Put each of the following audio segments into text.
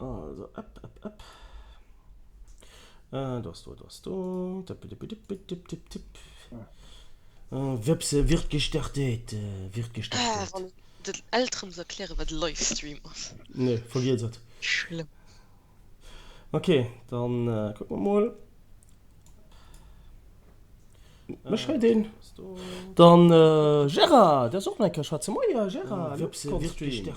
Also, ëpp, ëpp, ëpp. Do ass do, do ass do. Tipp, tipp, tipp, tipp. Wëpse wird gestartet, wird gestartet. Wann den Elteren muss erklären, wat e Livestream ass. Nee, vergiess et. Schlëmm. Ok, dann kucke mer mol. Mech hei deen. Dann Gérard, däerfs och nach eng Kéier schwätzen. Moie Gérard, Luxconstream.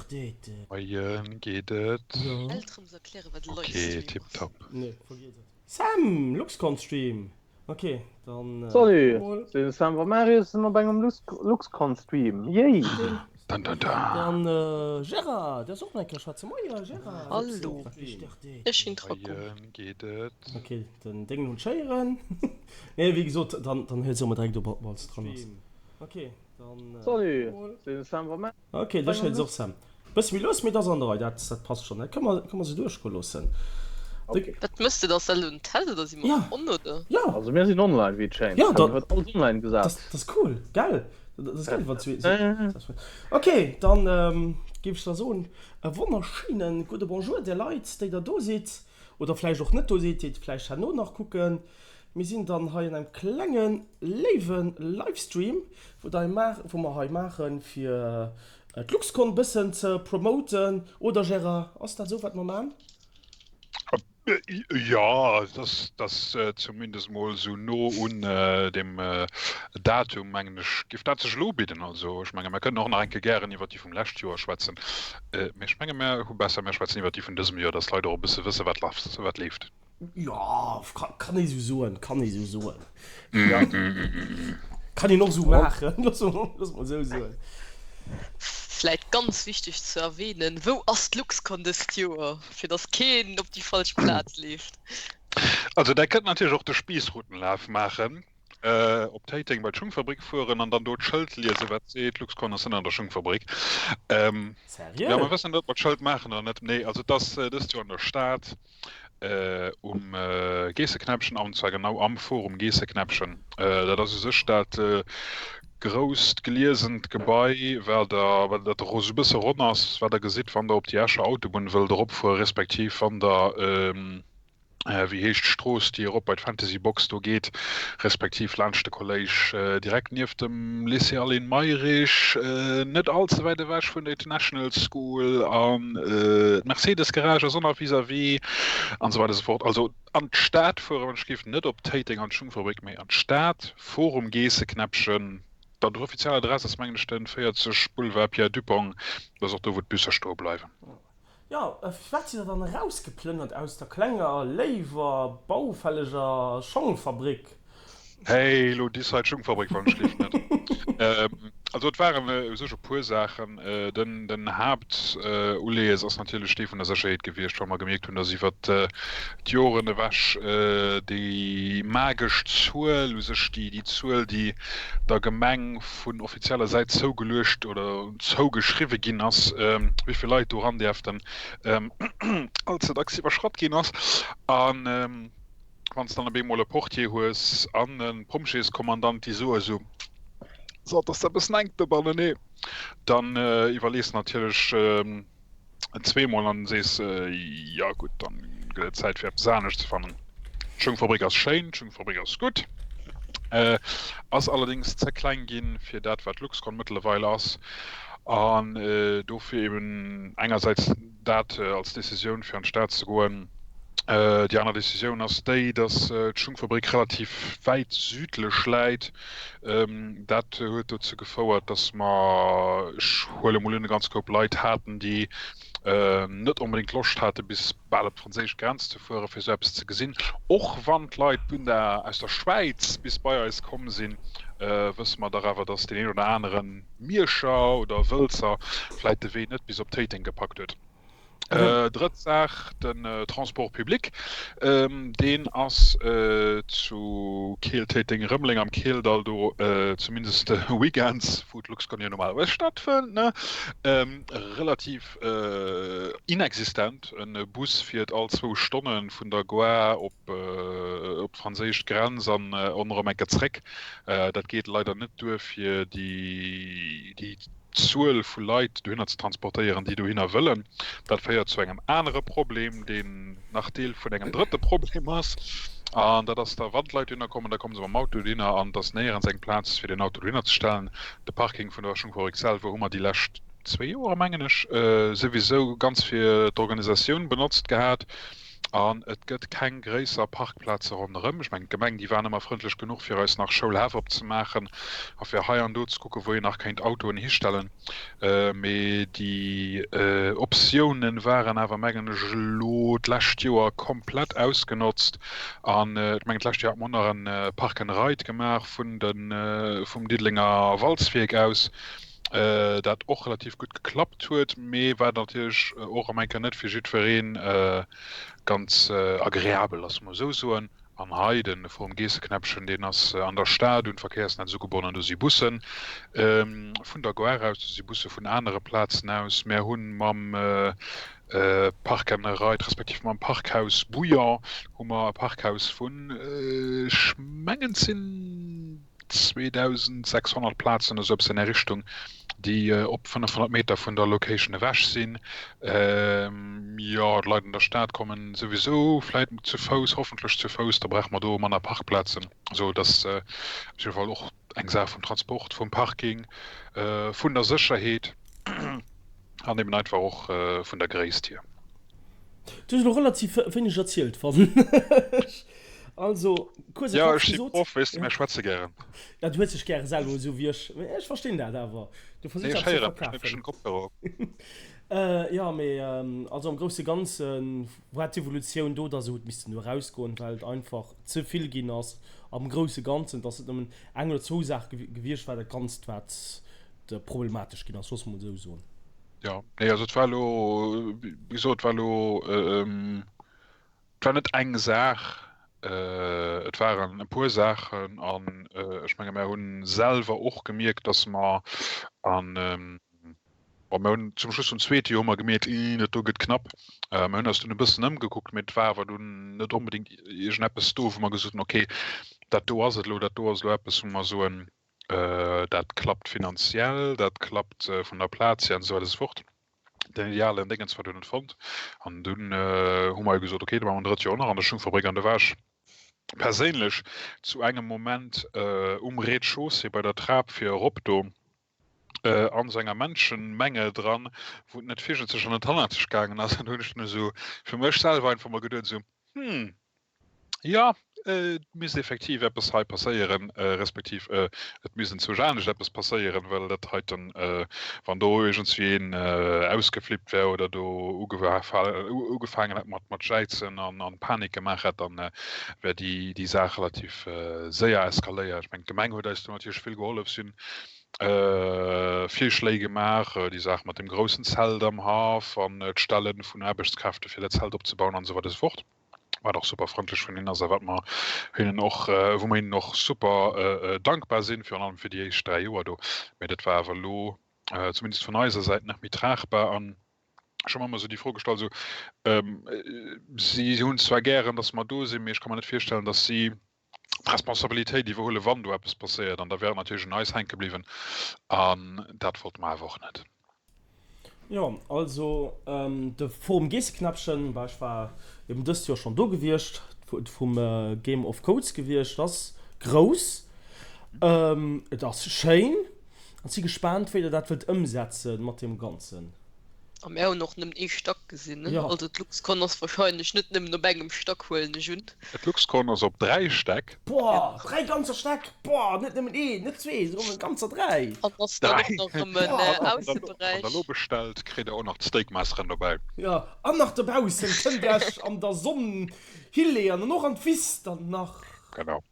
Moien, geet et? Elteren muss erklären, wat e Ok, Livestream ass. tiptop. Sam, Luxconstream. Ok, dann Salut, mol. sinn de Sam a Marius sinn op engem Luxconstream, yay! Dun dun dun. Dann Gérard, däerfs och nach eng Kéier schwätzen. Moie Gérard, Hallo, ech sinn d'Rocco. Moien, geet et? Ok, den Déngen hunn d'Schéieren. Nee, wéi gesot, dann dann huet se och mol direkt op, ob alles dran ass. Ok, dann Salut, sinn de Sam a Marius. Ok, dech huet se och Sam. Bësse méi lues, mee et ass an der Rei, dat dat passt schonn. Dat kënne mer kënne mer se duerchgoe loossen. Ok. Wat mëss de? Ass dat elo en Test oder si mer Ja, on oder? ja. Also mir sinn online wéi et schéint. Ja, Hei da huet alles online dat gesat. dat ass cool, gell? Dat ass gäil, wann zwee sou. Ok, dann géif ech da soen, e wonnerschéine gudde Bonjour där Leit, déi der do sidd oder vläicht och net do sidd, déi et vläicht herno nach kucken. Mir sinn dann hei an engem klenge léiwe Livestream, wou der wou mer hei maachen, fir d'Luxcon bëssen ze promoten. Oder Gérard, ass dat esou wat mer man? Jo, dat ass zumindest mol esou no un dem Datum, mengen ech, géif dat sech elo ubidden. Also ech menge mer kënnen och nach eng Kéier gären iwwer déi vum lescht Joer schwätzen, mee ech menge mer hu besser, mer schwätzen iwwer déi vun dësem Joer, dass d'Leit och e bësse wësse wat leeft. Jo, kann ee sou soen, kann ee sou soen. Ja. Kann een och sou maachen, loosse mer sou soen. Vläit ganz wichteg ze erwähnen, Wou ass d'Luxcon dëst Joer, fir dass keen op déi falsch Plaz leeft? Also der kënnt natierlech och de Spiessruttenlaf maachen, op Téiteng bei d'Schungfabrik fueren an dann do d'Schëld liesen, wat seet, Luxcon ass ënner der Schungfabrik. Seriö? Jo, mer wëssen net, ob mer d'Schëld maachen oder net. Nee, also et ass dëst Joer an der Stad. Um Geesseknäppchen, an zwar genau am Forum Geesseknäppchen. Dat ass u sech dat grousst gliesent Gebai, wat der, wat dat esou e bësse ronn ass, wat der gesitt, wann der op déi Escher Autobunn wëllt eropfueren, respektiv wann der, wéi heescht d'Strooss, déi erop bei d'Fantasy Box do geet, respektiv laanscht de Kolléisch, direkt nieft dem Lycée Aline Mayrisch, net all ze wäit ewech vun der International School an d'Mercedes Garage ass och nach vis-à-vis an esou weider esou fort. Also an d'Stad fueren, wann ech géif, net op Téiteng an d'Schungfabrik, mee an d'Stad, Forum Geesseknäppchen. Dann d'offiziell Adress ass mengen ech den 40 Boulevard Pierre Dupong, dat ass och do wou d'Busser stoe bleiwen. Jo, firwat sidd der dann erausgeplënnert aus der klenger, léiwer, baufälleger Schongfabrik? Hey, elo diss hei d'Schungfabrik, wann ech lift net. Also et waren u sech e puer Saachen. Den, den Haaptuleeës ass natierlech dee vun der Sécherheet gewiescht, well mer gemierkt hunn, datt iwwert d'Joren ewech déi magesch Zuel, u sech déi, déi Zuel, déi der Gemeng vun offizieller Säit zougeluecht oder zougeschriwwe ginn ass, wéi vill Leit do eran däerften, all ze dacks iwwerschratt ginn ass. A wann s de dann op eemol e Portier hues an e Pompjeeskommandant, déi soe sou, So, et ass da e bëssen enk dobannen, dann iwwerlees de natierlech, zweemol an sees, jo gutt, dann gëtt et Zäit fir eppes anescht ze fannen. D'Schungfabrik ass schéin, d'Schungfabrik ass gutt, ass allerdéngs ze kleng ginn fir dat wat Luxcon mëttlerweil ass an dofir eben engersäits dat als Decisioun fir an d'Stad ze goen. Déi aner Decisioun ass déi, datt d'Schungfabrik relativ wäit südlech läit. Dat huet dozou gefouert, datt mer, ech huele mol un, e ganz Koup Leit haten, déi net onbedéngt Loscht hate bis bal op d'franséisch Grenz ze fueren, fir esou eppes ze gesinn. Och wann d'Leit bunda aus der Schwäiz bis bei eis komm sinn, wësse mer dach awer, datt deen een oder anere Mierscher oder Wëlzer vläit de Wee net bis op Téiteng gepackt huet. Drëtt Saach, den Transport public, deen ass zu Keel, Téiteng, Rëmeleng am Keeldall do, zumindest weekends, wou d'Luxcon jo normalerweis stattfënnt, ne, relativ inexistent. E Bus fiert all zwou Stonne vun der Gare op d'franséisch Grenz an erëm eng Kéier zréck. Dat geet leider net duer fir déi. d'Zuel vu Leit dohinner ze transportéieren, déi dohinner wëllen. Dat féiert zu engem anere Problem, deen nach Deel vun engem drëtte Problem ass, an dat ass da, wann d'Leit dohinner kommen, da komme se mam Auto dohinner an et ass néierens eng Plaz, fir den Auto dohinner ze stellen. De Parking vun der Schungfabrik selwer hu mer déi lescht zwéi Joer, mengen ech, souwisou ganz fir d'Organisatioun benotzt gehat. An et gëtt keng gréisser Parkplaze ronderëm. Ech mengen, d'Gemeng, déi waren ëmmer frëndlech genuch, fir eis nach Schoulhäff opzemaachen a fir hei an do ze kucken, wou een nach kéint Autoen histellen. Mee déi Optiounen waren awer, mengen ech, elo d'lescht Joer komplett ausgenotzt. An ech mengen, d'lescht Joer hat mer och nach e Park and Ride gemaach vun de, vum Diddelenger Walzwierk aus. dat och relativ gutt geklappt huet, mee wat natierlech och erëm eng Kéier net fir jiddweree ganz agreabel ass, mol esou soen. An hei de Forum Geesseknäppchen, deen ass an der Stad un d'Verkéiersnetz ugebonnen. Do si Busse vun der Gare aus, do si Busse vun anere Plazen aus. Mär hu mam Park and Ride respektiv mam Parkhaus Bouillon hu mer e Parkhaus vun, ech mengen et sinn, 2.600 Plazen, esou eppes an där Richtung, déi op 500 Meter vun der Location ewech sinn. Jo, d'Leit an der Stad kommen souwisou vläit zu Fouss, hoffentlech zu Fouss, da brauche mer do manner Parkplazen. Esou dass op jidde Fall och eng Saach vum Transport, vum Parking, vun der Sécherheet an eben einfach och vun der Gréisst hier. Du hues elo relativ wéineg erzielt, fannen ech. Also, kuerz a knapp gesot. Ja, ech si Proff, weess de, mir schwätze gären. Ja, du hues dech gäre selwer esou wéi ech. Mee ech verstinn dat awer. Du versichs eppes ze verkafen. Nee, ech héieren mech net, ech hunn Kopfhörer op. Jo, mee also am grousse Ganze war d'Evolutioun do, dass se huet missten do erausgoen, well et einfach ze vill ginn ass am grousse Ganzen, dass et nëmmen eng oder zwou Saache gewiescht war, dat Ganzt, wat problematesch ginn ass, loosse mer mol esou soen. Jo, nee, also et war elo, wéi gesot, et war elo, et war net eng Saach, et waren e puer Saachen an ech menge mär hu selwer och gemierkt, datt mer an, bon, mir hunn zum Schluss vum zweete Joer hu mer gemierkt, ih, dat do gëtt knapp. Mir hunn eis dunn e bëssen ëmgekuckt, mee et war awer dunn net onbedéngt iergendeppes do, wou mer gesot hunn, okay, dat do ass et elo, dat do ass elo eppes, wou mer soen, Dat klappt finanziell, dat klappt vun der Plaz hier an esou weider esou fort. Den idealen Déngens war dunn net fonnt an dunn hu mer jo gesot, okay, da maache mer en drëtt Joer och nach an der Schungfabrik an do war ech perséinlech zu engem Moment um Rez-de-chaussée bei der Trap fir erop do an esou enger Menschenmenge dran, wou et net virun an net hannerzeg gaangen ass an do hunn ech dunn esou fir mech selwer einfach mol geduet esou, hm, Jo, et misst effektiv eppes hei passéieren, respektiv et misst enzwousch anescht eppes passéieren, well dat heiten, wann do iergendswéi een ausgeflippt wär oder do ugefaangen hätt mat jäizen an Panik gemaach hätt, dann wär déi Saach relativ séier eskaléiert. Ech mengen, d'Gemeng huet eis do natierlech vill gehollef, si hunn Virschléi gemaach, déi Saach mat dem groussen Zelt am Haff an d'Stelle vun Aarbechtskräfte fir dat Zelt opzebauen an esou weider esou fort. wat och super frëndlech vun hinnen ass a wat mer hinnen och, wou mer hinnen och super dankbar sinn, virun allem fir déi éischt 3 Joer do. Mee dat war awer elo zumindest vun eiser Säit net méi tragbar an ech hu mer ëmmer esou déi Fro gestallt, esou, si hunn zwar gären, datt mer do sinn, mee ech ka mer net virstellen, datt si d'Responsabilitéit iwwerhuelen, wann do eppes passéiert. An da wär et natierlech un eis hänke bliwwen an dat wollte mer awer och net. Jo, also de Forum Geesseknäppchen, bah ech war eben dëst Joer schonn do gewiescht, vum Game of Codes gewiescht, ass grouss, et ass schéin an si gespaant wéi der dat wëllt ëmsetzen mat deem Ganzen. A mär hunn och nëmmen ee Stack gesinn, ne? Jo. Also d'Luxcon ass wahrscheinlech net nëmmen op engem Stack, huelen ech un. D'Luxcon ass op 3 Stäck. Boah, 3 ganzer Stäck! Boah, net nëmmen een, net zwee, esouguer ganzer 3! An ass dann och nach erëm en Ausseberäich. Wann der elo bestellt, kritt der och nach d'Steakmesseren dobäi. Jo, an nach dobaussen kënnt der iech an der Sonn hilleeën an och an d'Wiss dann nach. Genau.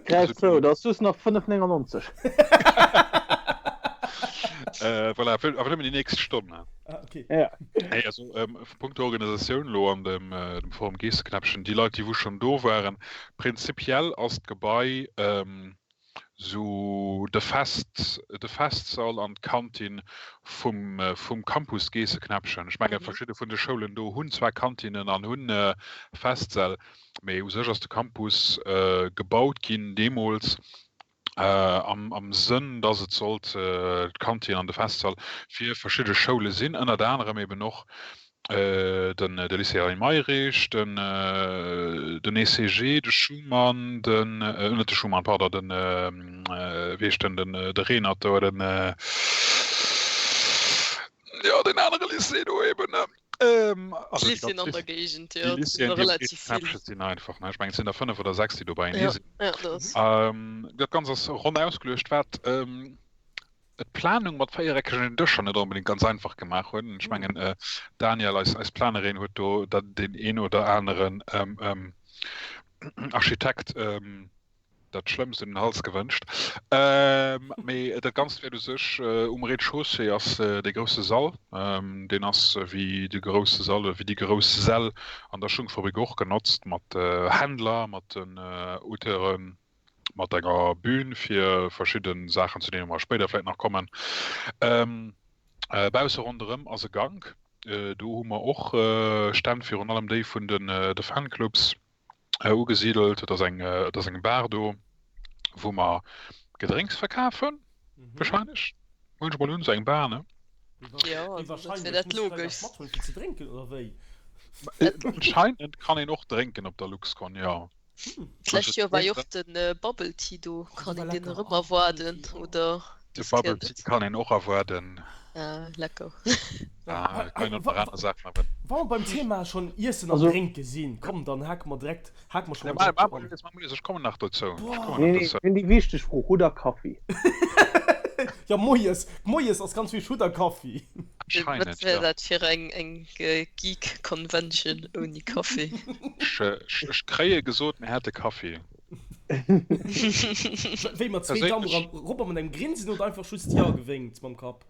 Gräif zou, et ass just nach 5,99. Voilà, awer nëmmen déi nächst Stonn. Ah, okay. Ja. Hey, also ähm, punkto Organisatioun lo an dem, äh, dem Forum Geesseknäppchen, déi Leit, déi wou schonn do waren, prinzipiell ass d'Gebai ähm, sou de Fest, de Festsall an d'Kantin vum, äh, vum Campus Geesseknäppchen. Ech menge verschidde vun de Schoulen do hunn zwar Kantinen an hunn äh, Festsäll, Mee u sech ass de Campus gebaut ginn deemools. Am am Sënn, dass et sollt d'Kantin an de Festsall fir verschidde Schoule sinn, ënnert anerem eben och den de Lycée Henri Mayrisch, den den ECG, de Schuman, den net de Schuman, pardon, den wéi heescht den, den de Reenert do, den jo deen anere Lycée do eben. Also déi Lycéeën an der Géigend, jo, et sinn der relativ vill. Sinn einfach, ne? Ech mengen, et sinn der 5 oder 6, déi do beienee sinn. Ja, ja, dat ass. Dat Ganzt ass ronn ausgeluecht, wat d'Planung mat véiereckegen Dëscher net onbedéngt ganz einfach gemaach huet. Ech mengen, d'Danielle, eis, eis Planerin, huet do deen een oder aneren Architekt dat Schlëmmst un den Hals gewënscht. Mee dat Ganzt wäert u sech um Rez-de-chaussée ass dee grousse Sall. Deen ass wéi de grousse Sall oder wéi déi grouss Säll an der Schungfabrik och genotzt, mat Händler, mat den Auteuren, mat enger Bühn fir verschidde Saachen, zu deene mer spéider vläicht nach kommen. Bausse ronderëm ass e Gank. Do hu mer och Stänn, virun allem déi vun de Fanclubs. Ugesidelt. Et ass eng, et ass eng Bar do, wou mer Gedrénks verkafen, wahrscheinlech. Huelen ech mol un, esou eng Bar, ne? Jo, also dat wär dat Logeschst. Mathuelen fir ze drénken, oder wéi? Anscheinend kann een och drénken op der Luxcon, jo. D'lescht Joer war jo och de Bubble Tea do. Kann een deen erëm erwaarden, oder? De Bubble Tea kann een och erwaarden. Ah, lecker. Ah, kann een och nach aner Saachen erwënnen. Wa mer beim Thema schonn Iessen an Drénke sinn, komm, dann hake mer direkt, hake mer scho mol direkt an. Ech kommen nach dozou. Nee, nee, ech hunn déi wichteg Fro, Hutt der Kaffi? Jo, moies, moies ass ganz wichteg, hutt der Kaffi? Wat wär dat fir eng Geek Convention ouni Kaffi? Ech kréie gesot, mir hätte Kaffi. Wéi mat zwee Damm erop a mat engem Grinsen oder einfach just Jo gewénkt mam Kapp?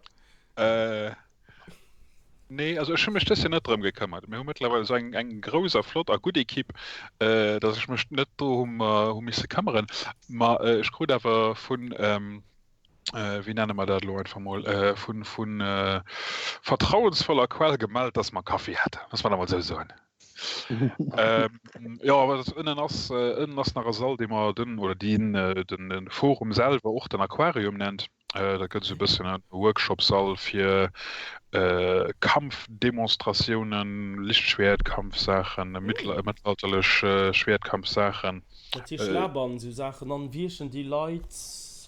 Nee, also ech hu mech dës Joer net drëm gekëmmert. Mir hu mëttlerweil esou eng eng grouss a flott a gutt Ekipp, datt ech mech net do hu misse këmmeren. Ma ech krut awer vun, wéi nenne mer dat elo einfach mol, vu vu vertrauensvoller Quell gemellt, datt mer Kaffi hätten. Loosse mer dat mol esou soen. Jo, awer dat ënnen ass, ënnen ass nach e Sall, dee mer den, oder deen den Forum selwer och den Aquarium nennt. Dat gëtt esou e bëssen e Workshop-Sall fir Kampfdemonstratiounen, Lichtschwäertkampfsaachen, mëttelalterlech Schwäertkampfsaachen. Dat heescht Laban, esou Saachen an wiechen déi Leit,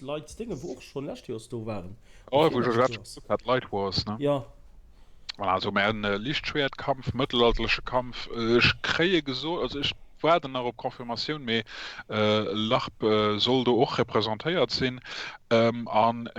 Leit Dénge wou och schonn lescht Joers do waren. Oh, wou ech grad gesot hat, Light Wars, ne? Jo. Voilà, also mir hunn Lichtschwäertkampf, mëttelalterleche Kampf. Ech kréie gesot, also ech waarden nach op Confirmatioun, mee LARP soll do och representéiert sinn. An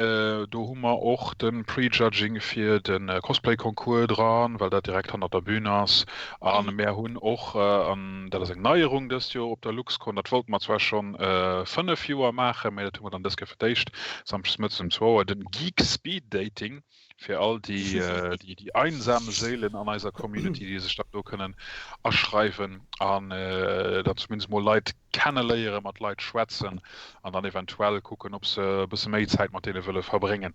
do hu mer och de Prejudging fir de Cosplay-Concours dran, well dat direkt hannert der Bün ass. A mir hunn och, an dat ass eng Neierung dëst Joer op der Luxcon, dat wollte mer zwar schonn 5 Joer maachen, mee dat hu mer dann dës Kéier fir d'éischt, samschdes mëttes um zwou Auer, den Geek Speed Dating. fir all déi, déi, déi einsam Séilen an eiser Community, déi sech dann do kënnen aschreiwen an dann zumindest mol Leit kenneléieren, mat Leit schwätzen an dann eventuell kucken, ob se e bësse méi Zäit mat deene wëlle verbréngen.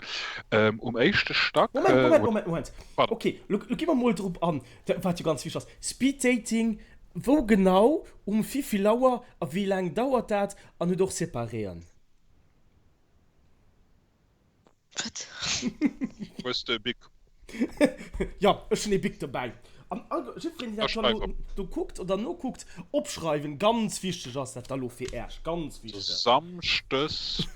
Um éischte Stack. Moment, Moment, Moment, Moment. Pardon. Ok, lo, lo gi mer mol drop an, wat jo ganz wichteg ass. Speed Dating, wou genau, um wivill Auer a wéi laang dauert dat an hutt och Separéen? Wat? Hues de e Bic? Jo, ech hunn ee Bic dobäi. An all, jiddwereen, deen dat da lo do kuckt oder nokuckt, opschreiwen, ganz wichteg ass dat da lo fir Äerch, ganz wichteg. Samschdes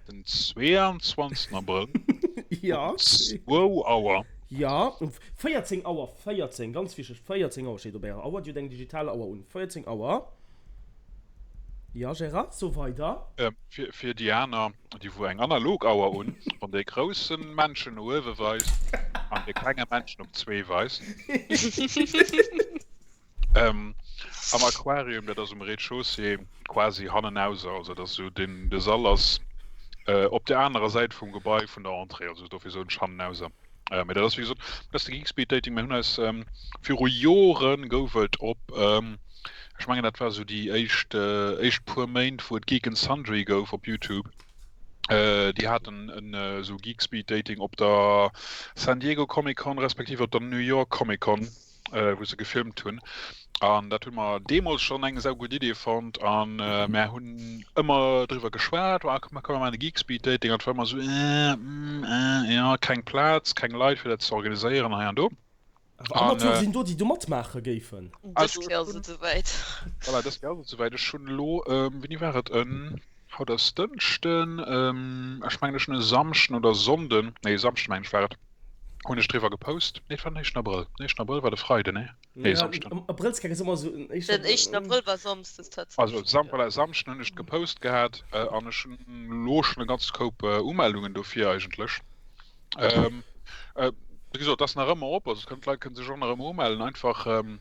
den 22 Abrëll um zwou Auer. Jo, um 14 Auer, 14, ganz wichteg, 14 Auer steet op Ärer Auer, Dir hutt eng digital Auer un, 14 Auer. Jo, Gérard, so weider. Fir déi aner, déi wou eng analog Auer un, wann dee grousse Männchen no uewe weist an dee klenge Männchen op zwee weist. Am Aquarium, dat ass um Rez-de-chaussée, quasi hannenauser, also dat ass esou deen, de Sall ass op der anerer Säit vum Gebai vun der Entrée, also dofir soen ech hannenauser. Mee dat ass wéi gesot, dat ass de Geek Speed Dating. Mir hunn eis viru Jore gouf et op, ech mengen dat war esou déi éischt éischt puer Méint wou et Geek and Sundry gouf op YouTube, déi haten en esou Geek Speed Dating op der San Diego Comic Con respektiv op der New York Comic Con. wou se gefilmt hunn. An dat hu mer deemools schonn eng saugutt Idee fonnt an mär hunn ëmmer driwwer geschwat, ah komm, komm mer maachen e Geek Speed Dating an et war ëmmer esou, äh, mm, äh, jo, keng Plaz, keng Leit fir dat ze organiséieren hei an do. Awer An amateur sinn do, déi do matmaache géifen. Dës also Kéier ech ass hunn, et esouwäit. voilà, dës Kéier ass et esouwäit. Ech hunn elo, wéini war et, en, haut ass Dënschden, ech mengen ech hunn e Samschden oder Sonnden, nee Samschden mengen ech war et, hunn ech driwwer gepost. Nee, et war den éischten Abrëll. Den éischten Abrëll war de Freiden, nee? Nee, Ja, Samschden. am Abrëllsgeck ass ëmmer esou den éischten Den éischten Abrëll. Abrëll war Samsdes Also tatsächlech, Sam, jo. voilà, Samschden hunn ech et gepost gehat an ech hunn elo schonn e ganze Koup Umeldungen dofir eigentlech. Ähm, äh, wéi gesot, ass nach ëmmer op, also d'Leit kënne sech och nach ëmmer umellen, einfach ähm,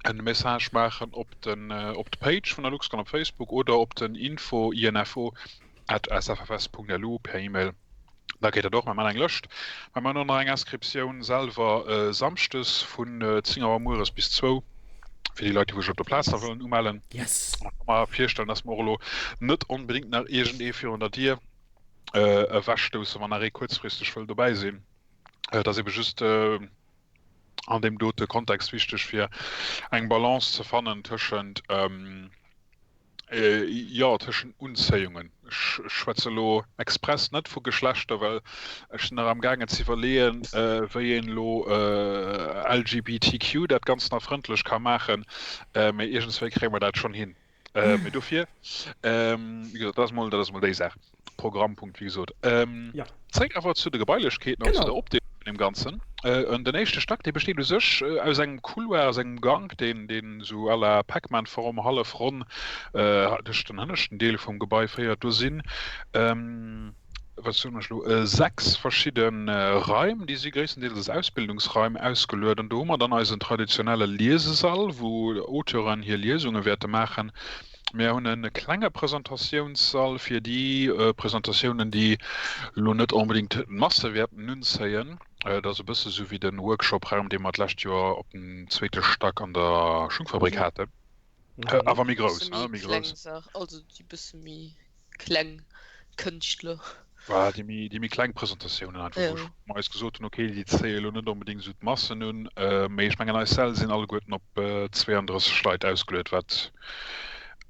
en Message maachen op den, äh, op d'Page vun der LuxCon op Facebook oder op den info, info at sffs.lu per E-Mail. Da geet dat och. Mer maachen eng Lëscht. Mer maachen och nach eng Inscriptioun selwer äh, samschdes vun äh, 10 Auer mueres bis zwou fir déi Leit, déi wou sech op der Plaz da wëllen umellen. Yes! An ech ka mer virstellen, dass mer och elo net onbedéngt nach iergendee virun der Dier ewechstoussen, wann nach ee kuerzfristeg wëll dobäi sinn. Et ass ebe just an deem dote Kontext wichteg, fir eng Balance ze fannen tëschent, jo, tëschent Unzéiungen. Ech schwätze elo express net vu Geschlechter, well ech sinn nach amgaangen ze iwwerleeën, wéi een elo LGBTQ dat Ganzt nach frëndlech ka maachen, mee iergendswéi kréie mer dat schonn hin. Äh, mee dofir, ähm, wéi gesot, dat ass mol, dat ass mol déi Saach. Programmpunkt, wéi gesot. Ähm, Ja. Zréck awer zu de Gebailechkeeten an zu der Genau. Opdeelung vun deem Ganzen. Äh, an den éischte Stack, dee besteet u sech äh, aus engem Couloir, aus engem Gank, deen, deen esou à la Pac-Man-Form hallef ronn äh, duerch den hënneschten Deel vum Gebai féiert. Do sinn, ähm, wat soen ech elo, 6 verschidde Raim, déi si gréisstendeels als Ausbildungsraim ausgeluet. An do hu mer dann eisen traditionelle Liesesall, wou Auteuren hir Liesunge wäerte maachen. Mir hunn e klenge Presentatiounssall fir déi Presentatiounen, déi elo net onbedéngt d'Masse wäerten unzéien. Dat ass e bësse sou wéi de Workshop-Raum, dee mer d'lescht Joer op dem zweete Stack an der Schungfabrik haten. Awer méi grouss, Bësse méi méi kleng grouss. Saach, also déi bësse méi kleng Kënschtler. Voilà, déi méi, déi méi kleng Presentatiounen einfach, wou Ja. mer eis gesot hunn, okay, déi zéie elo net onbedéngt esou d'Massen un, mee ech mengen eis Säll sinn alleguerten op 32 Leit ausgeluet, wat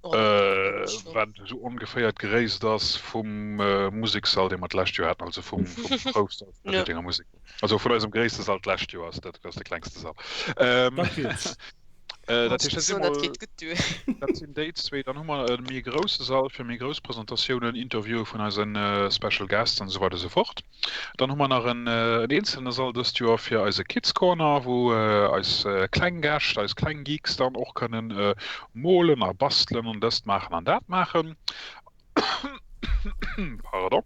Oh, dat ass schon. wat esou ongeféier d'Gréisst ass vum Musekssall, dee mer d'lescht Joer haten, also vum, vum Groussall vun der Ja. Déiddenger Musek. Also vun eisem gréisste Sall d'lescht Joer ass dat, dat ass de klengste Sall. Dat geet. Äh, dat heescht, dat sinn Dat mol, geet gutt duer. dat sinn déi zwee. Dann hu mer e méi grousse Sall fir méi grouss Presentatiounen, Interviewe vun eise Special Guests an esou weider esou fort. Dann hu mer nach en, en eenzelne Sall dëst Joer fir eise Kids Corner, wou eis kleng Gäscht, eis kleng Geeks dann och kënnen molen a bastelen an dëst maachen an dat maachen. Pardon.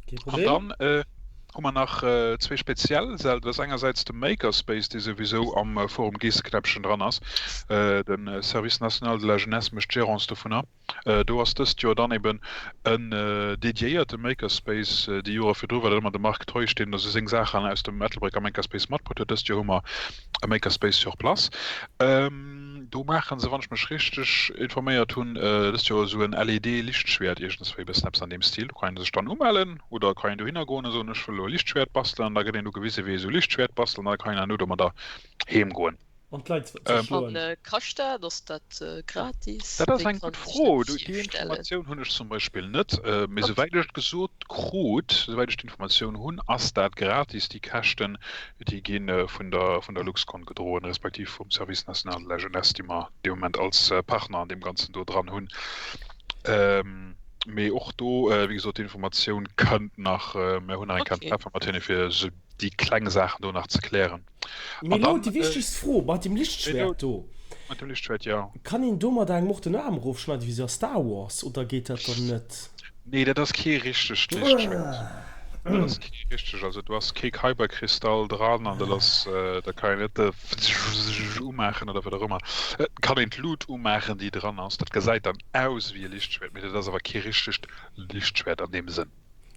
Kee An Problem. dann äh, hu mer nach äh, zwee speziell Säll. Dat ass engersäits de Makerspace, dee souwisou am äh, Forum Geesseknäppchen dran ass. Äh, den äh, Service national de la jeunesse mécht d'Gérance dovunner. Äh, do ass dëst Joer dann eben en äh, dediéierte Makerspace. Äh, déi Jore virdru war dat ëmmer de Marc Teusch, deen da sou seng Saachen aus dem Ettelbrécker Makerspace matbruet huet. Dëst Joer hu mer e Makerspace sur place. Ähm, do maachen se, wann ech mech richteg informéiert hunn, dëst Joer esou en LED-Lichtschwäert, iergendswéi e bëssen eppes an deem Stil. Do kann een sech dann umellen oder kann een dohinner goen a soen, ech wëll elo e Lichtschwäert bastelen an da gëtt een do gewise wéi ee sou Lichtschwäert bastelt an da kann een herno domadder heem goen. An d'Leit zerschloen. An kascht dat? Ass dat gratis? Dat ass Wéi eng kann gutt een sech Fro. dat Déi virstellen? Informatioun hunn ech zum Beispill net. Mee souwäit ech et gesot krut, souwäit ech d'Informatioun hunn, ass dat gratis. Déi Käschten, déi gi vun der vun der Luxcon gedroen, respektiv vum Service national de la jeunesse, déi mer dee Moment als Partner an deem Ganzen do dran hunn. Mee och do, wéi gesot, d'Informatioun kënnt nach. Mir hunn nach eng Kéier en Okay. Treffe mat hinne fir esou déi kleng Saachen do nach ze klären. Mee An elo dann, déi wichtegst Fro, mat dem Lichtschwäert do, Mat dem Lichtschwäert, jo. kann een domadder engem och den Aarm erofschneiden, wéi sou a Star Wars, oder geet dat dann net? Nee, dat ass kee richtegt Lichtschwäert. Dat ass kee richtegt, also do ass kee Kyberkristall dran an dat ass, da kann een net de umaachen oder wat och ëmmer. Et kann een d'Lut umaachen, déi dran ass, dat gesäit dann aus wéi e Lichtschwäert, mee dat ass awer kee richtegt Lichtschwäert an deem Sënn.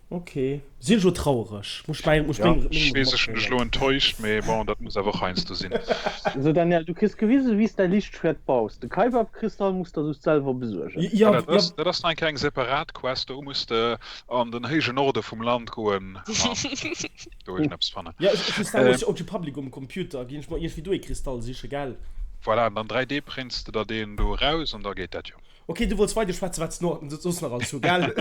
Ok, sinn ech lo trauereg? Muss ech mäi, muss ech Ja, meng, ech meng weess, ech hunn dech mathuelen. elo enttäuscht, mee bon, dat muss awer och heiansdo sinn. Sou Danielle, du kriss gewisen wéi s däi Liichtschwäert baus. De Kaibab-Kristall muss der just selwer besuergen. Ja, Ja, dat ja. ass, dat ass nach eng Kéier eng separat Quest, do muss de an den héijen Norde vum Land goen an do iergendeppes fannen. Ja, ech, ech hu Star Wars Old Republic um Computer, ginn ech mer iergendwéi do ee Kristall siche, gell? Voilà, an dann 3D-prints de der deen do eraus an da geet dat jo. Ok, du wollts weider schwätzen, wat s no soss nach alles hu, gell?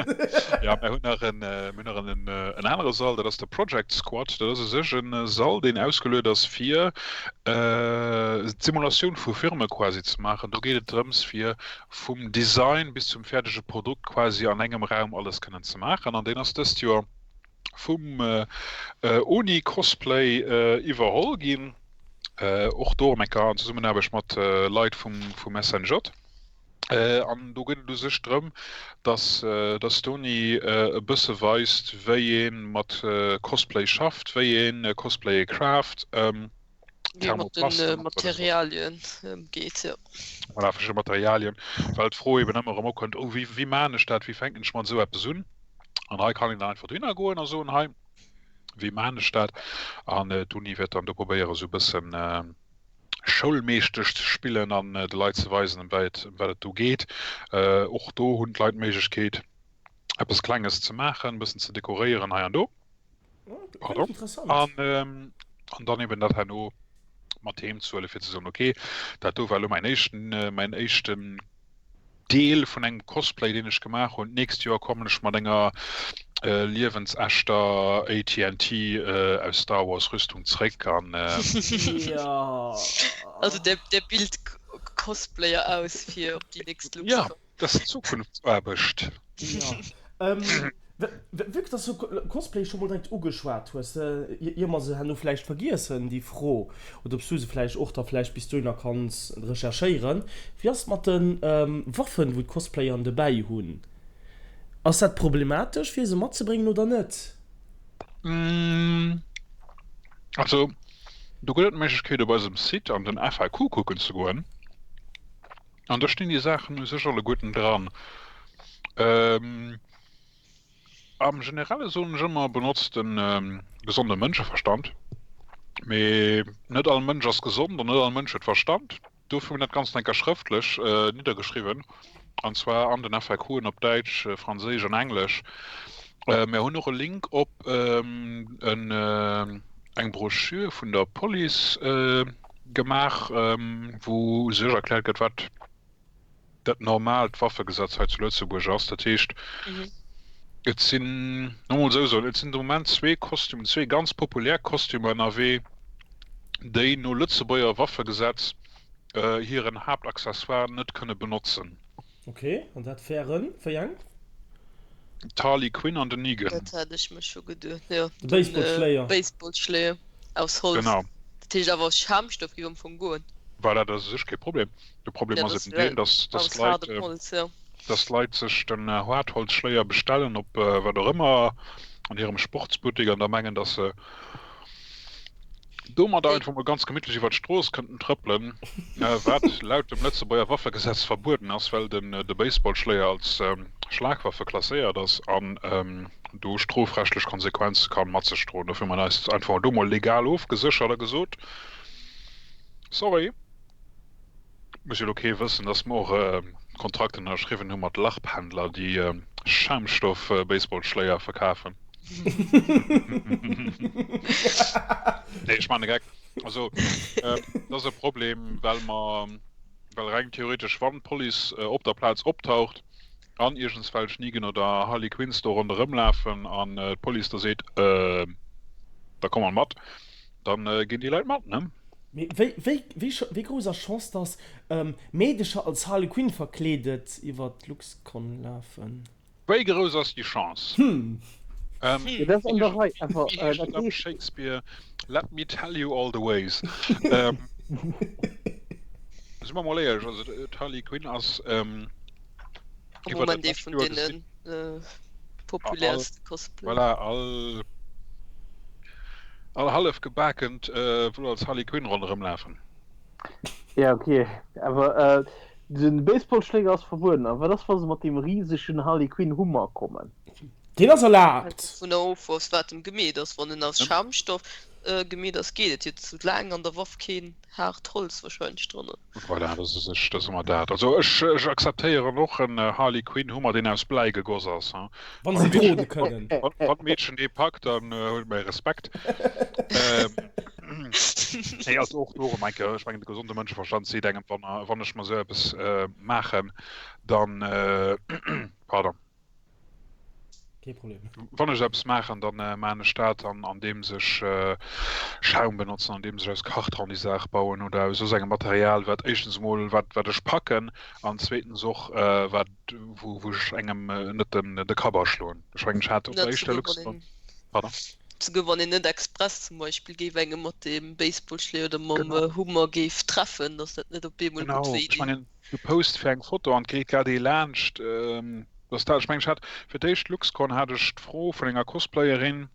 Jo, mir hunn nach en, mir hunn nach en, en anere Sall, dat ass de Project Squad. Dat ass u sech e Sall, deen ausgeluet ass, fir d'Simulatioun vu Firme quasi ze maachen. Do geet et drëms, fir vum Design bis zum fäerdege Produkt quasi an engem Raum alles kënnen ze maachen. An deen ass dëst Joer vum Oni Cosplay iwwerholl ginn. Och do erëm eng Kéier an Zesummenaarbecht mat Leit vum, vum SNJ. An do geet et u sech drëm, dass dass d'Uni e bësse weist, wéi ee mat Cosplay schafft, wéi ee Cosplaye craft, Wéi ee mat de Thermoplasten an esou weider. Materialien ëmgeet, jo. Voilà, verschidde Materialien, well d'Fro eben ëmmer erëm opkënnt, oh wéi wéi maan ech dat, wéi fänken ech mat esou eppes un? An hei kann een dann einfach dohinner goen a soen, hei, wéi maan ech dat? An d'Uni wäert dann do probéieren, esou e bëssen Schoulmeeschtesch ze spillen an de Leit ze weisen, ëm wat ëm wat et do geet. Och do hunn d'Leit d'Méiglechkeet, eppes Klenges ze maachen, e bëssen ze dekoréieren hei an do. Pardon. Interessant. An, an dann eben dat herno mat heem ze huelen, fir ze soen, okay, dat do war elo mäin éischten, mäin éischten Deel vun engem Cosplay deen ech gemaach hunn. D'nächst Joer kommen ech mat enger liewensechter AT&T aus Star Wars Rüstung zréck an. Jo. Also der der bild Cosplayer aus fir op déi nächst Jo, Luxcon. dat ass Zukunftsaarbecht. Jo. Vue que dass du Cosplay scho mol direkt ugeschwat hues, ier mer se herno vläicht vergiessen, déi Fro, oder ob s du se vläicht och da vläicht bis dohinner kanns recherchéieren, Wéi ass et mat de Waffen, wou d'Cosplayeren dobäi hunn? Ass dat problematesch, fir se matzebréngen oder net? Also, do gëtt et d'Méiglechkeet, op eisem Site an den FAQ kucken ze goen, an do stinn déi Saachen u sech alleguerten dran. Am Generelle soen ech ëmmer, benotzt de gesonde Mënscheverstand. Mee net all Mënsch ass gesond an net all Mënsch huet Verstand. Dofir hu mir dat Ganzt eng Kéier schrëftlech niddergeschriwwen, an zwar an den FAQen op Däitsch, Franséisch an Englesch. Mir hunn och e Link op eng Broschür vun der Police gemaach, wou u sech erkläert gëtt, wat dat normaalt Waffegesetz hei zu Lëtzebuerg ass. Dat heescht, et sinn, no mol esou soen, et sinn de Moment zwee Kostümen, zwee ganz populär Kostümer ënnerwee, déi no Lëtzebuerger Waffegesetz hiren Haaptaccessoire net kënne benotzen. Ok, an dat wären wéi eng? D'Harley Quinn an den Negan. Dat hat ech mech scho geduet, jo. De Baseballschléier. Den Baseballschléier aus Holz. Genau. Dat heescht awer aus Schaumstoff géif am Fong goen. Voilà, dat ass u sech kee Problem. De Problem Ja, ass das eben deen, dass, dass aus d'Leit, hardem Holz, ja. dass d'Leit sech den Hartholzschléier bestellen op wat och ëmmer an hirem Sportsbuttek an da mengen, dass se domadder einfach mol ganz gemittlech iwwer d'Strooss kënnten trëppelen, wat laut dem Lëtzebuerger Waffegesetz verbueden ass, well den de Baseballschléier als Schlagwaffe klasséiert ass an do strofrechtlech Konsequenze kann mat sech droen. Dofir hu mer eis einfach do mol legal ofgeséchert a gesot, Sorry. Muss jo elo kee wëssen, dass mer och Kontrakten ënnerschriwwen hu mat Larp-Händler, déi Schaumstoff-Baseballschléier verkafen. Nee, ech maachen e Geck. Also, dat ass e Problem, well mer, well reng theoretesch, wann d'Police op der Plaz optaucht an iergendswelch Negan oder Harley Quinns do ronderëmlafen an d'Police da seet, Da komm mol mat, da ginn déi Leit mat, ne? Mee wéi, wéi, wéi, wéi grouss ass Chance dass Meedecher als Harley Quinn verkleedet iwwer d'Luxcon lafen? Wéi grouss ass déi Chance? Hm. Jo, dat ass an der Rei. Awer Wéi heescht dat et am heescht. Shakespeare, Let me tell you all the ways. Si mer mol éierlech, also d'Harley Quinn ass Am iwwer dat Moment ee lescht vun Joer gesinn. deene populäerste Cosplayer. Voilà, all. All hallef gebakent wëll als Harley Quinn ronderëm lafen. Ja ok, awer den Baseballschléger ass verbueden. A wat ass wa se mat deem risegen Harley Quinn Hummer kommen? Deen ass erlaabt. Hänkt dovunner of, aus wat en gemeet ass. Wann en aus Schaumstoff gemeet ass, geet et jo. Soulaang an der Waff keen haart Holz wahrscheinlech dran ass. Voilà, dat ass ech, dat ass ëmmer dat. Also ech, ech akzeptéieren och en Harley Quinn Hummer, deen aus Bläi gegoss ass. Wann se droden kënnen. Wann d'Meedchen dee packt, dann huet mäi Respekt. Nee, also och do erëm eng Kéier, ech mengen de gesonde Mënscheverstand seet engem, wann, wann ech mer esou eppes maachen, dann, pardon. Kee Problem. Wann ech eppes maachen, dann maachen ech dat an andeems ech Schaum benotzen, andeems ech aus Karton déi Saach bauen oder aus soss engem Material, wat éischtens emol wat wat ech packen an zweetens och wat wou wou ech engem net den de Kapp aschloen. Ech mengen ech hat op der éischter Luxcon, pardon. Souguer wann een net express zum Beispill géif engem mat dem Baseballschléi oder mam Hummer géif treffen, dass dat net op eemol gutt Genau, wéi ech deet. mengen Du posts fir eng Foto an 't geet grad ee laanscht. Dass dat, ech mengen ech hat fir d'éischt LuxCon hat ech d'Fro vun enger Cosplayerin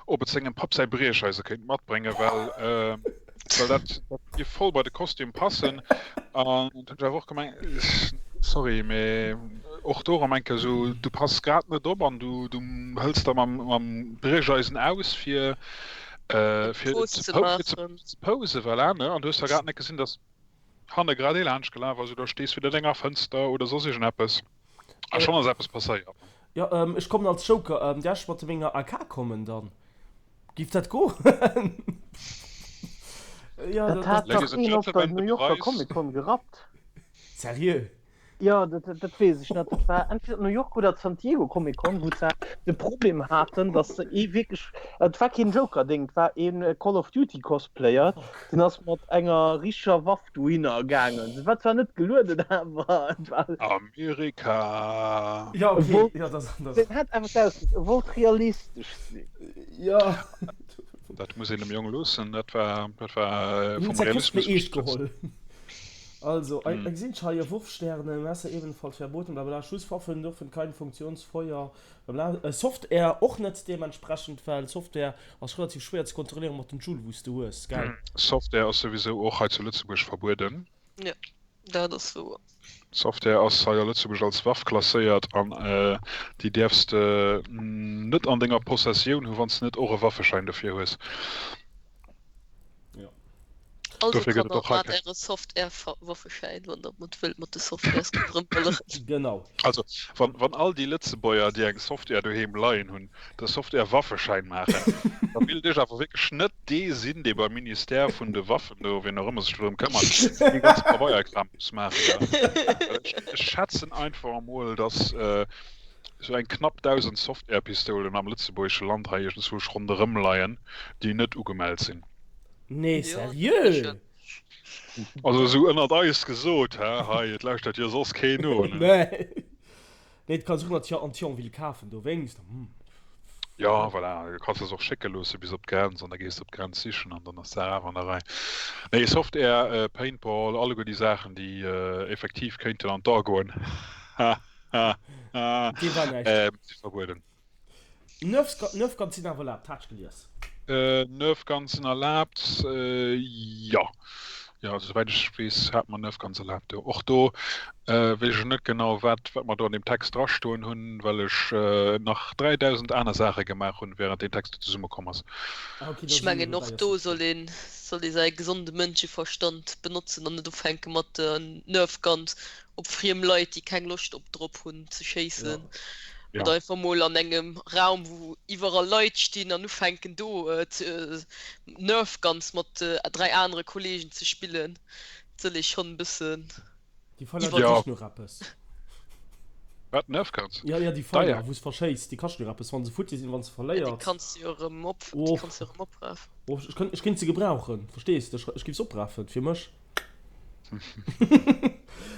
ob et sengem Papp säi Briecheise kéint matbréngen, well well dat dat géif voll bei de Kostüm passen. An hunn ech awer och gemengt, sorry, mee och do erëm eng Kéier esou, du pass grad net op an du du hëls da mam mam Briecheisen aus fir fir Pose ze ze fir ze maachen. ze posen, voilà, ne, an du hues da grad net gesinn, dass Hanne grad ee laanscht gelaf ass oder stees virun denger Fënster oder soss iergendeppes a schonn ass eppes passéiert. Jo, ech kommen als Joker. Däerf ech mat menger AK kommen dann? Giff dat goen? Jo, Dat dat. hat dach Ladies and een op der Gentlemen, New de Yorker Preis. Comic Con gerappt. Seriö? Jo, dat, dat weess ech net. Dat war entweder New York oder San Diego Comic Con, wou se de Problem haten, datt se ee wierklech, et war keen Joker-Ding, et war ee Call of Duty Cosplayer, deen ass mat enger richteger Waff dohinner gaangen. Se war zwar net gelueden, awer et war. Amerika! Jo, E okay, wollt, jo, dat ass anders. deen hat awer d'Aussicht, e wollt realistesch sinn. Jo. Dat muss een dem Jong loossen, dat war, dat war Hun vum säi Cosplay Realismus eescht gespritzt. geholl. Also, eng sind hei Wurfsterne, Messer ebenfalls verboten, bla bla, Schusswaffen dürfen kein Funktionsfeuer, bla bla, Softair och net deementsprechend, well Softair ass relativ schwéier ze kontrolléieren mat dem Joule wous de hues, gell? Softair ass souwisou och hei zu Lëtzebuerg verbueden. Jo, dat ass wouer. Softair ass hei a Lëtzebuerg als Waff klasséiert an déi däerfs de net an denger Possessioun hu wann s de net och e Waffeschäin dofir hues. Ja. Also Dofir gëtt et Kanner, och hei maacht keng. äre Softair-Waffeschäin, wann der mat wëllt mat de Softairs rëmballeren. Genau. Also wann, wann all déi Lëtzebuerger, déi eng Softair doheem leien hunn, de Softair-Waffeschäin maachen, da willt ech awer wierklech net dee sinn, dee beim Ministère vun de Waffen do, wien och ëmmer sech dorëm këmmert, dee ganze Pabeierkram muss maachen. Well ech, ech schätzen einfach emol, dass esou eng knapp 1.000 Softair-Pistoulen am lëtzebuergesche Land hei iergendzwousch ronderëm leien, déi net ugemellt sinn. Nee, Jo, seriö? sécher. Also esou ënnert eis gesot, hä, hei, et lauschtert jo soss keen no, ne? Nee. Nee, et kanns och nach an Thionville kafen, dowéinst. Hm. Jo, voilà, du kanns dech och schécke loosse bis op d'Grenz an da gees de op d'Grenz sichen an dann ass d'Saach awer an der Rei. Nee, Softair, Paintball, alleguer déi Saachen, déi effektiv kéinten an d'A goen, ha, ha, ha, Dee war näischt. si verbueden. Nerf Guns sinn awer erlaabt, hat ech gelies. Nerf Guns sinn erlaabt, jo. Jo, also souwäit ech weess, hat mer Nerf Guns erlaabt do. Och do weess ech net genau, wat wat mer do an deem Text drastoen hunn, well ech nach 3.000 aner Saache gemaach hunn, wärend deen Text do zesummekomm ass. Ah ok, da Ech sinn mengen elo och däi do ass soll een soll ee säi gesonde Mënscheverstand benotzen an net ufänke mat de Nerf Guns op friem Leit, déi keng Loscht op drop hunn, ze schéissen. Ja. Oder einfach mol an engem Raum, wou iwwerall Leit stinn an ufänken do Nerf Guns mat 3 anere Kollegen ze spillen. Et soll ee schonn e bëssen Déi Pfeiler, déi iwwer. Ja. kaschten och eppes. Wat, Nerf Guns? Ja, ja, déi Pfeiler, Deier. wou s verschéiss, déi kaschten och eppes, wann se futti sinn, wann s Ja, déi verléiers. kanns du jo erëm op, déi Oh, kanns du erëm oprafen. oh, ech kënnt, ech kéint se gebrauchen, verstees de? Ech, ech giff se oprafen fir mech.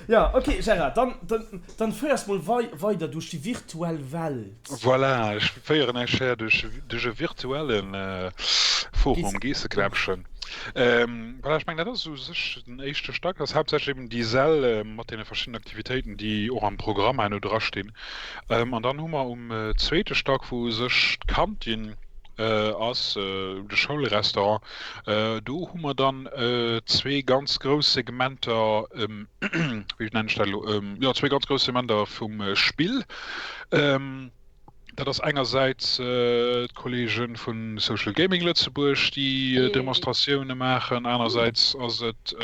Ja, ok Gérard, dann, dann, dann féiers mol wei, weider duerch déi virtuell Welt. Voilà, ech féieren äech her duerch, duerch e virtuelle Forum, Geessekläppchen. Voilà, ech mengen, dat ass u sech den éischte Stack. Dat ass haaptsächlech eben déi Säll mat deene verschiddenen Aktivitéiten, déi och am Programm herno drastinn. An dann hu mer um zweete Stack, wou u sech d'Kantin ass, de Schoulrestaurant, Do hu mer dann zwee ganz grouss Segmenter, wéi nennen ech dat elo, jo zwee ganz grouss Segmenter vum Spill. Dat ass engersäits d'Kolleege vu Social Gaming Lëtzebuerg, déi Demonstratioune maachen, anersäits ass et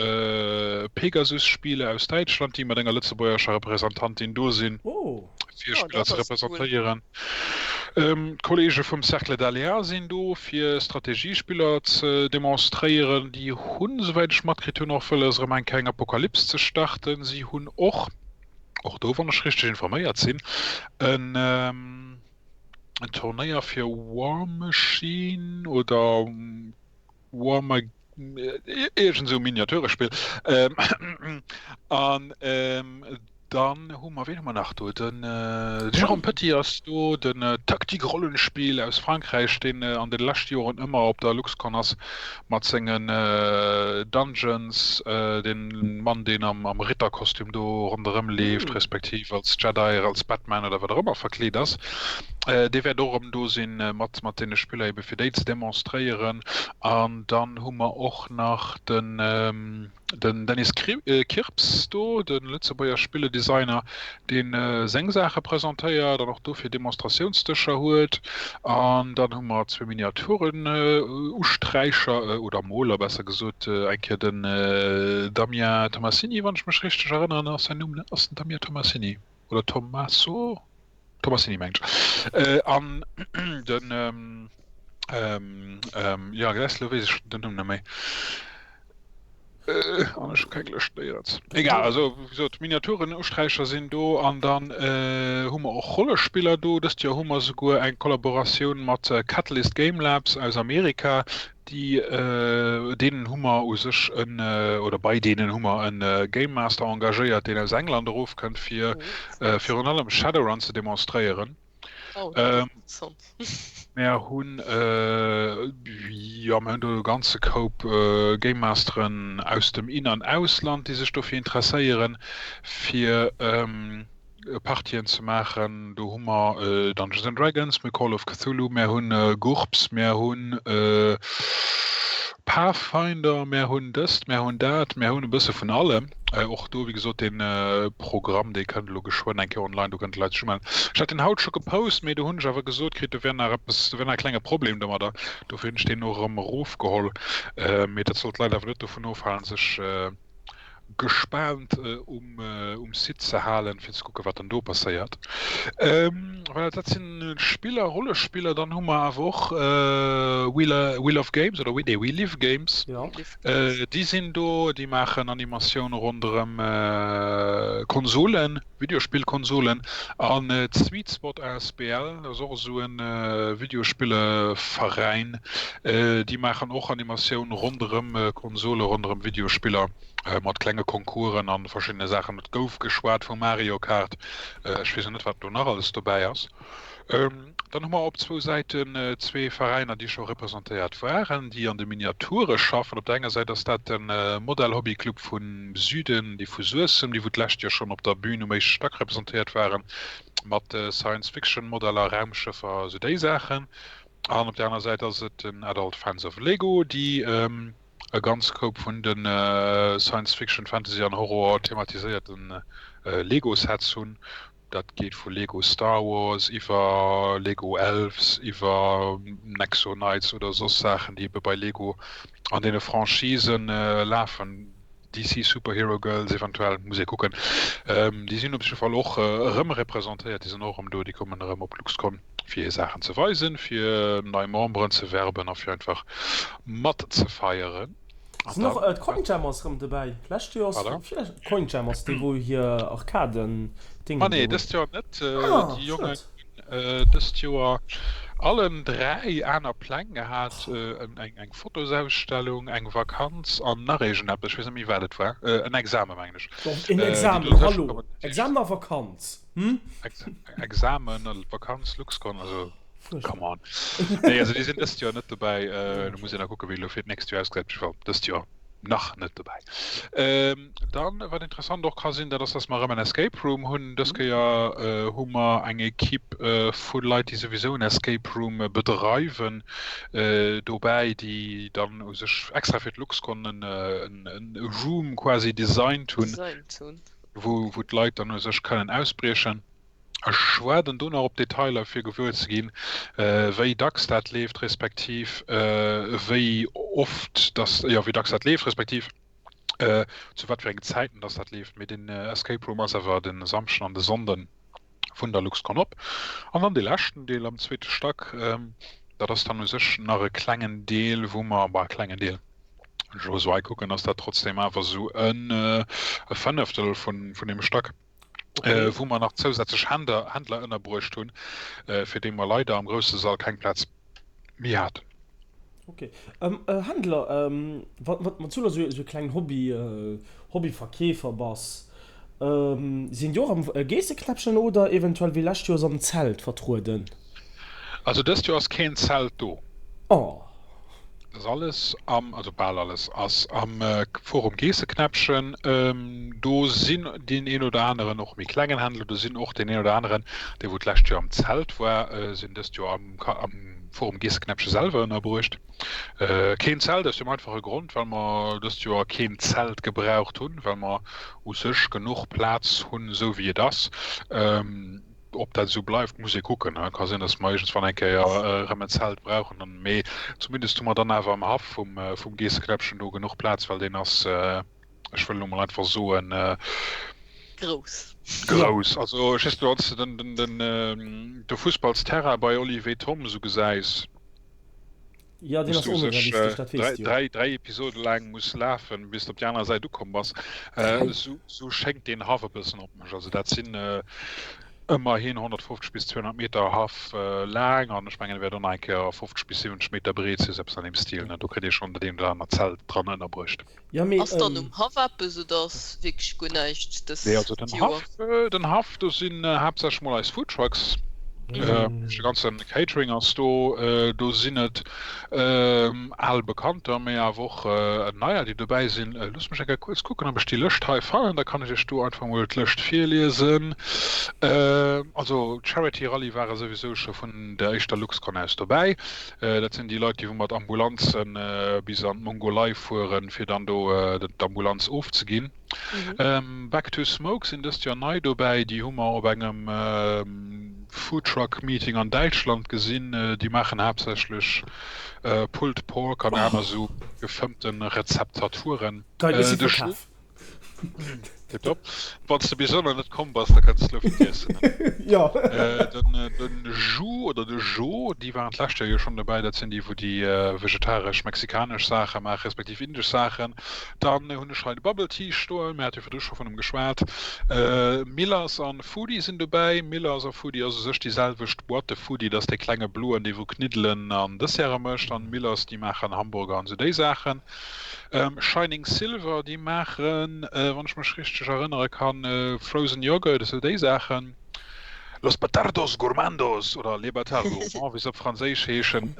Pegasus Spiele aus Däitschland, déi mat enger lëtzebuergescher Representantin do sinn, fir Spiller ze representéieren. D'Kolleege vum Cercle d'Aléa sinn do, fir Strategiespiller ze demonstréieren. Déi hunn, souwäit ech matkritt hunn, och wëlles, erëm eng Kéier eng Apokalypse ze starten. Si hunn och, och do, wann ech richteg informéiert sinn, en Turnéier fir War Machine oder War Ma iergend esou e Miniaturespill. An dann hu mer, ween hu mer nach do? Den Jérôme Petit ass do, den Taktikrollenspiel aus Frankräich, deen an de leschte Joren ëmmer op der LuxCon ass mat sengen Dungeons, den Mann, deen am Ritterkostüm do ronderëm leeft, respektiv als Jedi, als Batman oder wat och ëmmer verkleet ass. Dee wäert och erëm do sinn mat mat deene Spiller ebe fir déi ze demonstréieren. An dann hu mer och nach den den Dennis Kirps do, de Lëtzebuerger Spilledesigner, dee seng Saache presentéiert an och dofir Demonstratiounsdëscher huet. An dann hu mer zwee Miniaturen-Usträicher, oder Moler besser gesot, eng Kéier den Damien Tomassini, wann ech mech richteg erënneren, ass säin Numm, ne? Ass den Damien Tomassini oder Tommaso? Tomassini mengen ech. An den, jo, gesäis, elo weess ech den Numm net méi. An ech hu keng Lëscht néierens. Egal, also wéi gesot, Miniaturen-Usträicher sinn do an dann hu mer och Rollespiller do. Dëst Joer hu mer souguer eng Kollaboratioun mat Catalyst Game Labs aus Amerika. Déi, deenen hu mer u sech en, oder bei deenen hu mer e Game Master engagéiert, deen aus England erofkënnt, fir virun allem Shadowrun ze demonstréieren. Oh, dat ass interessant. Mär hunn, jo, mär hunn do e ganze Koup Game Masteren aus dem In an Ausland, déi sech dofir interesséieren, fir Partien ze maachen. Do hu mer Dungeons and Dragons, mir hu Call of Cthulhu, mär hunn GURPS, mär hunn Pathfinder, mär hunn dëst, mär hunn dat, mär hunn e bësse vun allem. Och do, wéi gesot, dee Programm, dee kënnt elo geschwënn eng Kéier online, do kënnen d'Leit sech umellen. Ech hat deen haut scho gepost, mee do hunn ech awer gesot kritt, do wär nach eppes, do wär nach e klenge Problem domadder. Dofir hunn ech deen och erëm erofgeholl. Mee dat soll d'Leit awer net dovun ofhalen, sech gespaant um Site ze halen, fir ze kucken, wat dann do passéiert. Voilà, dat sinn Spiller, Rollespiller. Dann hu mer awer och We Love Games, oder nee, We Live Games. Déi sinn do, déi maachen Animatioun ronderëm Konsolen, Videospillkonsolen. An d'Sweet Spot asbl, dat ass och esou e Videospilleveräin, déi maachen och Animatioun ronderëm Konsole, ronderëm Videospiller, mat klenge Concoursen a verschiddene Saachen. Et gouf geschwat vu Mario Kart, ech weess och net, wat do nach alles dobäi ass. Dann hu mer op zwou Säiten zwee Veräiner, déi scho representéiert waren, déi an de Miniature schaffen. Op der enger Säit ass dat de Modell Hobby Club vum Süden, déi vu Suessem, déi wou d'lescht Joer schonn op der Bühn um éischte Stack representéiert waren, mat Science-Fiction-Modeller, Raumschëffer, esou déi Saachen. An op der aner Säit ass et den Adult Fans of Lego, déi e ganz Koup vun de Science-Fiction, Fantasy an Horror thematiséierte Lego-Sets hunn. Dat geet vu Lego Star Wars iwwer Lego Elves iwwer Nexo Knights oder soss Saachen, déi ebe bei Lego an deene Franchisen lafen. DC Super Hero Girls eventuell, muss ee kucken. Déi sinn op jidde Fall och erëm representéiert, déi sinn och erëm do, déi kommen erëm op d'LuxCon fir hir Saachen ze weisen, fir nei Memberen ze werben a fir einfach mat ze feieren. Sinn och d'Coinjammers rëm dobäi? Lescht Joer ass virlescht Coinjammers, déi wou hir Arkaden Dingen do hunn. Ah nee, dëst Joer net. Déi Jongen hunn dëst Joer allen 3 aner Pläng gehat, eng Fotosausstellung, eng Vakanz an nach iergendeppes, ech weess net méi wat et war, en Examen mengen ech. En Examen, hallo, Examen a Vakanz, hm? Examen, Vakanz, Luxcon, also. Come on. Nee, also déi sinn dëst Joer net dobäi. Äh, do muss een da kucken, wéi elo fir d'nächst Joer ausgesäit. Op jidde Fall dëst Joer nach net dobäi. Ähm, dann, wat interessant och ka sinn, dat ass, dass mer erëm en Escape Room hunn. Dës Kéier äh, hu mer eng Equipe äh, vu Leit, déi souwisou en Escape Room bedreiwen, äh, dobäi, déi dann u sech extra fir d'LuxCon en, en, en Room quasi designt hunn, Designt hunn. wou, wou d'Leit dann u sech kënnen ausbriechen. Ech waarden do nach op Detailer fir gewuer ze ginn, wéi dacks dat leeft, respektiv wéi oft dass, jo wéi dacks dat leeft, respektiv zu wat fir engen Zäiten dass dat leeft. Mee den Escape Room ass awer de Samschden an de Sonnden vun der LuxCon op. An dann dee leschten Deel am zweete Stack, dat ass dann u sech nach e klengen Deel, wou mer, bah klengen Deel, wann ech elo esou hei kucken, ass dat trotzdem awer esou e Fënneftel vun deem Stack. Okay. Wou mer nach zousätzlech Händler, Händler ënnerbruecht hunn, fir déi mer leider am grousse Sall keng Plaz méi haten. Okay. Ähm, äh, Händler, ähm, wa, wa, wann du elo esou e klengen Hobby, äh, Hobbyverkeefer bass, ähm, sinn déi och am Geesseknäppchen oder eventuell wéi lescht Joers am Zelt vertrueden? Also dëst Joer ass keen Zelt do. Oh. Ass alles am, also bal alles ass am Forum Geesseknäppchen. Do sinn deen een oder aneren och méi klengen Händler, do sinn och deen een oder aneren, dee wou d'lescht Joer am Zelt war, sinn dëst Joer am am Forum Geesseknäppche selwer ënnerbruecht. Keen Zelt aus dem einfache Grond, well mer dëst Joer keen Zelt gebraucht hunn, well mer u sech genuch Plaz hunn, esou wéi et ass. Ob dat esou bleift, muss ee kucken. Ka sinn, datt mer iergendswann eng Kéier erëm en Zelt brauchen. Dann, mee zumindest hu mer dann awer am Haff vum, vum Geesseknäppchen do genuch Plaz, well deen ass, ech wëll elo mol einfach soen, Grouss. Grouss. Also ech weess net, wann s de den, den, den, de Fussballsterrain bei Olivier Thom esou gesäis, Ja, deen ass onrealistesch, dat weess de jo. Dräi, dräi Episode laang muss lafen, bis de op déi aner Säit ukomm bass. Esou, esou schéngt deen Haff e bëssen op mech. Also dat sinn ëmmerhin 150 bis 200 Meter Haff laang an ech mengen, e wäert och nach eng Kéier 50 bis 70 Meter breet sinn, esou eppes an deem Stil, ne? Do kritt ee schonn dat eent oder anert Zelt dran ënnerbruecht. Ja, mee, Ass dann um Haff eppes oder ass wierklech guer näischt dëst Nee, also den Joer? Haff, den Haff, do sinn haaptsächlech mol eis Foodtrucks. De ganze Catering ass do. Do sinn et al Bekannter, mee awer och neier, déi dobäi sinn. Loosst mech eng Kéier kuerz kucken, ob ech déi Lëscht hei fannen. Da kann ech iech do einfach mol d'Lëscht virliesen. Also d'Charity Rallye ware souwisou scho vun der éischter LuxCon aus dobäi. Dat sinn déi Leit, déi wou mat Ambulanze bis an d'Mongolei fueren, fir dann do d'Ambulanz ofzeginn. Back to Smoke sinn dëst Joer nei dobäi. Déi hu mer op engem Foodtruck Meeting an Däitschland gesinn. Déi maachen haaptsächlech Pulled Pork an aner sou gefëmmte Rezeptaturen. Geil, ech si verkaf. Tiptop. Wann s de bis ëmmer net komm bass, da kënns de elo vergiessen. Jo. Den den Ju oder de Jo, déi waren d'lescht Joer jo schonn dobäi. Dat sinn déi, wou déi vegetaresch mexikanesch Saache maachen, respektiv indesch Saachen. Dann hunn ech hei de Bubble Tea stoen, mir hate jo virdru scho vun em geschwat. Millers an Foodie sinn dobäi. Millers a Foodie ass u sech déi selwecht Boîte. Foodie, dat ass dee klenge bloen, dee wou Kniddelen an Desserte mécht, an Millers, déi maachen Hamburger an esou déi Saachen. Shining Silver, déi maachen, wann ech mech richteg erënnere kann, Frozen Yogurt, esou déi Saachen. Los Batardos Gourmandos oder Les Batards Gourmands, wéi se op Franséisch heeschen,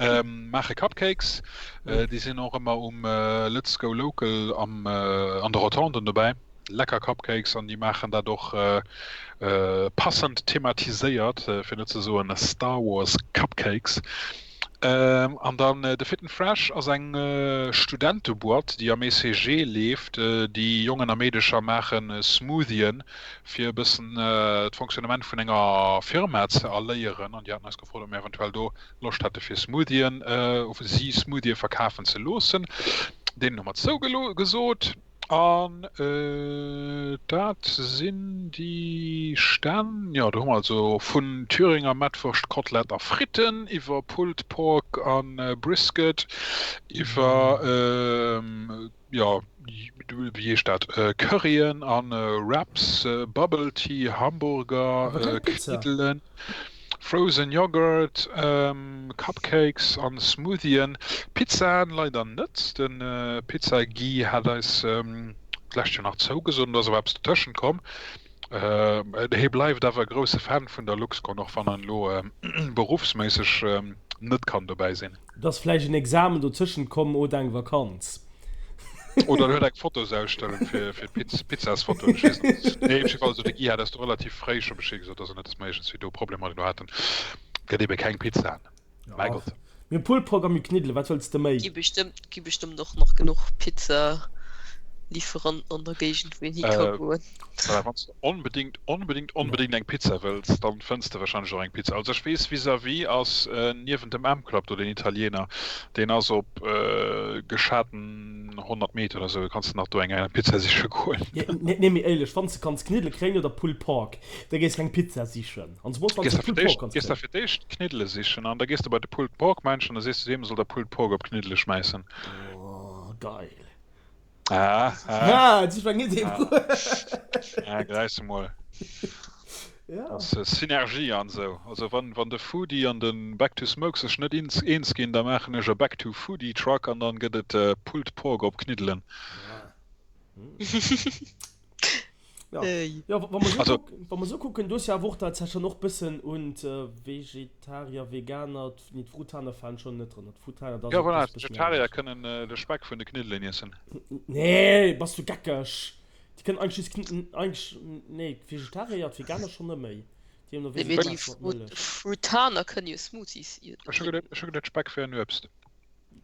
maache Cupcakes. Déi sinn och ëmmer um Let's Go Local am, an de Rotonden dobäi. Lecker Cupcakes an déi maachen dat och passend thematiséiert, fir net ze soen Star Wars Cupcakes. An dann de Fit and Fresh ass eng Studenteboîte, déi am ECG leeft. Déi Jongen a Meedecher maache Smoothien, fir e bëssen d'Fonctionnement vun enger Firma ze erléieren. An déi haten eis gefrot, ob mir eventuell do Loscht hätte fir Smoothien, si Smoothie verkafen ze loossen. Deenen hu mer zougesot. An dat sinn déi Stänn. Jo, do hu mer also vun Thüringer Mettwurscht, Kotelett a Fritten iwwer Pulled Pork a Brisket iwwer, jo, wéi heescht dat, Curryen a Wraps, Bubble Tea, Hamburger, Kniddelen. Frozen Yoghurt, Cupcakes an Smoothien. Pizzaen leider net. Den Pizza Guy hat eis d'lescht Joer nach zougesot, an do ass awer eppes dotëschent komm. Hie bleift awer e grousse Fan vun der Luxcon, och wann en elo beruffsméisseg net kann dobäi sinn. Et ass vläicht en Examen dotëschent komm oder eng Vakanz. Oder en huet eng Fotosausstellung fir Pizzasfotoen, ech weess net. Nee, op jidde Fall, also de Guy hat eis do relativ fréi scho Bescheed gesot, dass en net, dass mer iergendswéi do Problemer mat elo haten. Gëtt ebe keng Pizzaen, mäi Gott. Mir hu Pulled Pork a mir Kniddelen, wat wëlls de méi? Gi bestëmmt, gi bestëmmt och nach genuch Pizza. Lieferanten an der Géigend, wou een hi ka goen. Voilà, wann s de onbedéngt, onbedéngt, onbedéngt eng Pizza wëlls, dann fënns de warscheinlech och eng Pizza. Also ech weess, vis-à-vis ass niewent dem M-Club do deen Italiener, deen ass op geschaten 100 Meter oder sou, kanns de nach do eng Pizza siche goen. Nee, mee éierlech, wann s de kanns Kniddele kréien oder Pulled Pork, da gees keng Pizza sichen. An zemools wann s de Pulled Pork kanns kréien. Gees da fir d'éischt Kniddele sichen an da gees de bei de Pulled Pork Mensch an da sees du deem, e soll der Pulled Pork op Kniddele schmäissen. Oh, geil. Ah, ah. Ah, das war eng Idee. Ah, gesäis du mol. Ja. Das ist Synergie an sou. Also wann, wann de Foodie an den Back to Smoke sech net eens, eens ginn, da maachen ech e Back to Foodie Truck an dann gëtt et äh, Pulled Pork op Kniddelen. Ja. Ja, ja wa mer sou Also- kucken, wa mer sou kucken, du hues jo awer och dat schon och bëssen un d'Vegetarier, Veganer, nee d'Frutaner falen schon net drënner. D'Frutaner, dat ass Ja, och voilà, bëssen méi d'Vegetarier anescht. kënnen äh, de Speck vun de Kniddelen iessen. Nee, bass du geckeg? Déi kënnen eigentlech just Kn-, eigentlech, nee, d'Vegetarier jo, d'Veganer schon net méi. Déi hunn der Nee, mee déi Vegetarier mat Mëllech. Frutaner kënnen jo Smoothies Ech hu drénken. geduet, ech hu geduet, Speck wär en Uebst.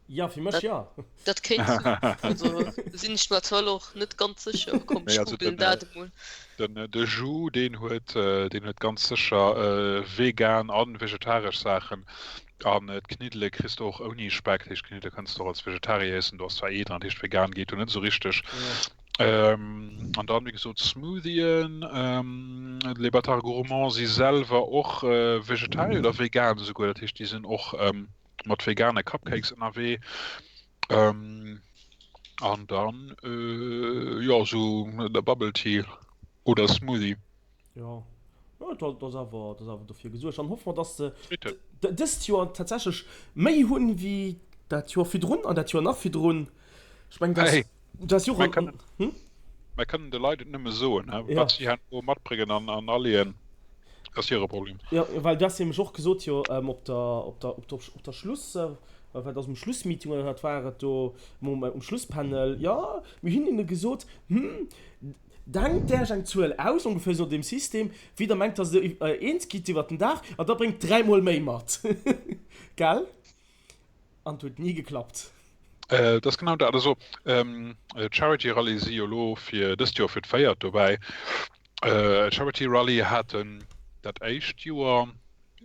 Ja, fir mech ja. Dat kéint sinn. Also sinn ech mer zwar elo och net ganz sécher. Komm, Nee, ech also googlen den, dat emol. den, de Jus, deen huet, deen huet ganz sécher vegan an vegetaresch Saachen. An d'Kniddele kriss de och ouni Speck. Dat heescht, d'Kniddele kënns de och als Vegetarier iessen. Do ass zwar Ee dran, dat heescht vegan geet do net esou richteg. An dann, wéi gesot, Smoothien. Les Bâtards Gourmands si selwer och Vegetarier oder vegan esouguer. Dat heescht, déi sinn och mat vegane Cupcakes ënnerwee. Ähm, an dann äh, ja so der Bubble Tea oder Smoothie. Ja, ja dat ass awer, dat ass awer dofir gesuergt. Dann hoffe mer, dass se dëst Joer tatsächlech méi hunn wéi dat Joer virdrun an dat Joer nach virdrun. Ech mengen, dat Hey, ass jo mir och. kënnen, Hm? mir kënnen de Leit et nëmme soen, he, Ja. wat si herno matbréngen an, an aleeën. Ass hire Problem. Jo, well du has nämlech och gesot, jo, op der, op der, op der, op der Schluss, wat ass, um Schlussmeeting oder wat war et do, um, um Schlusspanel, jo, mir hunn hinne gesot, hm, denkt Äech eng Zuel aus, ongeféier esou no deem System, wéi Der mengt, dass Der eens gitt iwwert den Dag, an da bréngt dräimol méi mat. Gell? An et huet ni geklappt. Dat ass genau dat. Also, d'Charity Rallye si jo elo fir dëst Joer fir d'véiert dobäi. Charity Rallye haten dat éischt Joer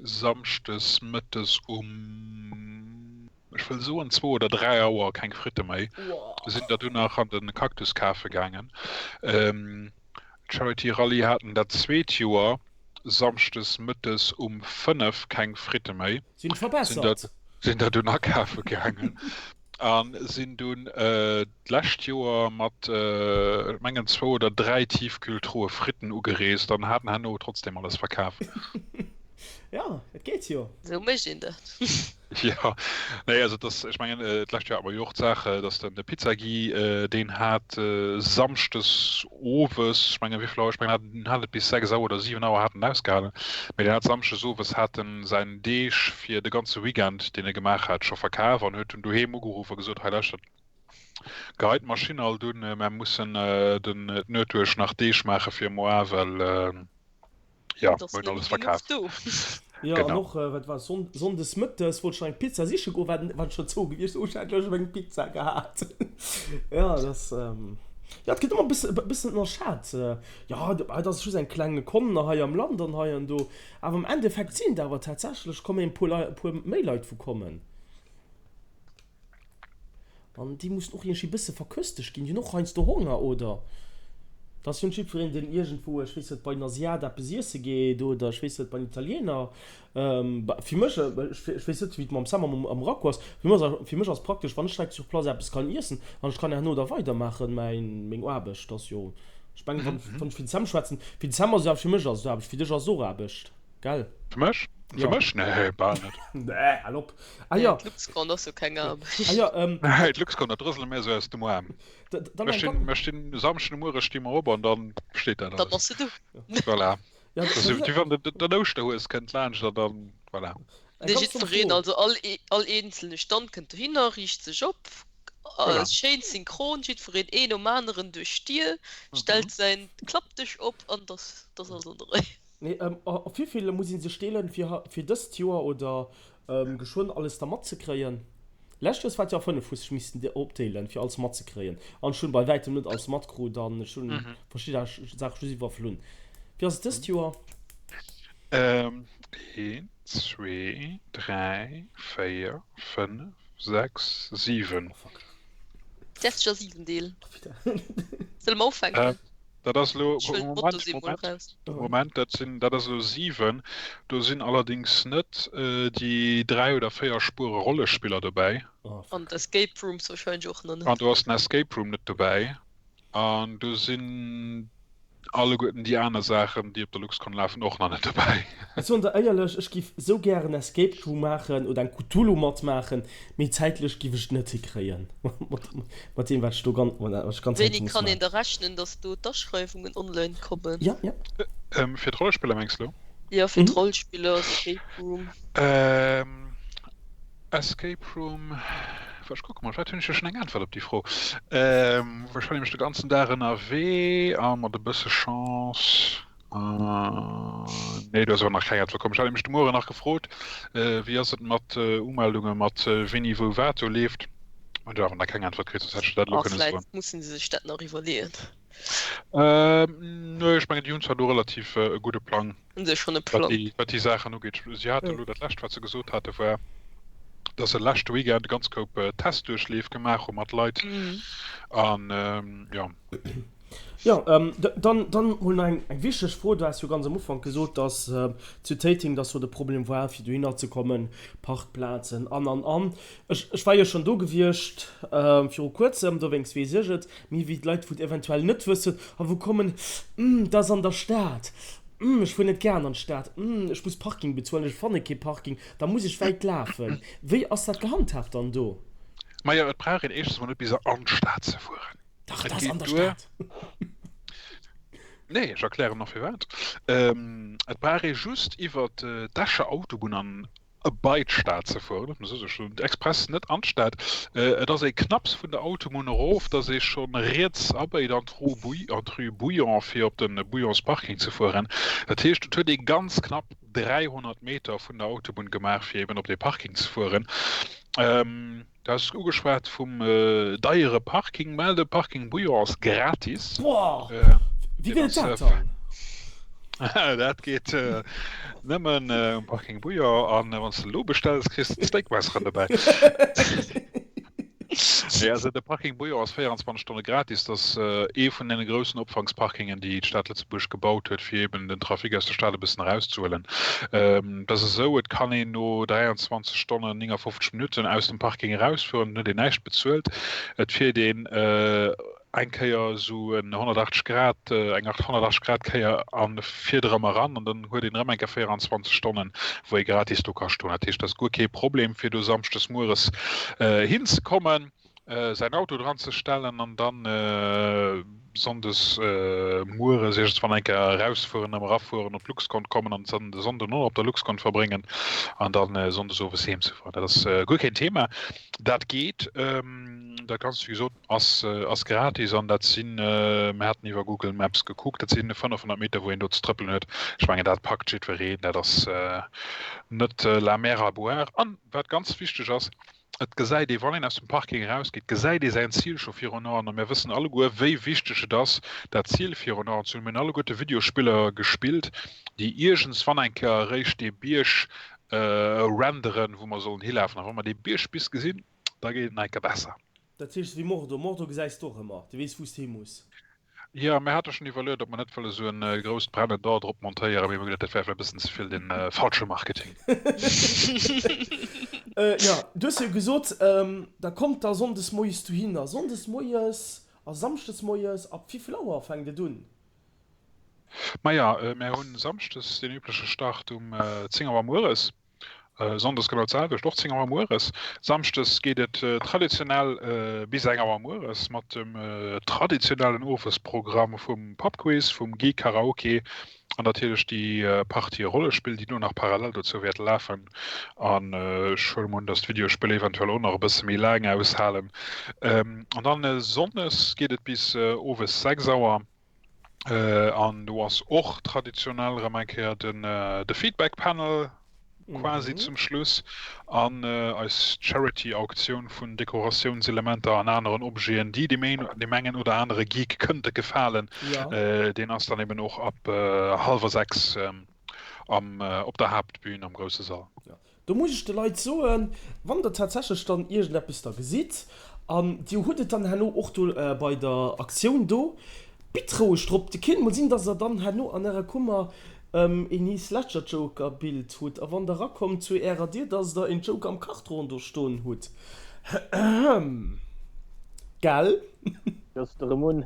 Samschdes mëttes um, ech wëll soen zwou oder 3 Auer keng Fritte méi, sinn der dunn nach an de Cactus kafe gaangen. Charity Rallye haten dat zweet Joer Samschdes mëttes um 5 keng Fritte méi, Sinn verbessert. sinn der dunn akafe gaangen. A sinn dunn d'lescht Joer mat, ech mengen, zwou oder 3 Tiefkühltruhe Fritten ugereest an haten herno trotzdem alles verkaf. Jo, et geet jo. Esou mécht een dat. Jo, nee, also et ass, ech mengen, d'lescht Joer hate mer jo och d'Saach, dass den Pizza Guy, deen hat samschdes owes, ech mengen, wéi vill Auer, ech mengen, en hat et bis 6 Auer oder 7 Auer hat en ausgehalen, mee deen hat samschdes owes hat en säin Deeg fir de ganze Weekend, deen e gemaach hat, scho verkaf an huet dunn doheem ugeruff a gesot, hei lauschtert, geheit d'Maschinn alt un, mer mussen den d'Nuet duerch nach Deeg maache fir moar, well jo, Et ass mer hunn nëmme alles genuch verkaf. do. Jo, an Genau. och, wat war Sonn, Sonndes mëttes wollt ech nach eng Pizza siche goen, war, war et schon zou gewiescht, oh ech hätt loscht op eng Pizza gehat. Jo, dat ass, jo, et gëtt ëmmer e bësse, e bëssen ënnerschat. Jo, et ass just eng kleng Con hei am Land an hei an do, awer am Endeffekt sinn et awer tatsächlech kommen e puer Lei, e puer méi Leit wou kommen. An déi mussen och iergendwéi bësse verköstegt ginn. Déi hunn och heiansdo Honger, oder? Dat ass jo net jiddwereen, deen iergendwou, ech weess net, bei den Asiat eppes iesse geet oder ech weess net, bei den Italiener. Fir mech, ech weess net, wéi et mam Sam a mam Racco ass, fir mech ass, fir mech ass praktesch, wann ech direkt sur place eppes kann iessen an ech kann herno da weidermaachen, mäin, meng Aarbecht. Dat ass jo, ech mengen, wann, wann ech fir den Sam schwätzen, fir den Sam ass et Aarbecht, fir mech ass et Aarbecht, fir dech ass et och Aarbecht. Gell? Fir mech? Fir Ja. mech? Nee, bal net. Nee, hal op. Ah Nee, jo. d'Luxcon ass jo keng Ah Aarbecht. jo, ähm. Nee, d'Luxcon, dat drësele mir esou aus dem Aarm. Da, da Mir eng stinn, ganz. mir stinn, Samschden de Muere sti mer op an dann steet dat Dann alles. ass se do. Voilà. Ja, Dat ass da, wéi wéi wann den, den Ouschterhues kënnt laanscht an dann, voilà. eng Nee, ganz domm jiddwereen, Fro. also all, all eenzelne Stand kënnt dohinner, riicht sech op, Voilà. schéin synchron, jiddwereen een nom aneren duerch d'Dier, stellt säin Klappdësch op an dass, dass alles an der Rei. Nee, op wéivill muss een sech deelen fir fir dëst Joer oder geschwënn alles da matzekréien? Lescht Joers war et jo a 5, wou sech missten opdeelen, fir alles matzekréien. An ech hunn bei wäitem net alles matkrut an ech hunn verschidde Saache just iwwerflunn. Wéi ass et dëst Joer? Een, zwee, dräi, véier, fënnef, sechs, siwen. Oh fuck. Däerfs dech a 7 deelen. Solle mer ufänken? Dat ass elo, Moment, Moment, Moment, dat sinn, dat ass elo 7. Do sinn allerdings net déi 3 oder 4 Spuere Rollespiller dobäi. An d'Escape Rooms wahrscheinlech och nach net. An do ass den Escape Room net dobäi. An do sinn alleguerten déi aner Saachen, déi op der LuxCon lafen, och nach net dobäi. Ech soen der éierlech, ech giff sou gären Escape Room maachen oder eng Cthulhu matmaachen, mee zäitlech giff ech et net hikréien mat deem wat ech do ganz ganz Zäit Wéini muss kann een maachen. da rechnen, dass do d'Aschreiwungen online kommen? Ja, ja. Fir d'Rollespiller mengs de lo? Jo, fir d'Rollspiller, Escape Room. Escape Room, ech kucke mol, vläicht hunn ech jo schonn eng Äntwert op déi Fro. Ech war nämlech de ganzen Dag ënnerwee a mat e bësse Chance, nee do ass awer nach keng Äntwert komm. Ech hat nämlech de Mueren nach gefrot, wéi ass et mat Umeldunge mat wéini wou wat do leeft. Hunn ech awer nach keng Äntwert kritt, soss hätt ech der dat elo Ah, kënne soen. vläicht musse se sech dat nach iwwerleeën. Nee, ech mengen déi hunn zwar do relativ e gudde Plang. Hunn se schonn e Plang? Wat déi Saachen ugeet. Si haten elo, dat lescht wat se gesot hate war, datt se leschte Weekend e ganz Koup Testduerchleef gemaach hu mat Leit an jo. Jo, dann dann mol nach eng eng wichteg Fro. Du has jo ganz am Ufank gesot, datt zu Téiteng, datt do de Problem war fir dohinner ze kommen, Parkplazen an an an. Ech ech war jo schonn do gewiescht viru kuerzem, dowéinst weess ech et. Mee wéi d'Leit wou et eventuell net wëssen a wou kommen, Hm, dat ass an der Stad. Hm, ech fuer net gären an d'Stad. Hm, ech muss Parking bezuelen, ech fanne kee Parking, da muss ech wäit lafen. Wéi ass dat gehandhaabt dann do? Majo, et brauch een éischtens mol net bis an d'Stad ze fueren. Dach, dat ass an der Stad. Nee, ech erklären nach firwat. Et brauch ee just iwwer d'Escher Autobunn an bei d'Stad ze fueren, dat muss ech soen, express net an d'Stad. Et ass ee knapps vun der Autobunn erof, dass ee schonn riets abéit an d'Rue Bouillon, an d'Rue Bouillon, fir op de Bouillons Parking ze fueren. Dat heescht, et huet ee ganz knapp 300 Meter vun der Autobunn gemaach, fir eben op dee Parking ze fueren. Du has ugeschwat vum deiere Parking. Mä de Parking Bouillon ass gratis. Boah! Wéi geet dat dann? Dat geet nëmmen um Parking Bouillon. An wann s de elo bestells, kriss de d'Steakmesseren dobäi. Nee, also de Parking Bouillon ass 24 Stonne gratis. Dat ass ee vun deene groussen Opfangsparkingen, déi d'Stad Lëtzebuerg gebaut huet, fir eben den Trafic aus der Stad e bëssen erauszehuelen. Et ass esou, et kann een no 23 Stonnen 59 Minutten aus dem Parking erausfueren, dann huet een näischt bezuelt. Et fiert een eng Kéier esou en 180 Grad, eng 180 Grad Kéier a fiert erëm eran an dann huet een erëm eng Kéier 24 Stonnen, wou ee gratis do ka stoen. Dat heescht, et ass guer kee Problem, fir do samschdes mueres hinzekommen, säin Auto dran ze stellen an dann sonndes mueres iergendswann eng Kéier erausfueren, erëm erafueren, op d'Luxcon kommen an dann de Sonnden och op der Luxcon verbréngen an dann sonndes owes heem ze fueren. Dat ass guer keen Thema. Dat geet. Dat Ganzt, wéi gesot, ass ass gratis an dat sinn, mir haten iwwer Google Maps gekuckt, dat sinn 500 Meter wou een do ze trëppelen huet. Ech mengen dat packt jiddwereen, dat ass net la mer à boire. An wat ganz wichteg ass, et gesäit ee wann een aus dem Parking erausgeet, gesäit ee säin Ziel scho virun Aen a mir wëssen alleguer wéi wichteg et ass dat Ziel virun Aen ze hunn. Mir hunn alleguerte Videospiller gespillt, déi iergendswann eng Kéier eréischt dee Bierg renderen, wou mer sollen hilafen. A wa mer dee Bierg bis gesinn, da geet et nach eng Kéier besser. Dat heescht wéi Mordor, Mordor gesäis de och ëmmer, du weess wou s de hi muss. Jo, mir hate schonn iwwerluet, ob mer net wëlle sou en grousst brennend A drop montéieren, mee mir hu geduet, dat wär vläicht e bëssen ze vill de falsche Marketing. Jo, du hues jo gesot, da kommt da sonndes moies dohinner. Sonndes moies a samschdes moies, ab wéivill Auer fänkt et un? Maja, mir hunn samschdes den übleche Start um 10 Auer mueres. Sonndes genau d'selwecht, och 10 Auer mueres. Samschdes geet et traditionell bis eng Auer mueres mat dem traditionellen Owesprogramm vum Pubquiz, vum Geek Karaoke an natierlech déi Partie Rollespill, déi do nach parallel dozou wäerte lafen. An ech huele mol un, dass d'Videospiller eventuell och nach e bësse méi laang aushalen. An dann sonndes geet et bis owes 6 Auer. An do ass och traditionell erëm eng Kéier den de Feedback Panel. quasi zum Schluss an eis Charity-Auktioun vun Dekoratiounselementer an aneren Objeten, déi deem een, deem engen oder anere Geek kënnte gefalen, deen ass dann eben och ab hallwer 6 am, op der Haaptbün am grousse Sall. Do muss ech de Leit soen, wann der tatsächlech dann iergendeppes da gesitt an dir hutt et dann herno och do bei der Aktioun do, bitt roueg drop. Et kéint mol sinn, dass der dann herno an ärer Kummer een Heath Ledger Joker Bild hutt a wann der erakommt zu ärer Dier, dass der een Joker am Kartron do stoen hutt. Gell? Hues de erëm un.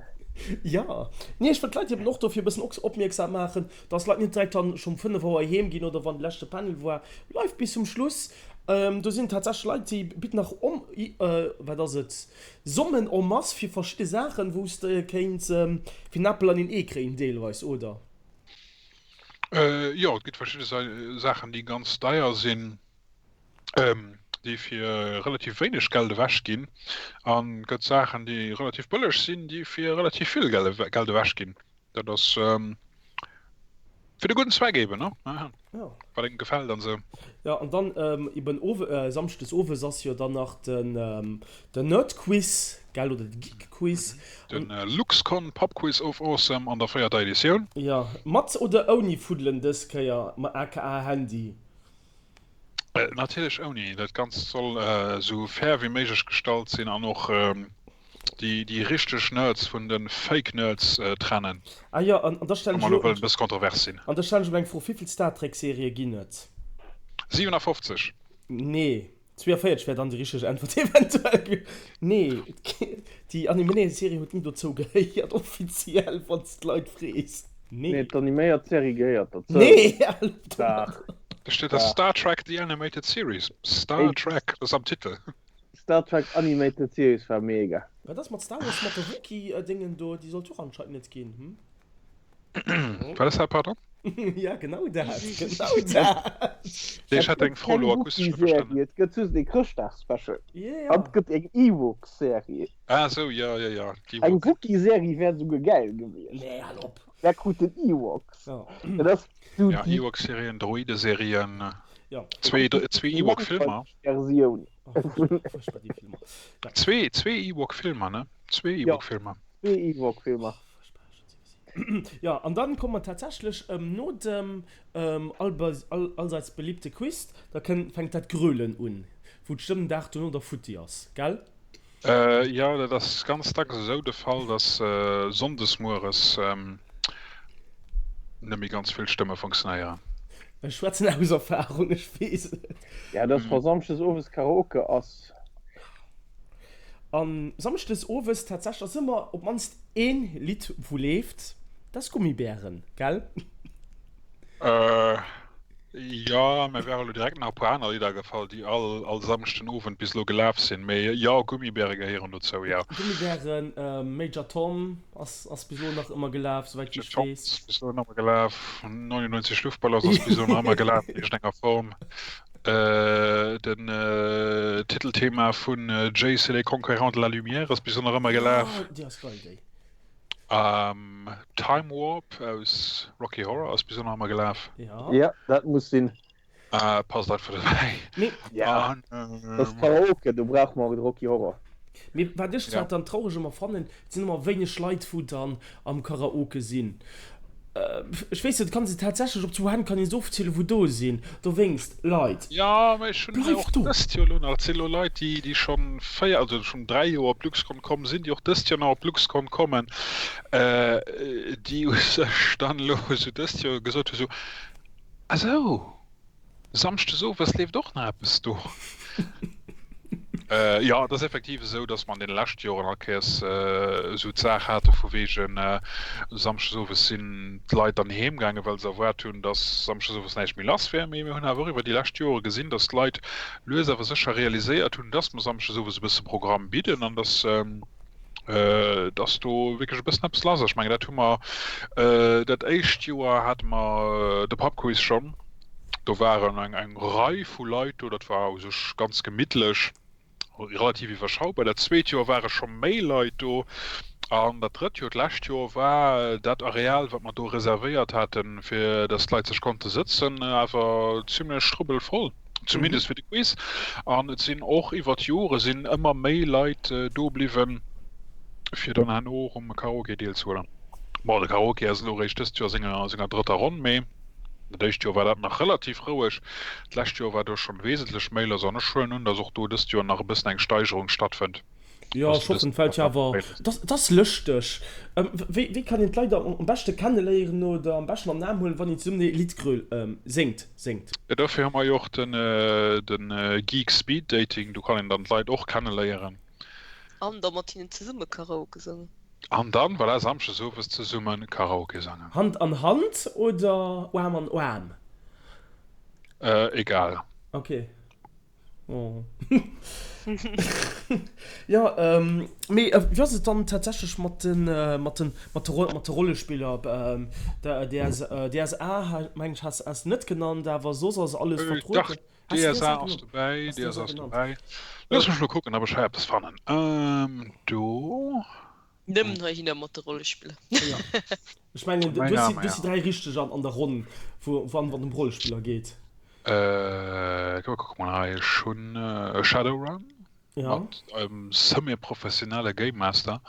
Jo. Nee, ech wëll d'Leit eben och dofir e bëssen opmierksam maachen, dass d'Leit net direkt dann scho um 5 Auer heem ginn oder wann de leschte Panel war. Bleift bis zum Schluss. Do sinn tatsächlech Leit, déi bidden nach om, wat ass et, Sommen en masse fir verschidde Saachen, wou s de kéints fir en Apel an een Ee kréien deelweis, oder? Jo, et gëtt verschidde Saachen, déi ganz deier sinn, déi fir relativ wéineg Geld ewech ginn, an et gëtt Saachen, déi relativ bëlleg sinn, déi fir relativ vill Geld ewech ginn. Dat ass fir de gudden Zweck eben, ne? Ja. Wat engem gefält an esou. Ja, an dann eben owe, samschdes owes ass jo dann nach den, den Nerd-Quiz, gell, oder de Geek-Quiz. Den LuxCon Pub Quiz of Awesome an der véierter Editioun. Ja, mat oder ouni Fuddelen dës Kéier, aka Handy? Natierlech ouni. Dat Ganzt soll esou fair wéi méiglech gestallt sinn an och déi richteg Nerds vun de Fake Nerds trennen. Ah jo, an da stellen ech elo wëllen e bësse kontrovers sinn. An da stellen ech elo eng Fro, Wéivill Star Trek Serië ginn et? 57. Nee, 42 wär dann déi richteg Äntwert eventuell. Nee, déi animéiert Serie huet ni dozou gehéiert, offiziell, wann s d'Leit frees. Nee. Nee, d'animéiert Serie gehéiert dozou. Nee, hal op domadder. Do steet da Star Trek, The Animated Series. Star Trek, dat ass am Titel. Star Trek Animated Series war mega. Wat ass mat Star Wars mat der Wookiee Déngen do? Déi sollt och anscheinend net ginn, hm? Wat ass dat, pardon? Ja, genau dat, genau dat. Nee, ech hat deng Fro elo akustesch net verstanen. Et gëtt just ee Chrëschtdagsspecial. Ja. An et gëtt eng Ewok-Serie. Ah sou, jo, jo, jo, d'Ewok. Eng Wookiee-Serie wär souguer gäil gewiescht. Nee, hal op. Wer krut den Ewoks? Ja. Dat ass sou Ja, déi Ewok-Serien, Droide-Serien, Ja. zwee, zwee Ewok-Filmer. Versioun. Furchtbar déi Filmer. Zwee, zwee Ewok-Filmer, ne? Zwee Ewok-Filmer. Zwee Ewok-Filmer. Jo, an dann komme mer tatsächlech no dem allseits beliebte Quiz, da kënn, fänkt dat Grölen un, wou d'Stëmm den Dag dono da futti ass, gell? Jo, dat ass ganz dacks esou de Fall, dass sonndes mueres net méi ganz vill Stëmme funktionéieren. Ech schwätzen aus Erfahrung, ech weess et. Ja, dass wa samschdes owes Karaoke ass. An samschdes owes tatsächlech ass ëmmer op d'mannst een Lidd wou leeft, dat ass Gummibären, gell? Jo, mir wäre lo direkt nach e puer aner Lidder agefall, déi all all Samschden Owend bis elo gelaf sinn. Mee jo, Gummibäre gehéieren dozou, jo. Gummibären, Major Tom ass ass bis elo nach ëmmer gelaf, souwäit wéi ech weess. Major Tom ass bis elo nach ëmmer gelaf, 99 Luftballons ass bis elo nach ëmmer gelaf an iergendenger Form. Den Titelthema vun Jay c'est les conquérants de la lumière ass bis elo nach ëmmer gelaf. Jo, déi ass geil, déi. Time Warp aus Rocky Horror ass bis elo nach ëmmer gelaf. Ja. Ja, dat muss sinn. Passt einfach dobäi. Mee. Ja, dat ass Karaoke, do brauche mer och de Rocky Horror. Mee wat ech zwar dann traureg ëmmer fannen, et sinn ëmmer wéineg Leit wou dann am Karaoke sinn. Ech weess net, kann se tatsächlech op zwou Hänn kann een se ofzielen wou do sinn. Dowéinst, Leit, Jo, mä ech hunn bleift och do! dëst Joer elo nach, et sinn elo Leit déi déi schonn 4, also schonn 3 Joer op LuxCon komm sinn, déi och dëst Joer nach op LuxCon kommen, déi u sech dann elo esou dëst Joer gesot hu sou, Ah sou, Samschdes owes leeft och nach eppes do. Jo, et ass effektiv esou, datt mer an deene leschte Joren all Kéiers esou d'Saach hate vu wegen, samschdes owes sinn d'Leit dann heem gaangen, well se erwaart hunn, datt samschdes owes näischt méi lass wär. Mee mir hunn awer och iwwer déi lescht Jore gesinn, datt d'Leit lues awer sécher realiséiert hunn, datt mer samschdes owes e bësse Programm bidden an datt, datt do wierklech e bëssen eppes lass ass. Ech mengen, dat hu mer dat éischt Joer hate mer de Pubquiz schonn. Do waren eng eng Rei vu Leit do, dat war u sech ganz gemittlech, relativ iwwerschaubar. Dat zweet Joer ware scho méi Leit do. An dat drëtt Joer, d'lescht Joer, war dat Areal, wat mer do reservéiert haten, fir dass d'Leit sech konnte sëtzen, awer zimlech strubbelvoll, zumindest fir de Quiz. An et sinn och iwwer d'Jore sinn ëmmer méi Leit do bliwwen, fir dann herno och um Karaoke deelzehuelen. Bon, de Karaoke ass elo eréischt dëst Joer a senger drëtter Ronn, mee dat éischt Joer war dat nach relativ roueg. D'lescht Joer war do schonn wesentlech méi lass an ech huelen un, dass och do dëst Joer nach e bëssen eng Steigerung stattfënnt. Jo, ech hoffen, well jo awer, et ass lëschteg. Wéi wéi kann een d'Leit am beschte kenneléieren oder am beschten an den Aarm huelen, wann een zesummen e Lidd gröl séngt séngt? Jo, dofir hu mer jo och den Geek Speed Dating, do kann een dann d'Leit och kenneléieren. An da mat hinnen zesumme Karaoke sangen. An dann, voilà, Samschdes owes zesumme Karaoke sangen. Hand an Hand oder Aarm an Aarm? Egal. Ok. Oh. Jo, mee wéi ass et dann tatsächlech mat den, mat den, mat de, mat de Rollespiller? DSA, DSA meng ech has has de net genannt, awer soss ass alles vertrueden. Dach, DSA ass dobäi, DSA ass dobäi. Looss mech mol kucken, ob ech hei eppes fannen. Do. Nëmmen heihinner mat de Rollespiller. Jo. Ech mengen, du hues déi 3 richteg an der Ronn, wou wann et ëm Rollespiller geet. Kuck mol hei, ech hunn Shadowrun mat engem semi-professionelle Game Master.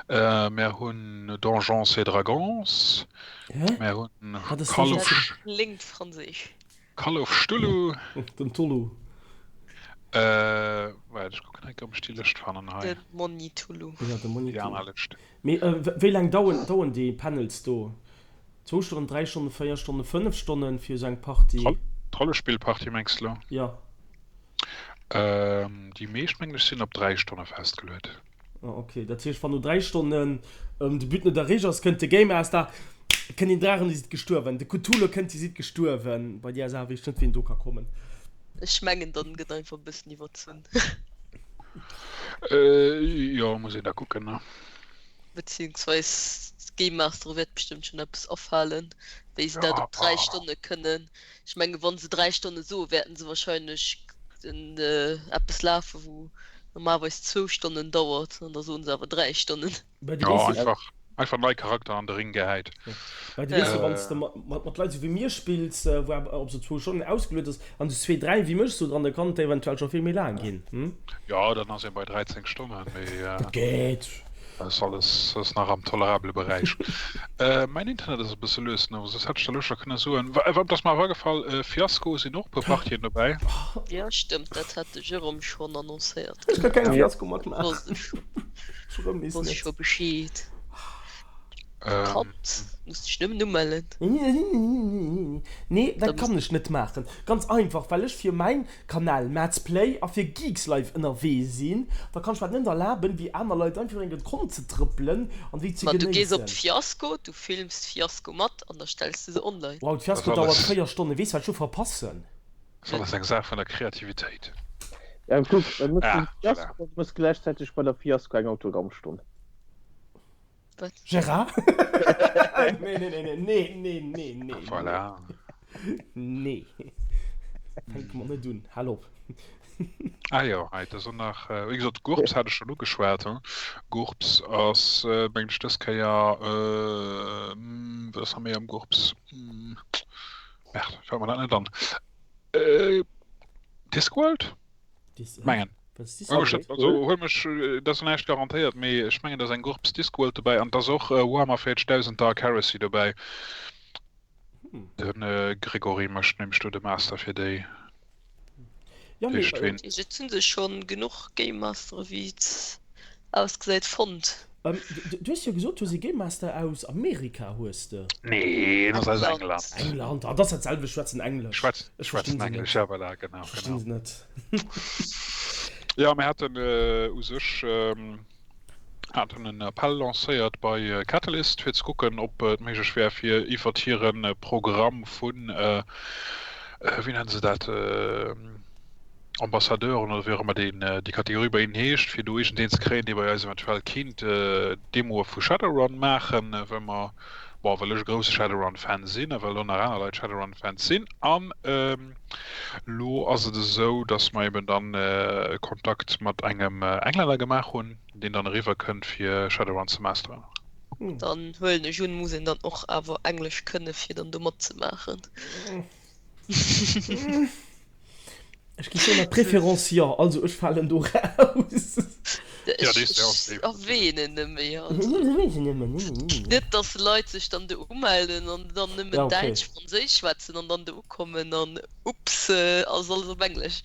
Mär hunn Donjons et Dragons. Mär hunn Call of. Kléngt franséisch. Call of Cthulhu. Den Tulu. Waart, ech kucken enk, ob ech déi Lëscht fannen hei. De Monni Tulu. Jo, de Monni Déi aner Lëscht. Mee wéi laang dauern déi Panels do? Zwou Stonnen, 3 Stonnen, 4 Stonnen, 5 Stonnen fir esou eng Partie? D'Rollespillpartie mengs de lo? Jo. Déi meescht mengen ech sinn op 3 Stonne festgeluet. Ah ok, dat heescht wann no 3 Stonnen de But net erreecht ass, kënnt de Game Master, kënnt een Draachen, dir sidd gestuerwen, de Cthulhu kënnt, dir sidd gestuerwen. Bei DSA weess ech net wien do ka kommen. Ech mengen dann gëtt einfach e bëssen iwwerzunn. Jo, muss een da kucken, ne? Beziehungsweis d'Game Mastere wäert bestëmmt schonn eppes afalen, wéi se dat op 3 Stonne kënnen. Ech menge wann se 3 Stonne soe wäerten se wahrscheinlech den eppes lafe wou normalerweis zwou Stonnen dauert an da soen se awer 3 Stonnen. Jo, einfach, einfach nei Charakter an de Ring gehäit. Well du weess jo, wann s de mat Leit esou wéi mir spills, wou awer op esou zwou Stonnen ausgeluet ass, an du zwee, dräi wéi mech esou dran, da kann et eventuell scho vill méi laang ginn, hm? Jo, dann ass ee bei 13 Stonnen, mee. Dat geet. Dat ass alles, dat ass nach am tolerabele Beräich. Mäin Internet ass e bësse lues, no, soss hätt ech der elo scho kënne soen. Wa, et ass mer awer agefall, Fiasco sinn och e puer Partien dobäi. Jo, stëmmt, dat hat de Jérôme schonn annoncéiert. Ech ka keng Fiasco matmaachen. Wosst ech schonn. Wosst ech scho Bescheed. Kanns, muss dech nëmmen umellen. Nee, dat kann ech net maachen. Ganz einfach, well ech fir mäin Kanal Mads Play a fir Geekslife ënnerwee sinn. Da kann ech mer et net erlaben, wéi aner Leit einfach iwwer en Kont ze trëppelen an déi ze Ma du gees op genéissen. d'Fiasco, du films d'Fiasco mat an da stells de se online. Wow, d'Fiasco dauert 4 Stonnen. Weess wat ech do verpassen? Ass alles eng Saach vun der Kreativitéit. Ja, kuck, dann muss ah, Fiasco, voilà. muss gläichzäiteg bei der Fiasco eng Autogrammstonn. Wat? Gérard? nee, nee, nee, nee, nee, nee, nee. Voilà. Nee. Fänke mer net un. Hal op. Ah jo, hei, da soll nach, äh, wéi gesot, GURPS hat ech schon ugeschwat. Hm? GURPS ass, äh, mengen ech, dës Kéier, äh, hm, wat ass nach méi am GURPS? Hm. Merde, fällt mir dat net an. Äh, Discworld? Dis, Mengen. Was ist Discworld? Okay. Also huel mech, dat ass näischt garantéiert, mee ech mengen, da ass eng GURPS Discworld dobäi an da ass och Warhammer 40.000 Dark Heresy dobäi. Hm. Den äh, Gregory mécht nämlech do de Master fir déi. Ja, mee, Éischt ween. Et hunn sech schonn genuch Game Mastere wéi et ausgesäit fonnt. Ähm, du hues jo gesot, du hues ee Game Master aus Amerika, hues de? Nee, en ass aus England. England, ah, dat ass dat selwecht, schwätzen Englesch. Schwätz, Ech verstinn schwätzen se net. Englesch, ja voilà, genau, Ech verstinn genau. se net. Ja, mir haten äh, u sech ähm, haten en Appell lancéiert bei Catalyst, fir ze kucken, ob et méiglech wär, fir iwwert hire Programm vun, wéi nennen se dat, Ambassadeuren oder wéi och ëmmer deen, déi Kategorie bei hinnen heescht, fir do iergendeen ze kréien, dee bei eis eventuell kinnt Demoe vu Shadowrun maachen, well mer. Bon, well ech e grousse Shadowrun-Fan sinn a well och nach aner Leit Shadowrun-Fans sinn. An elo ass et esou, dass mer eben dann Kontakt mat engem Englänner gemaach hunn, deen dann eriwwer kënnt fir Shadowrun ze masteren. Dann huelen ech un, muss een dann och awer Englesch kënne fir dann do matzemaachen. Ech gi soen, Préférence jo, also ech falen do raus. Ja, déi ass ja och Erwähnen nëmme, jo. Net dass Leit sech dann do umelden an dann nëmmen ja, okay. Däitsch, Franséisch schwätzen an dann do ukommen an ups, ass alles op Englesch.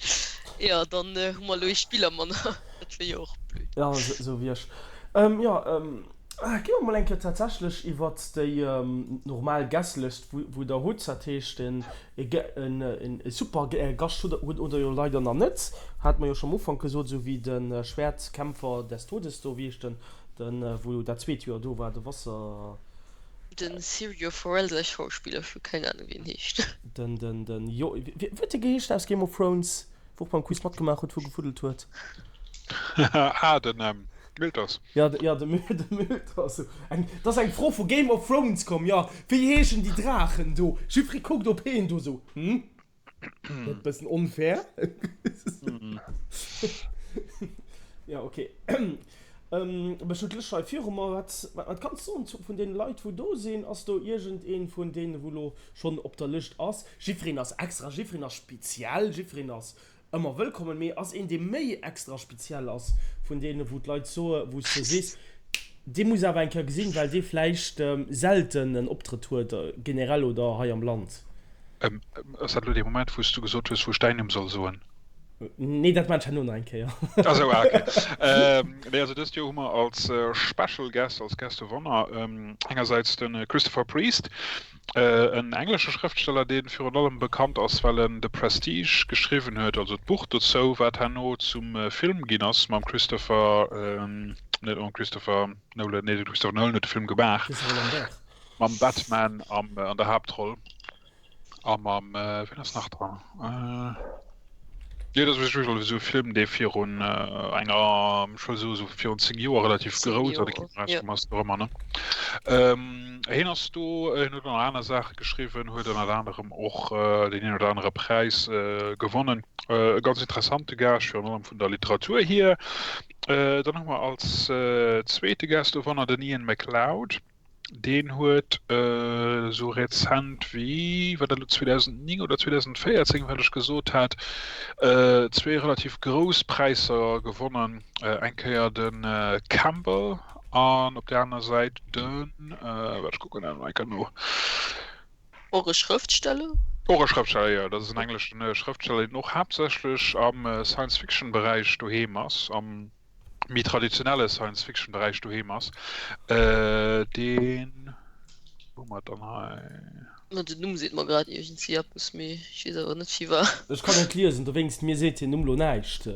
Jo, dann hu mer elo ee Spiller manner. Dat wier jo och blöd. Ja, esou wéi ech. Jo, gi mer mol eng Kéier tatsächlech iwwert déi normal Guestlist, wou der hutt. Dat heescht, den E super Gascht hutt der jo leider nach net, hat mer jo scho am Ufank gesot, esou wéi de Schwertkämpfer des Todes do, wéi heescht den, den wou dat zweet Joer do war, de Wasser. Den Syrio Forel säi Schauspiller, ech hu keng Ahnung wéi en heescht. Den, den, den, jo, wéi huet dee geheescht aus Game of Thrones, wou och beim Quiz matgemaach huet, wou gefuddelt huet? Ah, den Miltos. Jo, jo, de Miltos. Eng, et ass eng Fro vu Game of Thrones komm, jo. Wéi heeschen déi Draachen do? Jiffree kuckt op heen do sou, hm? Dat bëssen onfair. Jo, ok. Ech hunn d'Lëscht hei viru mer. Wat, wat kanns de soen zu, vun deene Leit, wou do sinn? Ass do iergendeen vun deenen, wou elo schonn op der Lëscht ass? Jiffreen ass extra, jiffreen ass speziell, jiffreen ass Ëmmer wëllkommen, mee ass een dee méi extra speziell ass vun deenen wou d'Leit soe wou s de sees dee muss awer eng Kéier gesinn well dee vläicht selten en Optrëtt huet generell oder hei am Land. Ass dat elo dee Moment wou s du gesot hues wou ech däin Numm soll soen? Nee, dat maan ech herno nach eng Kéier. Ah sou, ah ok. Nee, also dëst Joer hu mer als Special Guest, als Guest of Honor engersäits de Christopher Priest, En englesche Schrëftsteller, dee virun allem bekannt ass, well en The Prestige geschriwwen huet, also d'Buch dozou, wat herno zum Film ginn ass mam Christopher, net mam Christopher Nolan, nee de Christopher Nolan huet de Film gemaach, mam Batman an der Haaptroll a mam, wien ass nach dran? Jo, dat ass wierklech esou e Film, dee virun enger, ech wëll soen, esou virun 10 Joer relativ grouss an de Kino erauskomm ass, wéi och ëmmer, ne? Hien ass do, hien huet och nach aner Saache geschriwwen, huet ënnert anerem och deen een oder anere Präis gewonnen. E ganz interessante Gaascht, virun allem vun der Literatur hier. Dann hu mer als zweete Guest of Honor den Ian McLeod. Deen huet esou rezent wéi, war dat elo 2009 oder 2014, wat ech gesot hat, zwee relativ grouss Präisser gewonnen. Eng Kéier de Campbell an op där aner Säit de, waart ech kucken dat nach eng Kéier no. Och e Schrëftsteller? Och e Schrëftsteller, jo. Dat ass en engleschen Schrëftsteller, deen och haaptsächlech am Science-Fiction-Beräich doheem ass, am. méi traditionelle Science-Fiction-Beräich doheem ass, deen, wou hu mer et dann hei? Ma den Numm seet mer grad iergendwéi eppes, mee ech weess awer net firwat. Ech kann net liesen, dowéinst, mir seet den Numm lo näischt.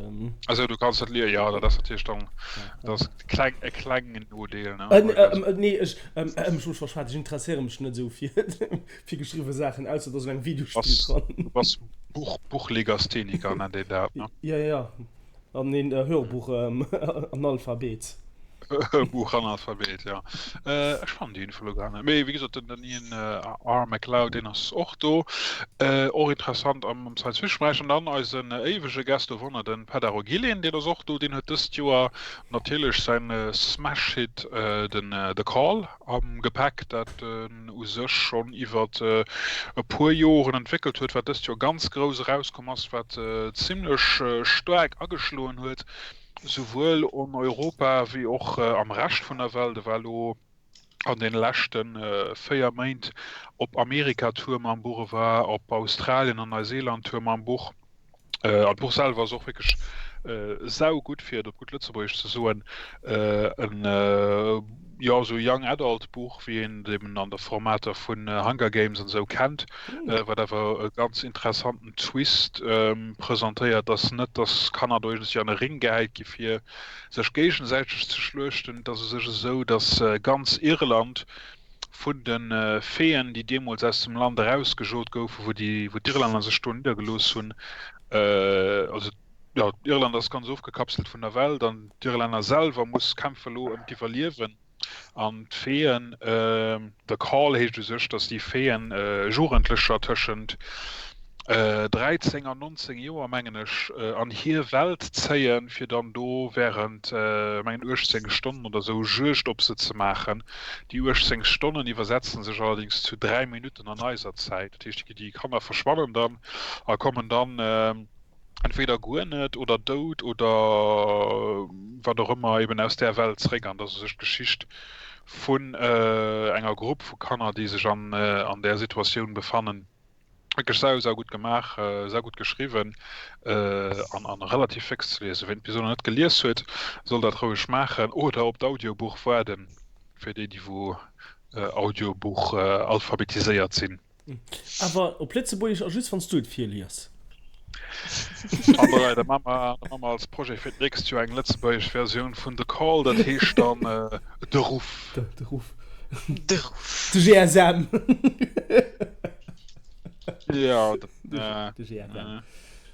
Ah sou, du kanns net liesen, jo, dat ass natierlech dann, dat ass kleng, e klengen Nodeel, ne? Nee, ech, ech hu mech verschwat, ech interesséiere mech net esou fir, fir geschriwwe Saachen, ausser et ass un engem Videospill dran. Du bass Buch, Buchlegastheniker nennt een dat, ne? Jo, jo, jo. An een Hörbuch-Analphabet. Hörbuch-Analphabet, jo. Ech fannen déi Info elo gar net. Mee wéi gesot, den Ian R. McLeod, deen ass och do. Och interessant am Science-Fiction-Beräich. An dann eisen éiwege Guest of Honor, de Peadar O'Guilin, deen ass och do. Deen huet dëst Joer natierlech säin Smash-Hit, den The Call, am Gepäck, dat en u sech schonn iwwer e puer Joren entwéckelt huet, wat dëst Joer ganz grouss erauskomm ass, wat zimlech staark ageschloen huet, souwuel an Europa wéi och am Rescht vun der Welt. E war elo an de leschte 4 Méint op Amerika-Tour mam Buch, e war op Australien an Neuseeland-Tour mam Buch. An d'Buch selwer ass och wierklech saugutt, fir et op gutt Lëtzebuergesch ze soen. En, jo, esou Young Adult Buch, wéi een et eben an de Formater vun Hunger Games an esou kennt, wat awer e ganz interessanten Twist presentéiert, dass net, dass Kanner do iergendwéi an e Ring gehäit gi fir sech géigesäiteg ze schluechten. Et ass u sech esou, dass ganz Irland vun de Feeën, déi deemools aus dem Land erausgejot goufen, wou déi, wou d'Irlänner sech do niddergelooss hunn. Also, jo, Irland ass ganz ofgekapselt vun der Welt an d'Irlänner selwer muss kämpfe lo ëm d'Iwwerliewen. An d'Feeën, The Call heescht u sech, datt déi Feeën Jugendlecher tëschent 13 an 19 Joer, mengen ech, an hir Welt zéien, fir dann do wärend, mengen 18 Stonnen oder sou Juegd op se ze maachen. Déi 18 Stonnen iwwersetzen sech allerdéngs zu 3 Minutten an eiser Zäit. Dat heescht, déi Kanner verschwannen dann a kommen dann entweder guer net oder dout oder wat och ëmmer eben aus där Welt zréck. An dat ass u sech d'Geschicht vun enger Grupp vu Kanner, déi sech an an där Situatioun befannen. Wierklech sau, sau gutt gemaach, sau gutt geschriwwen an an relativ féx ze liesen. Ween d'Episode nach net gelies huet, soll dat roueg maachen oder op d'Audiobuch waarden, fir déi, déi wou Audiobuch alphabetiséiert sinn. Awer op Lëtzebuergesch a just wann s du et virlies. André, Da maache mer, da maache mer als Projet fir d'nächst Joer eng lëtzebuergesch Versioun vun The Call, dat heescht dann De Ruff. De Ruff. De Ruff. De GSM. Jo, dat, De GSM.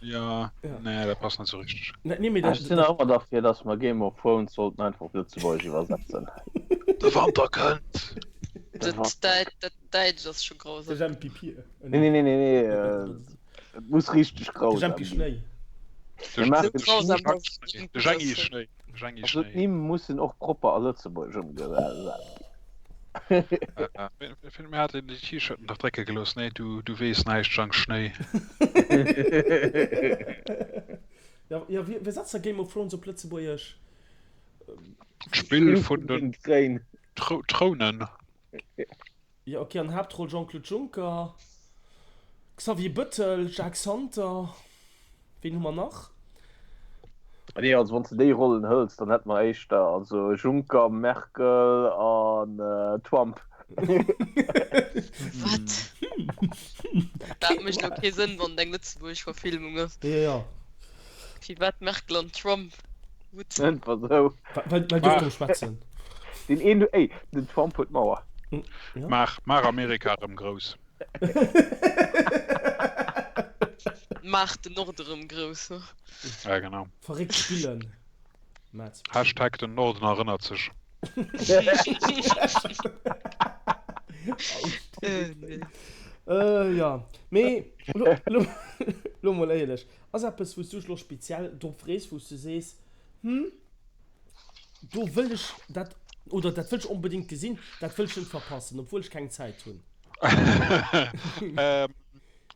jo, nee, dat passt net sou richteg. Nee, mee dat. Ech sinn nach ëmmer derfir, dass mer Game of Thrones sollten einfach op Lëtzebuergesch iwwersetzen. De Wanter kënnt! Dat, dat Däitsch ass scho grausam. De Jempi Pier. Nee, nee, nee, nee, nee, et muss richteg De grausam Jempi ginn. Schnéi. Mir maachen Sou grausam, dass et De net gutt Jengi ass. Schnéi. De Jengi Also Schnéi. d'Nimm mussen och propper a Lëtzebuergesch ëmgesat ginn. Mir haten déi T-Shirten dach drécke gelooss. Nee, du, du weess näischt, Jang Schnéi. Ja, ja, wie, wie setzt da Game of Thrones op Lëtzebuergesch? D'Spill vun den Tréin. Trounen. Jo ok, an Haaptroll Jean-Claude Juncker, Xavier Bëttel, Jacques Santer, ween hu mer nach? Nee, also wann s de déi Rollen hëls, dann hätte mer éischter also Juncker, Merkel an Trump. Wat? Dat mécht elo kee Sënn, wann et eng lëtzebuergesch Verfilmung ass. Jo, jo. Firwat Merkel an Trump? What? Einfach sou. Well well dierft drëm schwätzen. Deen een, ey, den Trump huet d'Mauer. Ja. Maach, maach Amerika erëm grouss. Maach den Norde rëm grouss, ne? Ja, genau. Verréckt spillen. Matt. Hashtag den Norden erënnert sech. Äh, ja. Mee, lo, lo, lo mol éierlech. Ass eppes, wou s du dech lo speziell drop frees, wou s du sees, Hm, do wëll ech dat oder dat wëll ech onbedéngt gesinn, dat wëll ech net verpassen, obwuel ech keng Zäit hunn?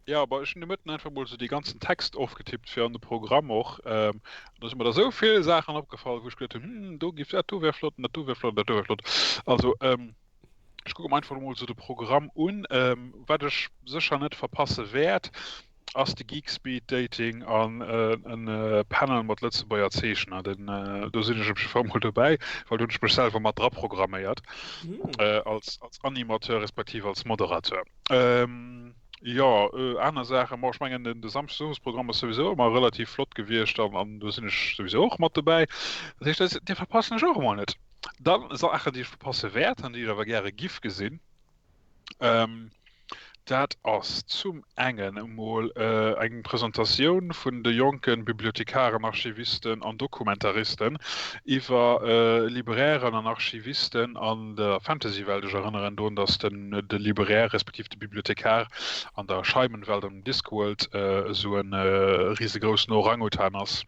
Jo, bon, ech hunn de Mëtten einfach mol sou dee ganzen Text ofgetippt fir an de Programm och. An do si mer der sou vill Saachen opgefall, wou ech geduet hunn, Hm, do giff, dat do wär flott an dat do wär flott an dat do wär flott. Also, ech kucke mer einfach mol sou de Programm un. Wat ech sécher net verpasse wäert, ass de Geek Speed Dating an e Panel mat Lëtzebuerger Zeechner. Den, do sinn ech op jidde Fall mol dobäi, well do hunn ech mech selwer mat draprogramméiert als, als Animateur respektiv als Moderateur. Jo, aner Saachen, bon, ech mengen den, de Samschdes-Owesprogramm ass souwisou ëmmer relativ flott gewiescht an, an do sinn ech souwisou och mat dobäi. Dat heescht, dat, dee verpassen ech och emol net. Dann Saachen, déi ech verpasse wäert an déi ech awer gäre giff gesinn, Dat ass zum engen emol eng Presentatioun vun de jonke Bibliothekaren, Archivisten an Dokumentaristen iwwer Librairen an Archivisten an der Fantasy-Welt. Ech erënneren drun, datt den de Libraire respektiv de Bibliothekar an der Scheibenwelt an Discworld esou e risegroussen Orang-Utan ass.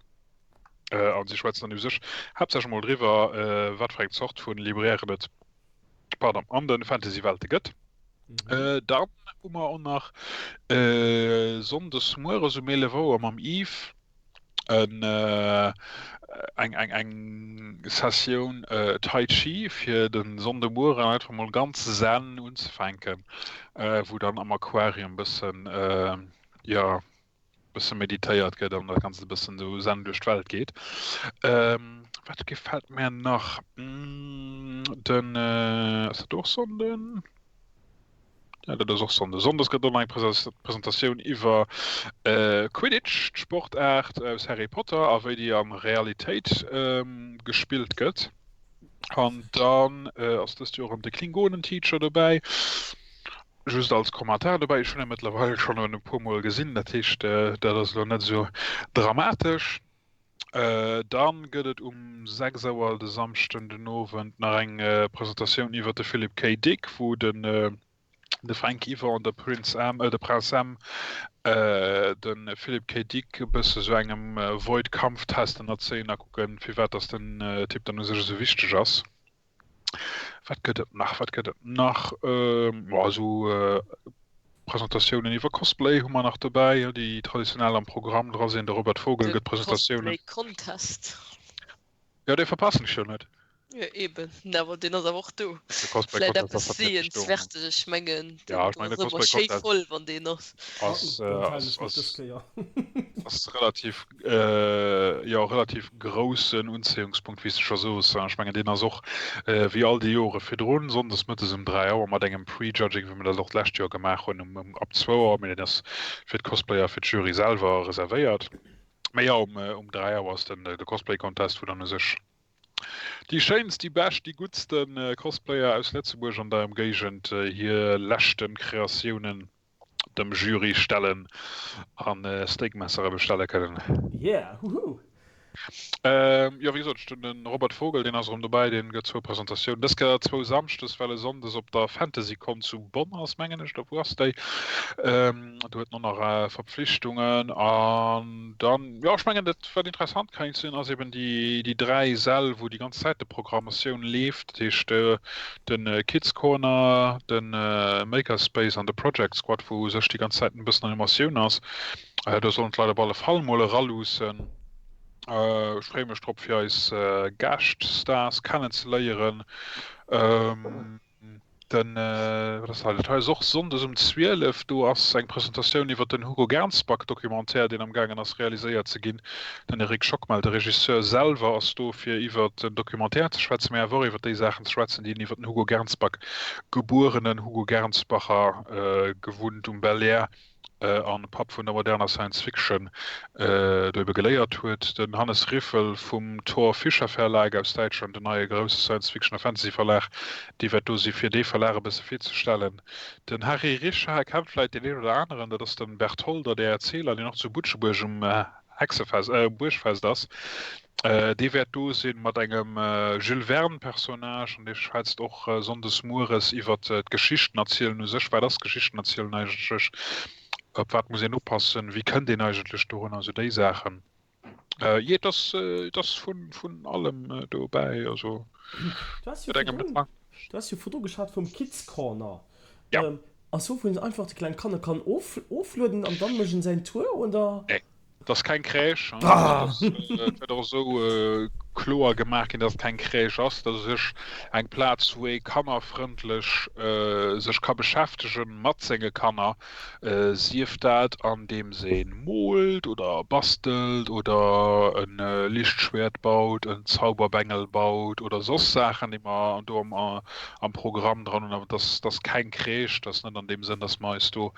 A si schwätzen dann u sech haaptsächlech emol driwwer, wat fir eng Zort vu Librairen et pardon, an de Fantasy-Welte gëtt. Mhm. Äh, dann hu mer och nach äh, Sonndes mueres um 11 Auer mam Yves en, äh, eng, eng, eng Sessioun äh, Tai Chi fir den Sonndemueren einfach mol ganz zen unzefänken, äh, wou dann am Aquarium bëssen äh, ja, bësse meditéiert gëtt an dat Ganzt e bëssen esou zen duerch d'Welt geet. Ähm, wat gefält mär nach? Mm, den, äh, ass dat och Sonnden? Ja, dat ass och Sonnde. Sonndes gëtt och nach eng Presentatioun iwwer äh, Quidditch, d'Sportaart aus Harry Potter a wéi déi an Realitéit ähm, gespillt gëtt. An dann äh, ass dëst Joer erëm de Klingonen-Teacher dobäi. Just als Kommentar dobäi, ech hunn e mëttlerweil schonn e puer Mol gesinn, dat heescht, dat ass elo net esou dramatesch. Dann gëtt et um 6 Auer de Samschden den Owend nach eng Presentatioun iwwer de Philip K. Dick, wou den de Fränk Yvon, de Prince M, de Prince M, de Philip K. Dick e bësse sou engem Void Kampftest ënnerzéien a kucken, firwat dass den Typ dann u sech esou wichteg ass. Wat gëtt et nach? Wat gëtt et nach? Ma esou Presentatiounen iwwer Cosplay hu mer nach dobäi, déi traditionell am Programm dra sinn. De Robert Vogel De gëtt Presentatiounen. Cosplay Contest. Jo, dee verpassen ech jo net. Jo eben, awer deen ass awer och do. De Cosplay Vläit Contest eppes ass natierlech do. Sehenswertes, ech mengen Ja, den ech do mengen ass de ëmmer Cosplay schéi Contest voll wann deen ass. ass Den ass halen ech net dës ass Kéier. ass relativ jo relativ groussen Unzéiungspunkt, wéi s de scho soos. Ech mengen deen ass och wéi all déi Jore virdrun sonndes mëttes um 3 Auer mat engem Prejudging, wéi mer dat och d'lescht Joer gemaach hunn, um ab 2 Auer, mee deen ass fir d'Cosplayer, fir d'Jury selwer reservéiert. Mee jo, um 3 Auer ass den de Cosplay Contest, wou dann u sech déi schéinst, déi bescht, déi guttste Cosplayer aus Lëtzebuerg an der Emgéigend hir leschte Kreatiounen dem Jury stellen an Steakmessere bestelle kënnen. Yeah, huhu! Jo, wéi gesot, den Robert Vogel, deen ass erëm dobäi, deen gëtt zwou Presentatiounen, dës Kéier zwou Samschdes, well e Sonndes op der FantasyCon zu Bonn ass, mengen ech, oder wou ass déi? Do huet en och nach Verpflichtungen. An dann, jo, ech mengen, dat wat interessant kéint sinn, ass eben déi, déi 3 Säll, wou déi ganz Zäit de Programmatioun leeft, dat heescht de Kids Corner, de Makerspace an de Project Squad, wou u sech déi ganz Zäit en bëssen Animatioun ass. Do sollen d'Leit op alle Fall mol eraluussen. Ech freeë mech drop fir eis Gaaschtstars kennenzeléieren. Den, wat ass hei, dat hei ass och sonndes um 12, do ass eng Presentatioun iwwer den Hugo Gernsback Documentaire, deen am gaangen ass realiséiert ze ginn. Den Eric Schockmel, de Regisseur selwer, ass do fir iwwer den Documentaire ze schwätzen, mee awer och iwwer déi Saachen ze schwätzen, déi en iwwer den Hugo Gernsback, gebuerenen Hugo Gernsbacher, gewunnt um Belair, an Papp vun der moderner Science Fiction do ebe geléiert huet. Den Hannes Riffel vum Thor Fischer Verlag aus Däitschland, den neie grousse Science Fiction a Fantasy Verlag, dee wäert do si fir dee Verlag e bësse virzestellen. Den Harry Richard kennt vläit deen een oder aneren, dat ass de Bertholder, der Erzähler, deen och zu Butschebuerg um Hexefest, um Buergfest ass. Dee wäert do sinn mat engem Jules Verne Personnage an dee schwätzt och Sonndes mueres iwwert d'Geschichten erzielen u sech. Wat ass Geschichten erzielen eigentlech? Op wat muss een oppassen? Wéi kënnt een eigentlech dorunner? Esou déi Saachen. Jee, et ass, et ass vun, vun allem dobäi. Also Du has jo et engem net virdrun, lang. du has jo virdru geschwat vum Kids Corner. Ja. Ass wou een einfach de kleng Kanner kann of, oflueden an dann mécht en säin Tour, oder? Nee. Et ass keng Crèche. Et wäert och esou kloer gemaach ginn, datt et keng Crèche ass. Dat ass u sech eng Plaz, wou ee kannerfrëndlech sech ka beschäftege mat senge Kanner, sief dat andeems ee moolt oder bastelt oder e Lichtschwäert baut, en Zauberbengel baut oder soss Saachen, déi mer do am Programm dran hunn. Awer et ass keng Crèche, et ass net an deem Sënn, datt mer eis do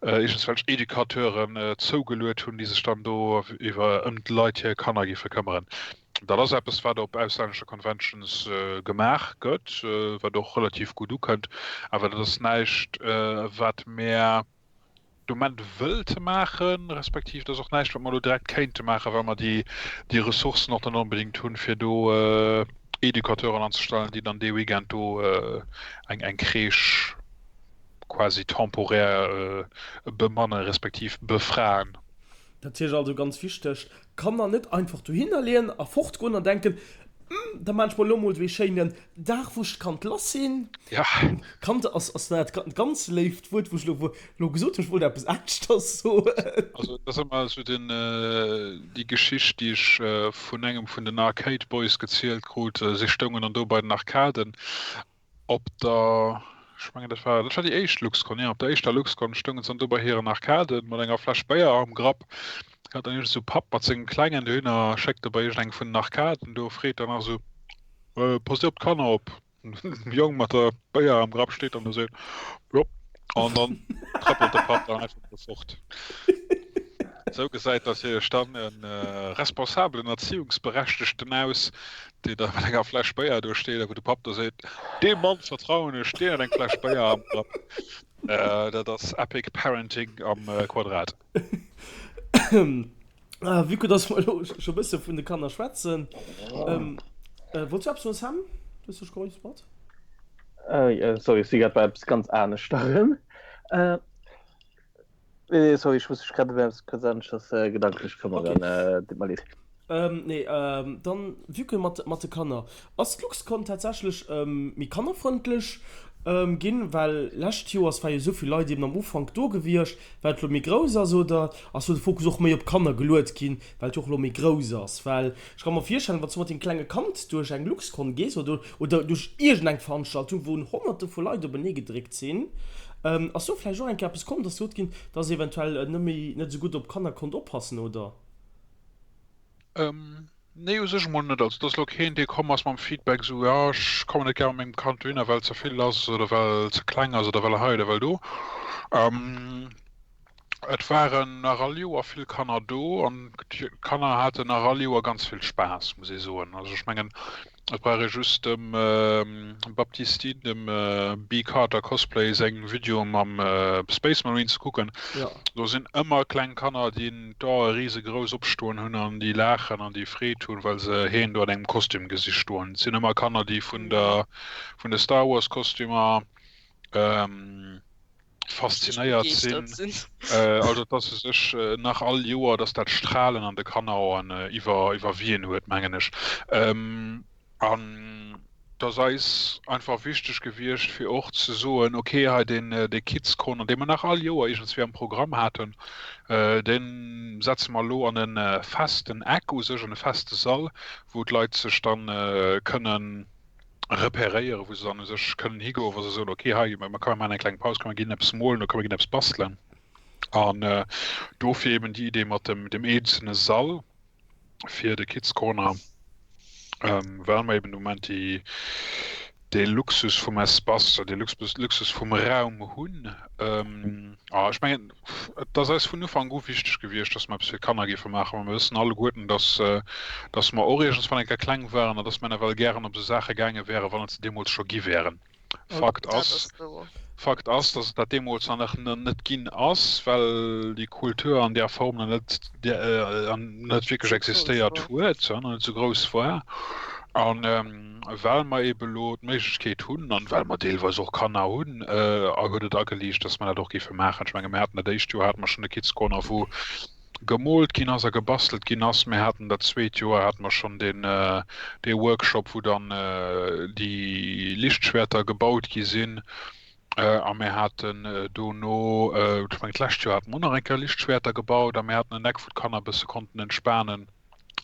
iergendswelch Educateuren zougeluet hunn, déi sech dann do iwwer ëm d'Leit hir Kanner géife këmmeren. Dat ass eppes, wat op auslännesche Conventions gemaach gëtt, wat och relativ gutt ukënnt, awer dat ass näischt, wat mär de Moment wëllte maachen, respektiv dat ass och näischt, wat mer elo direkt kéinte maachen, well mer déi Ressourcen och net onbedéngt hunn, fir do Educateuren anzestellen, déi dann dee Weekend do eng Crèche quasi temporär bemanne respektiv befraen. Dat heescht also, ganz wichteg, Kanner net einfach dohinner leeën a fortgoen an denken, Hm, da maan ech mer elo mol esou ee schéinen Dag, wou ech d'Kand lass sinn. Ja. Kand ass, ass dat ganz léift Wuert, wou ech elo, elo gesot hunn. Ech wollt eppes aneschters soen. Also et ass ëmmer esou den, déi Geschicht, déi ech vun engem vun den Arcade Boys gezielt krut. Si stoungen dann do bei den Arcaden Op der, ech mengen dat war, dat war déi éischt Luxcon, jo, op der éischter Luxcon stoungen se dann do bei hiren Arcaden mat enger Fläsch Béier am Grapp. Hat dann iergend esou Papp mat sengem Klengen dohinner, schéckt e bei iergend eng vun den Arcaden do, freet dann nach esou, Passt Dir op d'Kanner op? Den Jong mat der Béier am Grapp steet dann do a seet, Jo. An dann trëppelt de Papp dann einfach mol fort. Esou gesäit natierlech dann e responsabelen Erziehungsberechtegten aus, deen da mat enger Fläsch Béier do steet a wou de Papp da seet, Deem Mann vertrauen ech, deen huet eng Fläsch Béier am Grapp. Dat ass Epic Parenting am Quadrat. Vue que dass mer elo scho bësse vun de Kanner schwätzen, wollts du eppes soen, Sam? Du hues dech geräuspert. Sorry, ech si grad bei eppes ganz aneschterem. Nee, sorry, ech muss mech grad ëm eppes ganz aneschters gedanklech këmmeren. Deet mer leed. Nee, dann, vue que mat, mat de Kanner, ass d'Luxcon tatsächlech méi kannerfrëndlech ginn? Well lescht Joers war jo esou vill Leit eben am Ufank do gewiescht, well et lo méi grouss ass, oder ass do de Fokus och méi op d'Kanner geluet ginn, well et jo och lo méi grouss ass? Well ech ka mer virstellen, wann s du mat dengem klenge Kand duerch eng Luxcon gees oder, oder duerch iergendeng Veranstaltung, wou Honnerte vu Leit openee gedréckt sinn, ass do vläicht och eng Kéier eppes komm, dass gesot ginn, dass eventuell net méi, net esou gutt op d'Kanner konnt oppassen, oder? Nee, u sech emol net. Also et ass elo keen, dee komm ass mam Feedback esou, jo ech kommen net gär mat mengem Kand dohinner, well et ze vill ass oder well et ze kleng ass oder well hei oder well do. Et waren nach all Joer vill Kanner do an d'Kanner haten nach all Joer ganz vill Spaass, muss ee soen. Also ech mengen, Et brauch ee just dem Baptistine, dem B. Carter Cosplay seng Videoe mam Space Marine ze kucken. Do sinn ëmmer kleng Kanner, déi d'Ae risegrouss opstoen hunn an déi laachen an déi Freed hunn, well se hien do an engem Kostüm gesi stoen. Et sinn ëmmer Kanner, déi vun der, vun de Star Wars Kostümer faszinéiert sinn. Also et ass u sech nach all Joer, datt dat Stralen an de Kanneraen iwwer iwwerwien huet, mengen ech. An et ass eis einfach wichteg gewiescht, fir och ze soen, okay, hei deen dee Kids Corner, dee mer nach all Joer iergendswéi am Programm haten, dee setze mer elo an e festen Eck u sech, an e feste Sall, wou d'Leit sech dann kënnen repéréieren, wou se dann u sech kënnen higoen, wa se soen, okay, hei, mir komm, mir maachen eng kleng Paus, komm, mir ginn eppes molen oder komm, mir ginn eppes bastelen. An dofir eben déi Idee mat dem, dem eenzelne Sall fir de Kids Corner, well mer eben de Moment déi, dee Luxus vum Espace oder dee Luxus vum Raum hunn. A ech mengen, Et ass eis vun Ufank u wichteg gewiescht, dass mer eppes fir d'Kanner géife maachen, well mer wëssen alleguerten, dass, dass mer och iergendswann eng Kéier kleng waren an dass mer nawell gären op esou Saache gaange wären, wann et se deemools scho gi wären. Fakt ass, Fakt ass, dass et dat deemools nach net ginn ass, well déi Kultur an där Form nach net, net wierklech existéiert huet an net esou grouss war. An well mer eebe elo d'Méiglechkeet hunn an well mer deelweis och Kanner hunn, huet et ageliicht, dass mer dat och géife maachen. Ech menge mir haten dat éischt Joer hate mer schonn e Kids Corner, wou gemoolt ginn ass a gebastelt ginn ass. Mir haten dat zweet Joer hate mer schonn deen dee Workshop, wou dann déi Lichtschwerter gebaut gi sinn. A mir haten dono, ech mengen d'lescht Joer hate mer och nach eng Kéier Lichtschwerter gebaut a mir haten en Eck, wou d'Kanner e bësse konnten entspanen.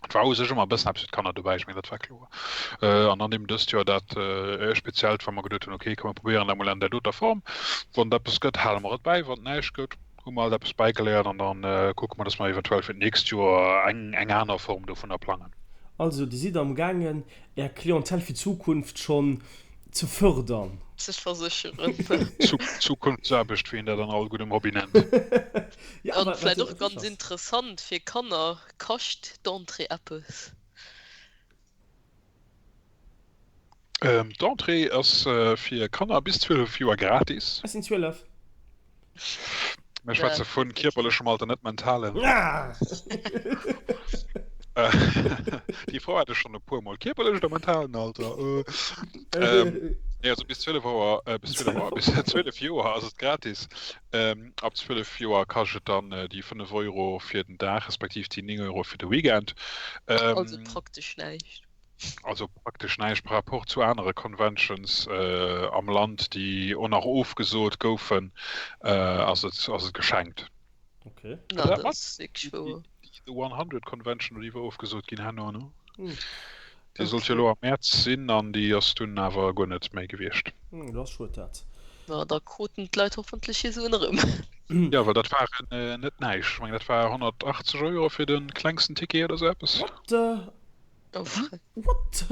Et war u sech ëmmer e bëssen eppes fir d'Kanner dobäi, ech mengen dat war kloer. An dann eben dëst Joer dat speziellt, wa mer geduet hunn, okay, komm mer probéieren dat mol an där doter Form. Wann et eppes gëtt, hale mer et bäi, wann et näischt gëtt, hu mer alt eppes bäigeléiert an da kucke mer, datt mer eventuell fir d'nächst Joer eng eng aner Form dovunner plangen. Also Dir sidd amgaangen Är Clientèle fir d'Zukunft schonn ze fördern. Ze versécheren. Zukunftsaarbecht, wéi een dat an all guddem Hobby nennt. An vläit och ganz interessant fir Kanner, Kascht d'Entrée eppes? D'Entrée ass fir Kanner bis 12 Joer gratis. Ech sinn 12. Mir schwätze vu kierperlechem Alter, net mentalen. Déi Fro hat ech schonn e puer Mol. Kierperlech oder mentalen Alter? Nee, also bis 12 Auer, bis 12 Auer, bis 12 Joer ass et gratis. Ab 12 Joer kascht et dann déi 5 Euro fir den Dag, respektiv déi 9 Euro fir de Weekend. Also praktesch näischt. Also praktesch näischt par rapport zu anere Conventions am Land, déi och nach ofgesot goufen, ass et, ass et geschenkt. Okay. Na, dat ass wierklech wouer. Déi The 100 Convention, déi war ofgesot ginn herno, ne? Déi sollt jo elo am Mäerz sinn an déi ass dunn awer guer net méi gewiescht. Dat ass schued dat. Ma da kruten d'Leit hoffentlech hir Suen erëm. Jo, well dat waren net näischt. Ech mengen dat war 180 Euro fir de klengsten Ticket oder sou eppes. What the What?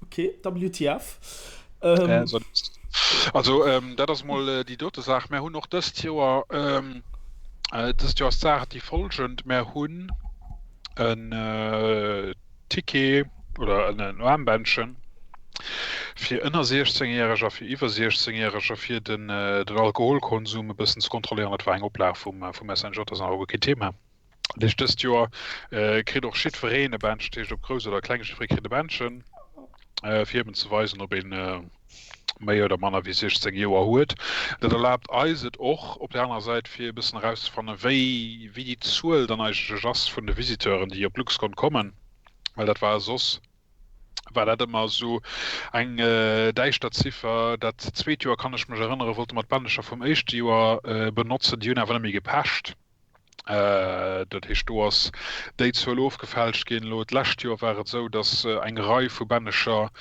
Ok, WTF. Also dat ass mol déi dote Saach. Mär hunn och dëst Joer, dëst Joer ass d'Saach déi folgend, Mär hunn en Ticket oder en Aarmbändchen fir ënner 16 Järeger, fir iwwer 16 Järeger, fir den Alkoholkonsum e bëssen ze kontrolléieren. Dat war eng Oplag vum SNJ, dat ass awer guer keen Thema. Dat heescht, dëst Joer kritt och jiddwereen e Bändchen, dat heescht ob grouss oder kleng, jiddweree kritt e Bändchen, fir eben ze weisen, ob een méi oder manner wéi 16 Joer huet. Dat erlaabt eis et och op der anerer Säit, fir e bëssen erauszefannen, wéi wéi déi Zuel dann eigentlech ass vun de Visiteuren, déi op LuxCon kommen, well dat war soss war dat ëmmer esou eng däischter Ziffer. Dat zweet Joer, kann ech mech erënneren, wollte mer d'Bännecher vum éischte Joer benotzen, déi hunn awer net méi gepecht. Dat heescht, do ass déi Zuel ofgefälscht ginn. Elo d'lescht Joer war et esou, datt eng Rei vu Bännecher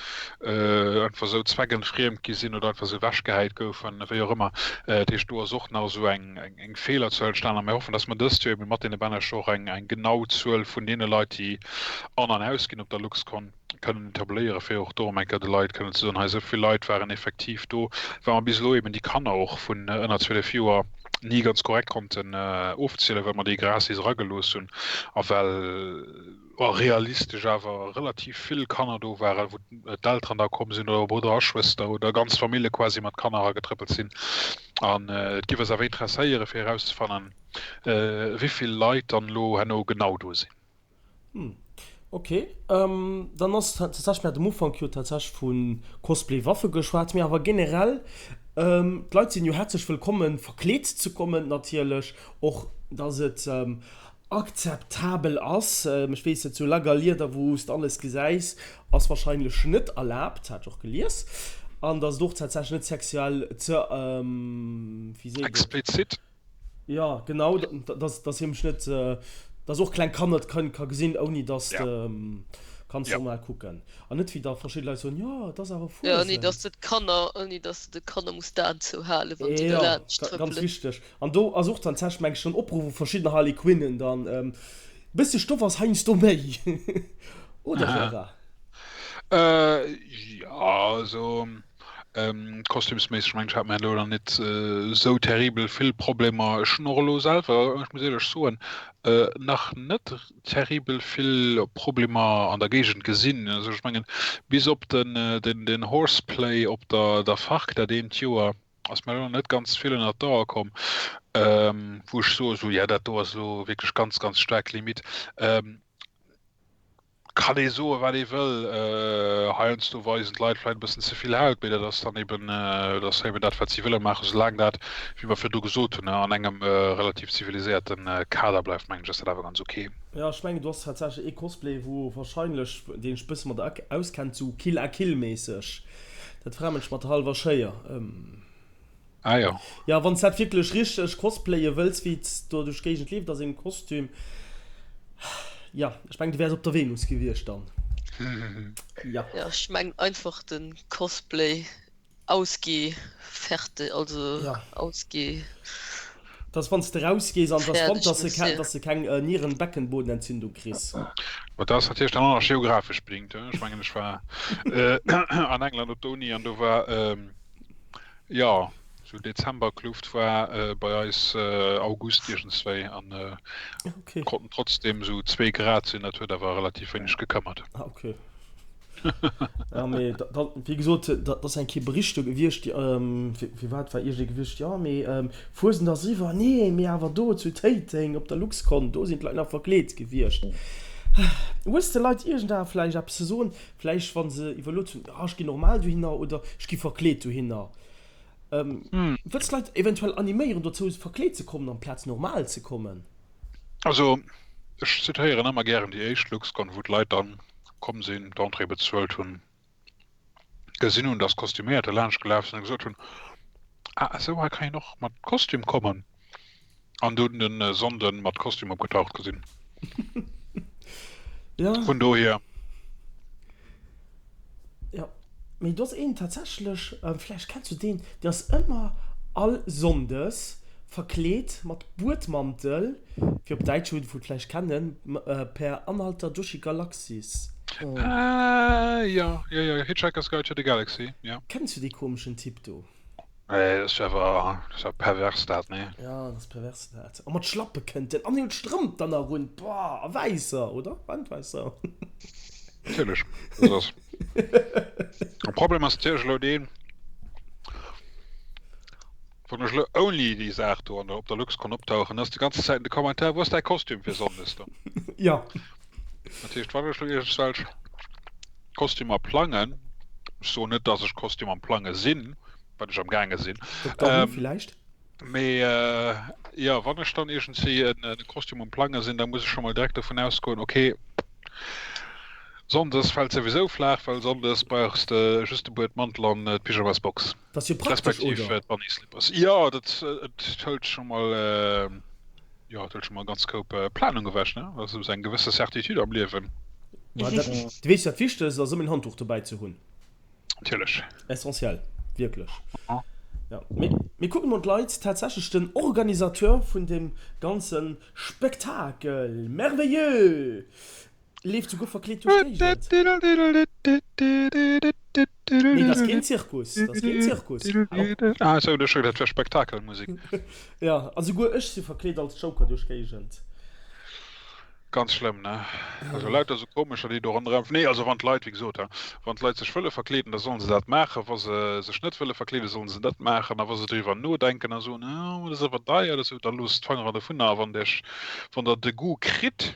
einfach esou zweckentfriemt gi sinn oder einfach esou ewechgehäit goufen, wéi och ëmmer. Dat heescht, do ass och nach esou eng Feelerzuel entstanen. A mir hoffen, datt mer dëst Joer ebe mat deene Bännecher och eng genau Zuel vun deene Leit, déi an an ausginn op der LuxCon, kënnen etabléieren, fir och do erëm eng Kéier de Leit kënnen ze soen, hei esou vill Leit waren effektiv do, well mer bis elo eben déi Kanner och vun ënner 12 Joer ni ganz korrekt konnten ofzielen, well mer déi gratis eragelooss hunn a well realistesch awer relativ vill Kanner do waren, wou d'Elteren da komm sinn oder Brudder a Schwëster oder ganz Famille quasi mat Kanner eragetrëppelt sinn. An et géif eis awer interesséieren, fir erauszefannen, wéi vill Leit dann elo herno genau do sinn. Hm, ok. Dann ass tatsächlech, mir haten am Ufank jo tatsächlech vu Cosplay-Waffe geschwat, mee awer generell, d'Leit sinn jo häerzlech wëllkommen, verkleet ze kommen natierlech, och dass et akzeptabel ass. Ech weess net, sou Lack a Lieder, wou s de alles gesäis, ass warscheinlech net erlaabt, hat ech och gelies. An dass et och tatsächlech net sexuell ze, wéi seet een? Explizit. Jo, genau, dass dass hie mech net, dass och kleng Kanner et kënnen ka gesinn, ouni dass de kanns normal kucken. An net wéi da verschidde Leit soen, jo, et ass awer Jo, ouni dass de d'Kanner, ouni dass de de Kanner muss d'Aen zouhalen, wann déi da laanscht trëppelen. Jo, ganz wichteg. An do ass och dann tatsächlech, meng ech, en Opruff u verschidden Harley Quinnen dann, e bësse Stoff ass heiansdo méi, oder Gérard? Jo, also Kostümsméisseg mengen ech hat mer elo nach net esou terribel vill Problemer. Ech hunn och elo selwer, ech muss éierlech soen, nach net terribel vill Problemer an der Géigend gesinn. Also ech mengen bis op den den Horseplay op der der Farc dat eent Joer ass mer elo nach net ganz vill ënnert d'Ae komm, wou ech soe sou, ja dat do ass elo wierklech ganz ganz staark Limite. Kann ee soe wat ee wëll, heiansdo weisen d'Leit vläit e bëssen ze vill Haut, mee dat ass dann eben, dat ass eben dat wat si wëlle maachen. Soulaang dat, wéi mer virdru gesot hunn, an engem relativ ziviliséierte Kader bleift, mengen ech, ass dat awer ganz ok. Jo, ech mengen do ass tatsächlech ee Cosplay wou wahrscheinlech, deen sech bësse mat auskennt, sou Kill la Kill méisseg, dat Framënsch mat der hallwer Schéier. Ah jo. Ja, wann s dat wierklech richteg cosplaye wëlls, wéi et do duerch d'Géigend leeft a sengem Kostüm, jo, ech mengen du wäers op der Venus gewiescht dann. Ja. Ja, ech mengen einfach den Cosplay ausgeferte, also Ja. ausge. Dass wann s de rausgees an dass Wand, dass de dass de keng Nierenbeckenbodenentzündung kriss. Ma dat ass natierlech dann och nach geographesch bedingt. Ech mengen ech war an England op der Uni an do war Jo, sou Dezemberkluft war bei eis August iergendswéi an konnten trotzdem sou zwee Grad sinn, dat huet awer relativ wéineg gekëmmert. Ah ok. Ja mee da wéi gesot, dat ass eng Kéier Bericht do gewiescht, firwat war iergendee gewiescht, jo mee Fuesent ass eriwwer, nee mee awer do zu Téiteng op der Luxcon, do sinn d'Leit nach verkleet gewiescht. Hues de Leit iergendaer vläicht eppes ze soen, Vläicht wa se iwwerluet hunn, ah ech ginn normal dohinner oder ech gi verkleet dohinner. Wëlls d'Leit eventuell animéieren dozou verkleet ze kommen amplaz normal ze kommen? Also ech zitéieren ëmmer gären déi éischt Luxcon, wou d'Leit dann komm sinn, d'Entrée bezuelt hunn, gesinn hunn, dass Kostüméierter laanscht gelaf sinn a gesot hunn, ah esou hei kann een och mat Kostüm kommen. An dunn den Sonnden mat Kostüm opgetaucht gesinn. Ja. Vun dohier. Ja, mee do ass een tatsächlech, vläicht kenns du deen, dee ass ëmmer all Sonndes verkleet mat Buedmantel, fir op Däitsch, wou et vläicht kennen, Per Anhalter durch die Galaxis. Ah, jo, jo, jo, Hitchhiker's Guide to the Galaxy, jo. Kenns du dee komeschen Typ do? Nee, dat ass jo awer, dat ass jo pervers dat, nee? Ja, dat ass pervers dat. A mat Schlappe kënnt en. An hien huet Strëmp dann nach un. Boah, a wäisser, oder? Waren et wäisser? Natierlech, dat ass. De Problem ass natierlech elo deen. Wann ech elo ouni déi Saach do an der op der Luxcon optauchen, ass déi ganze Zäit de Kommentar, Wou ass däi Kostüm fir Sonndes dann? Jo. Dat heescht, wann ech elo iergendwelch Kostümer plangen, ech soen net, dass ech Kostüm am Plange sinn, wat ech am gaange sinn, Dokter Who villäicht? mee jo, wann ech dann iergendwéi e Kostüm um Plange sinn, da muss ech scho mol direkt dovun ausgoen, okay, Sonndes fält souwisou flaach, well Sonndes brauchs de just de Buedmantel an d'Pyjamasbox. Dat ass jo praktesch, oder? Respektiv d'Bunny Slippers. Jo, dat et hëlt scho mol, jo, et hëlt scho mol e ganz Koup Planung ewech, ne? Dat ass esou eng gewësse Certitude am Liewen. Ma dat, du weess, dat Wichtegst ass ëmmer en Handduch dobäi ze hunn. Natierlech. Essentiell, wierklech. Jo, mee mir kucken emol d'Leit, tatsächlech den Organisateur vun deem ganze Spektakel merveilleux Leeft souguer verkleet duerch d'Géigend. Nee, dat ass keen Zirkus. Dat ass keen Zirkus. Ah, esou, ech dat wär Spektakelmusek. Ja, a souguer ech si verkleet als Joker duerch d'Géigend. Ganz schlëmm, ne? Also lauter esou komescher, déi do ronderëm. Nee, also wann d'Leit, wéi gesot, ha, wann d'Leit sech wëlle verkleeden, da sollen se dat maachen. Wa se sech net wëlle verkleeden, sollen se net maachen. A wa se driwwer nodenken a soen, oh, dat ass awer deier oder esou, da loosst d'Fangeren dovunner. A wann der, wann der de Goût kritt,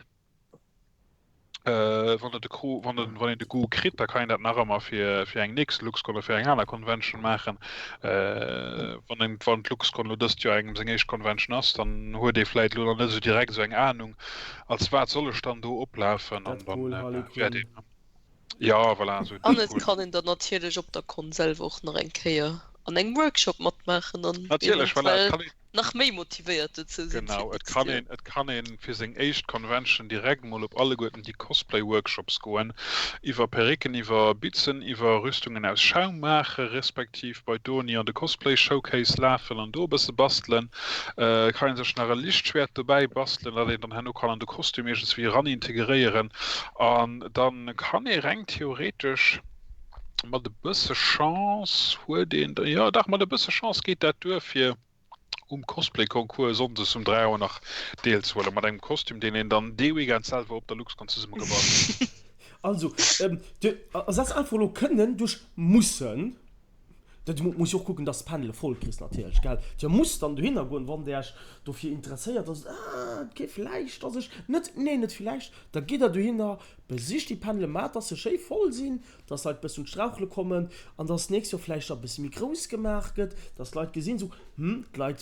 Äh, wann der de Crew, wann den, wann een de Goût kritt, da kann een dat nach ëmmer fir, fir eng nächst LuxCon oder fir eng aner Convention maachen. Äh, wann een, wann d'LuxCon lo dëst Joer engem seng éischt Convention ass, dann huet ee vläit lo nach net esou direkt esou eng Ahnung, als wat soll ech dann do oplafen an dann Deadpool, Harley wäert Quinn. een, ja, voilà, esou An et Deadpool. kann een dann natierlech op der Con selwer och nach eng Kéier an engem Workshop matmaachen an Natierlech, voilà, et eventuell kann een. nach méi motivéiert dozou sinn fir Genau, et d'nächst kann Joer. een, et kann een fir seng éischt Convention direkt mol op alleguerten déi Cosplay Workshops goen, iwwer Perrécken, iwwer Bitzen, iwwer Rüstungen aus Schaum maache respektiv bei d'Oni an de Cosplay Showcase lafen an do e bësse bastelen. Et kann een sech nach e Lichtschwäert dobäi bastelen, dat een dann herno kann an de Kostüm iergendswéi eranintegréieren an dann kann ee reng theoretesch mat e bësse Chance huet een, jo dach mat e bësse Chance geet dat duer fir um Cosplay Concours Sonndes um 3 Auer nach deelzehuelen, mat engem Kostüm deen een dann dee Weekend selwer op der Luxcon zesumme gebastelt huet. Also, du ersetz einfach elo kënnen duerch mussen. Du muss jo och kucken, dass d'Panele voll kriss natierlech, gell? Dir musst dann dohinner goen, wann Der Iech dofir interesséiert a sot, Ah, et geet vläicht, dass ech net, nee, net vläicht, da gitt Der dohinner, besicht déi Panele, maacht, dass se schéi voll sinn, dass d'Leit bëssen un d'Strauchele kommen an dass d'nächst Joer vläicht da bësse méi grouss gemaach gëtt, dass d'Leit gesinn, esou, hm, d'Leit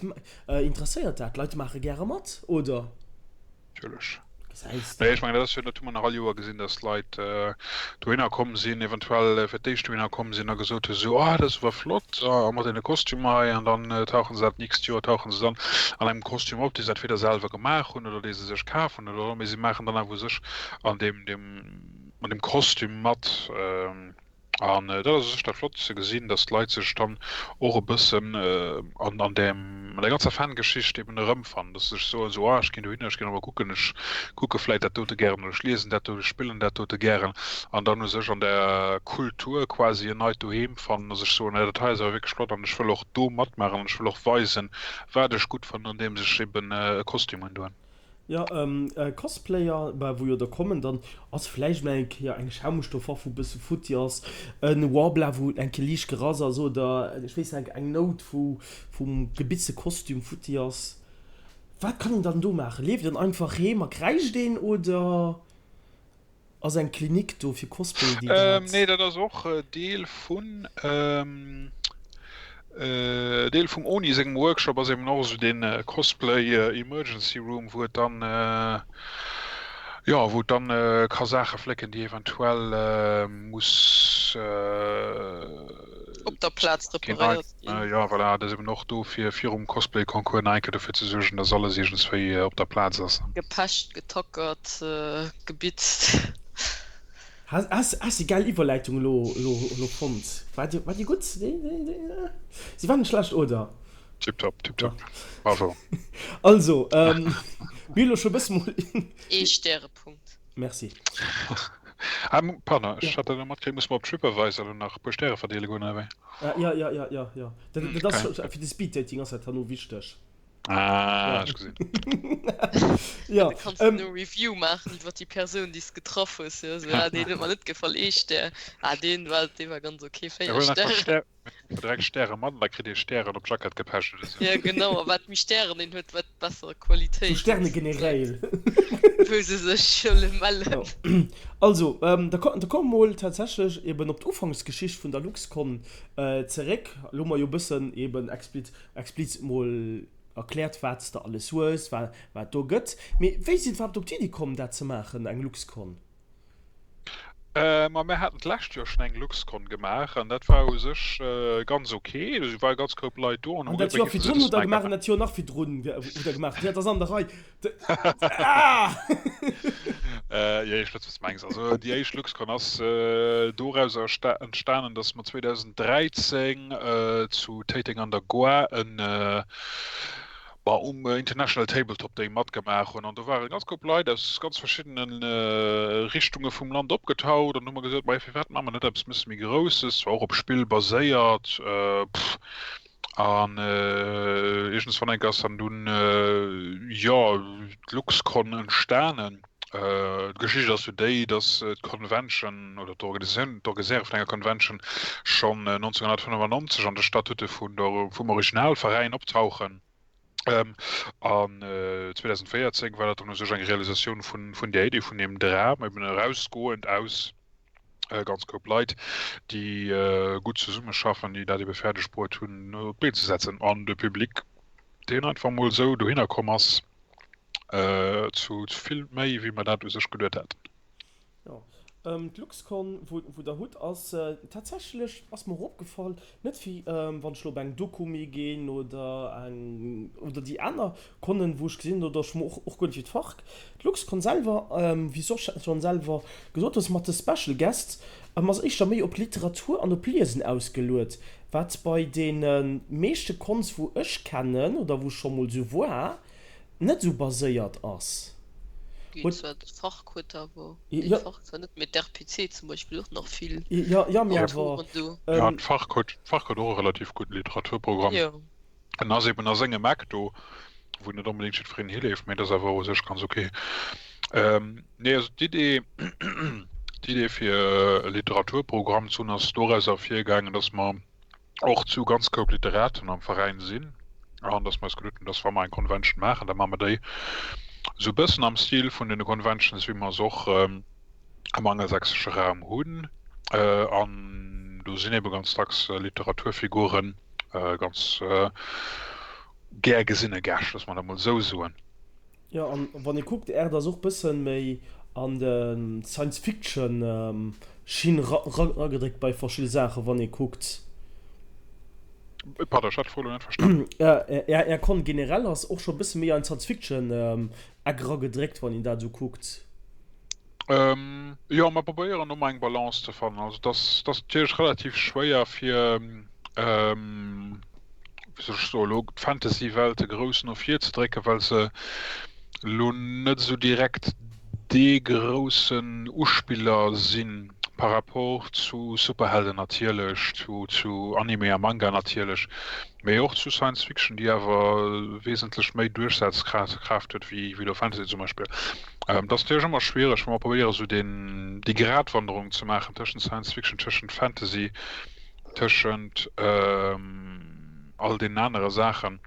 interesséiert dat, d'Leit maache gäre mat, oder? Natierlech. Gesäis Nee, de. ech mengen, dat ass jo, dat hu mer nach all Joer gesinn, dass d'Leit dohinner komm sinn, eventuell fir d'éischt dohinner komm sinn a gesot hu sou, oh, dat ass awer flott a mat deene Kostümer hei. An dann tauche se dat nächst Joer tauche se dann an engem Kostüm op, dee se entweder selwer gemaach hunn oder dee se sech kaf hunn oder, mee se maachen dann awer u sech an deem, deem, an deem Kostüm mat. An dat ass u sech dat Flott ze gesinn, datt d'Leit sech dann och e bëssen an an deem, an der ganzer Fangeschicht eben erëmfannen, datt se sech soen, esou, ah ech ginn dohinner, ech ginn emol kucken, ech kucke vläit dat dote gären oder ech liesen dat dote, ech spillen dat dote gären an dann u sech an der Kultur quasi en neit Doheem fannen a sech soen, dat hei ass awer wierklech flott an ech wëll och do matmaachen an ech wëll och weisen, wat ech gutt fannen, andeems ech eben e Kostüm undoen. Jo, Cosplayer, bah wou jo der kommen, dann ass vläicht mol eng Kéier eng Schaumstoffwaff wou bësse futti ass, en Worbla wou eng Kéier liicht gerass ass oder ech weess net eng Nout wou vum gebitze Kostüm futti ass. Wat kann een dann do maachen? Leeft een einfach heem a kräischt een oder? Ass eng Klinik do fir Cosplay déi dat. Nee, dat ass och Deel vun Deel vum Oni sengem Workshop ass eben och esou dee Cosplay Emergency Room, wou et dann jo wou et dann ka Saache flécken, déi eventuell muss Op der Plaz reparéiert ginn. Jo, voilà, dat ass eben och do fir virum Cosplay Concours nach eng Kéier dofir ze suergen, dass alles iergendswéi op der Plaz ass. Gepecht, getackert, gebitzt. Has has déi gäil Iwwerleitung elo elo elo fonnt? War déi war déi gutt? Déi déi déi si war net schlecht, oder? Tiptop, tiptop. Bravo. Also, mir hu elo scho e bësse mol. Ee Stärepunkt. Merci. Ah, pardon, ech hat dat net matkritt. Muss mer op Tripadvisor elo nach e puer Stäre verdeele goen, oder wéi? Ja, ja, ja, ja, ja. Dat, dat ass okay. Fir de Speeddating ass dat herno wichteg. Ah, ech gesinn. Ja, du kanns ähm, e Review maachen iwwer déi Persoun, déi s getraff hues. Jo, so, ah, deen huet mer net gefall, ee Stär. Ah, deen war, dee war ganz okay, 4 Stäre. Direkt Stäre mat, da kritt ee Stären op d'Jackett gepecht oder sou. Ja, genau, a wat méi Stären een huet, wat besser Qualitéit. Sou Sterne generell. Wou se sech solle mellen. Jo. Also, da komme mol tatsächlech eben op d'Ufanksgeschicht vun der LuxCon zeréck. Elo hu mer jo e bëssen eben explizit mol erkläert, wat s de alles hues, wat do gëtt. Mee wéi sidd iwwerhaapt op d'Iddi komm, dat ze maachen, eng LuxCon? Ma mir haten d'lescht Joer schonn eng LuxCon gemaach an dat war u sech ganz ok. Do ware ganz Koup Leit do an hu dat Joer virdrun hutt der gemaach an dat Joer nach virdrun hutt der gemaach. Dat ass an der Rei. Jo, ech wëss, wat s de mengs. Also déi éischt LuxCon ass dorauser entstanen, datt mer 2013 zu Téiteng an der Goar en Bah, um International Tabletop Day matgemaach hunn an do ware ganz Koup Leit aus ganz verschiddene Richtunge vum Land opgetaucht an hu mer gesot, majo firwat maache mer net eppes bësse méi Grousses, zwar och op Spill baséiert, pff. An iergendswann enk ass dann dunn, jo, d'LuxCon entstanen. D'Geschicht ass jo déi, datt d'Convention oder d'Organisatioun, d'Organiséiere vun enger Convention schonn 1995 an de Statute vun der, vum Originalveräin optauchen. An 2014 war dat dann u sech eng Realisatioun vun, vun där Idee, vun deem Dram, eben erausgoend aus e ganz Koup Leit, déi gutt zesummeschaffen, déi dat ebe fäerdeg bruet hunn, op d'Been ze setzen. An de Public, deen einfach mol esou dohinner komm ass, zu vill méi, wéi mer dat u sech geduet haten. Jo, d'LuxCon, wou Der hutt, ass tatsächlech, ass mer och opgefall, net wéi wann ech elo op eng Dokumi ginn oder eng oder déi aner Connen, wou ech gesinn hunn, oder ech och och guer net wéi d'FARC. D'LuxCon selwer, wéi s de och schonn selwer gesot hues, mat de Special Guests, ass éischter méi op Literatur an op Liesen ausgeluet, wat bei deene meeschte Cons, wou ech kennen oder wou ech scho mol sou war, net esou baséiert ass. Geet zwar de Farc huet awer, nee d'Farc zwar net, mee d'RPC zum Beispill och nach vill Jo, jo, mee awer. Autoren do. Jo, d'Farc huet, d'Farc huet och e relativ gudden Literaturprogramm. Jo. En ass eben a sengem Eck do, wou net onbedéngt jiddwereen hileeft, mee et ass awer u sech ganz ok. Nee, also d'Idee, d'Idee fir e Literaturprogramm ze hunn ass doraus ervirgaangen, datt mer och zu ganz Koup Literaten am Veräin sinn an dass mer eis geduet hunn, dass wa mer eng Convention maachen, da maache mer déi esou e bëssen am Stil vun den Conventions, wéi mer se och am angelsächsesche Raum hunn. An do sinn ebe ganz dacks Literaturfiguren ganz gär gesinne Gäscht, loosse mer dat emol esou soen. Jo, an wann ee kuckt, Äerd ass och bëssen méi an de Science Fiction Schinn ragedréckt bei verschidde Saachen, wann ee kuckt. Pardon, ech hat d'Fro elo net verstanen. Är Con generell ass och scho bësse méi an Science Fiction Eck ragedréckt, wann een dat esou kuckt. Jo, mer probéieren ëmmer eng Balance ze fannen. Also et ass, et ass natierlech relativ schwéier fir, wéi soll ech soen, elo d'Fantasy-Welte grouss no vir ze drécken, well se elo net esou direkt dee groussen Uspiller si par rapport zu Superhelden natierlech, zu, zu Anime a Manga natierlech, mee och zu Science Fiction, déi awer wesentlech méi Duerchsetzkraaft huet wéi elo Fantasy zum Beispill. Et ass natierlech ëmmer schwiereg, wa mer probéiere sou deen, déi Gratwanderung ze maachen tëschent Science Fiction, tëschent Fantasy, tëschent all deenen anere Saachen,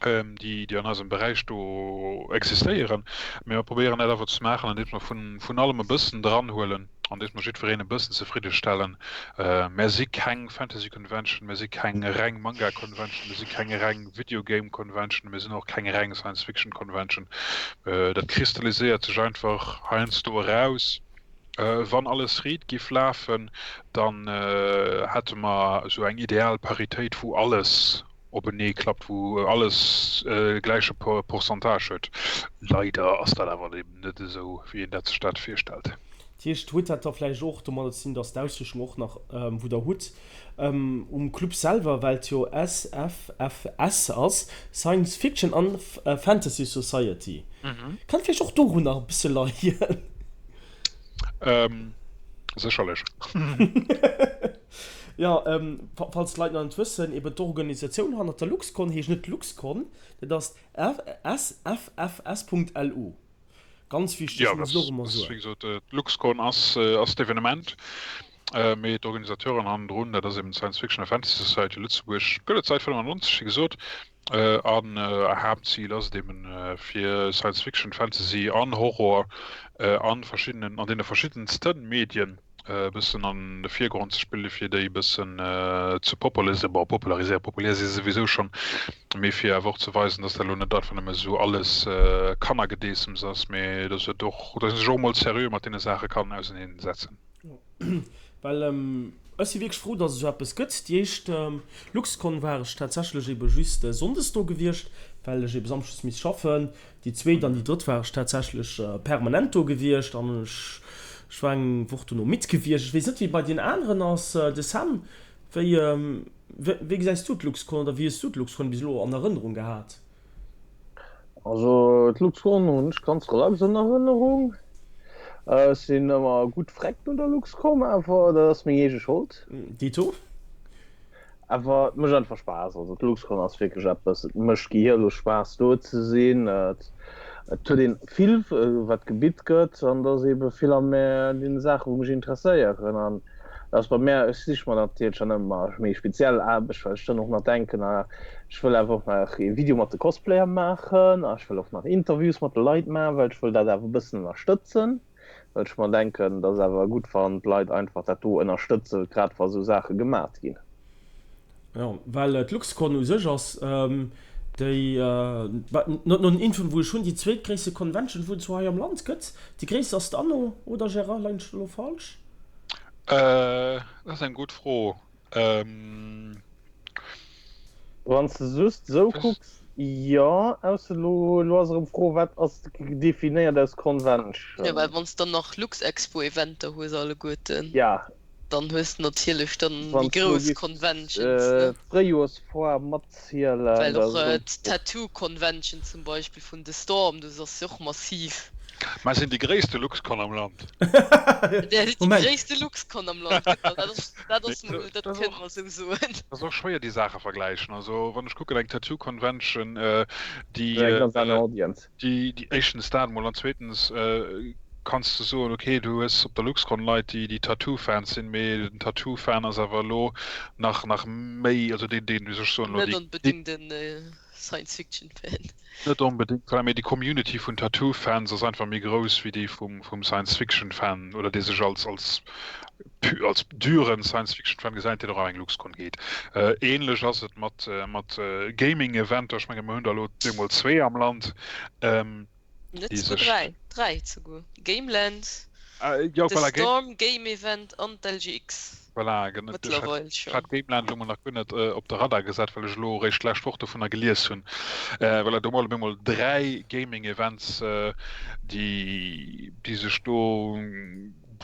déi, déi an eisem Beräich do existéieren. Mee mer probéieren dat awer ze maachen, andeems mer vun, vun allem e bëssen dranhuelen, andeems mer jiddwereen e bëssen zefriddestellen. Mär si keng Fantasy Convention, mär si keng reng Manga Convention, mir si keng reng Video Game Convention, mir sinn och keng reng Science Fiction Convention. Dat kristalliséiert sech einfach heiansdo eraus. Wann alles riit giff lafen, dann hätte mer esou eng ideal Paritéit, wou alles openee klappt, wou alles e gläiche Pourcentage huet. Leider ass dat awer eben net esou, wéi een dat sech dat virstellt. Dat heescht, huet dat da vläicht och domadder ze dinn, dass d'Ausriichtung och nach, wou Der hutt um Club selwer, well et jo SFFS ass, Science Fiction an Fantasy Society, kann vläicht och dorunner e bësse leien? Sécherlech. Jo, falls d'Leit nach net wëssen, eben d'Organisatioun hannert der LuxCon heescht net LuxCon, dat ass d'SFFS.lu. Ganz wichteg, dat muss een och ëmmer soen. Wéi gesot, d'LuxCon ass d'Evenement, mee d'Organisateuren hannendrun, dat ass eben d'Science Fiction a Fantasy Society Lëtzebuerg, gëtt et säit 95, wéi gesot. An Haaptzil ass et eben, fir Science Fiction, Fantasy an Horror an verschiddenen, an deene verschiddenste Medien e bëssen an de Virgrond ze spillen, fir déi e bëssen ze populariséieren, bon, populariséieren, populär si se souwisou schonn, mee fir awer och ze weisen, dass dat elo net einfach nëmme esou alles Kannergedeessems ass, mee dass et och, dass ee sech och emol seriö mat deene Saache kann auserneensetzen. Well ech si wierklech frou, dass et esou eppes gëtt. Déi éischt LuxCon war ech tatsächlech ebe just sonndes do gewiescht, well ech ebe samschdes misst schaffen. Déi zweet an déi drëtt war ech tatsächlech permanent do gewiescht an ech ech war eng Woch dono midd gewiescht. Ech weess net, wéi et bei deenen aneren ass. De Sam, wéi wéi gesäis du d'LuxCon oder wéi hues du d'LuxCon bis elo an Erënnerung gehat? Also d'LuxCon hunn ech ganz relax an Erënnerung. Ech sinn ëmmer gutt vreckt no der LuxCon, awer dat ass meng eege Schold. Dito. Awer et mécht einfach Spaass. Also d'LuxCon ass wierklech eppes, et mécht gehierlos Spaass do ze sinn. Et huet een vill wat gebitt gëtt an et ass eebe vill an deene Saache wou mech interesséieren. An dat ass bei mär, ech sich mer natierlech dann ëmmer méi speziell Aarbecht, well ech dann och nach denken, ech wëll awer och nach ee Video mat de Cosplayer maachen a ech wëll och nach Interviews mat de Leit maachen, well ech wëll dat awer e bëssen ënnerstëtzen. Well ech mer denken, et ass awer gutt, wann d'Leit einfach dat do ënnerstëtzen, grad wa sou Saache gemat ginn. Jo, well d'LuxCon u sech ass déi, no den Infoen wou ech hunn, déi zweetgréisste Convention wou et sou hei am Land gëtt. Déi gréisst ass d'Anno, oder Gérard, leien ech do elo falsch? Dat ass eng gutt Fro. Wann s de just esou kucks, jo. Ausser elo, elo ass erëm d'Fro, wat ass definéiert als Convention? Jo, well wann s de dann nach Luxexpo-Eventer hues alleguerten, Ja. dann hues de natierlech dann méi Wann s de elo grouss géifs Conventions, ne? d'Fréijoersfoire matzielen, Well da och ass erëm d'Fro. d'Tattoo-Convention zum Beispill vun The Storm, do ass jo och massiv. Mer sinn déi gréisste LuxCon am Land. Där sidd déi gréisste LuxCon am Land, genau. Dat ass, dat ass mol, dat kënne mer esou soen. Dat ass och schwéier déi Saache vergläichen. Also wann ech kucken, eng Tattoo Convention, déi, Eng ganz aner Audience. déi, déi éischtens dat emol an zweetens kanns de soen, okay, du hues op der LuxCon Leit, déi, déi Tattoo-Fans sinn, mee den Tattoo-Fan ass awer elo nach, nach méi, also deen, deen, wéi soll ech soen, elo Net déi, onbedéngt en Science Fiction Fan. Net onbedéngt, voilà, mee déi Community vun Tattoo Fans ass einfach méi grouss wéi déi vum vum Science Fiction Fan oder dee sech als als als düren Science Fiction Fan gesäit, deen och an eng LuxCon geet. Ähnlech ass et mat mat Gaming Eventer, ech menge mer hunn der elo emol zwee am Land. Net souguer 3, 3 souguer. Gameland, de Storm Game Event an d'LGX. Voilà, mëttlerweil schonn. Ech hat Gameland elo mol nach guer net op de Radar gesat, well ech elo eréischt d'lescht Woch dovunner gelies hunn. Voilà, do mol op eemol 3 Gaming Events, déi, déi sech do,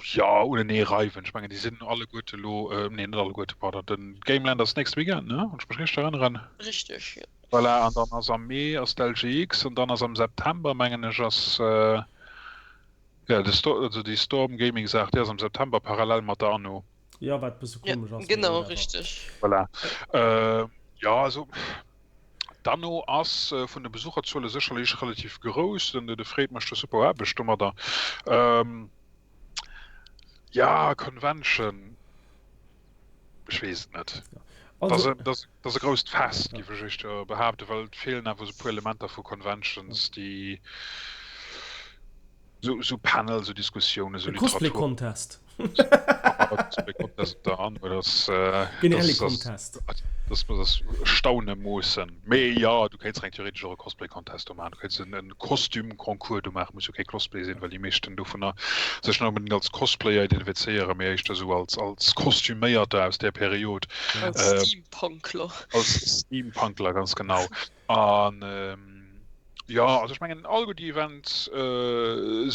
jo, unenee reiwen. Ech mengen, déi sinn alleguerte elo, nee, net alleguerte, pardon, de Gameland ass nächste Weekend, ne, wann ech mech richteg erënneren. Richteg, jo. Voilà, an dann ass am Mee ass d'LGX an dann ass am September, mengen ech, ass, jo, de Sto-, also déi Storm Gaming Saach, déi ass am September parallel mat der Anno. Jo, wat e bësse komesch ass, mee Genau, whatever. richteg. Voilà. Jo, also d'Anno ass vun de Besucherzuele sécherlech relativ grouss, den de Fred mécht do super Aarbecht domadder. Jo, Convention. Ech weess et net. Also, dat ass e grousst Fest, géif ech éischter behaapten, well et feelen awer esou e puer Elementer vu Conventions, déi esou Panel, esou Diskussiounen, esou Literatur. Cosplay Contest. Cosplay Contest op der Anno, dat ass. Generelle Contest. Dat ass Staune moossen. Mee jo, du kéints reng theoretesch och e Cosplay Contest do maachen. Du kéints en Kostüm-Concours do maachen, muss jo kee Cosplay sinn, well déi meeschten dovunner sech net onbedéngt als Cosplayer identifizéieren, mee éischter esou als, als Kostüméierter aus där Period. Als Steampunkler. Als Steampunkler, ganz genau. An jo, also ech mengen, alleguer déi Events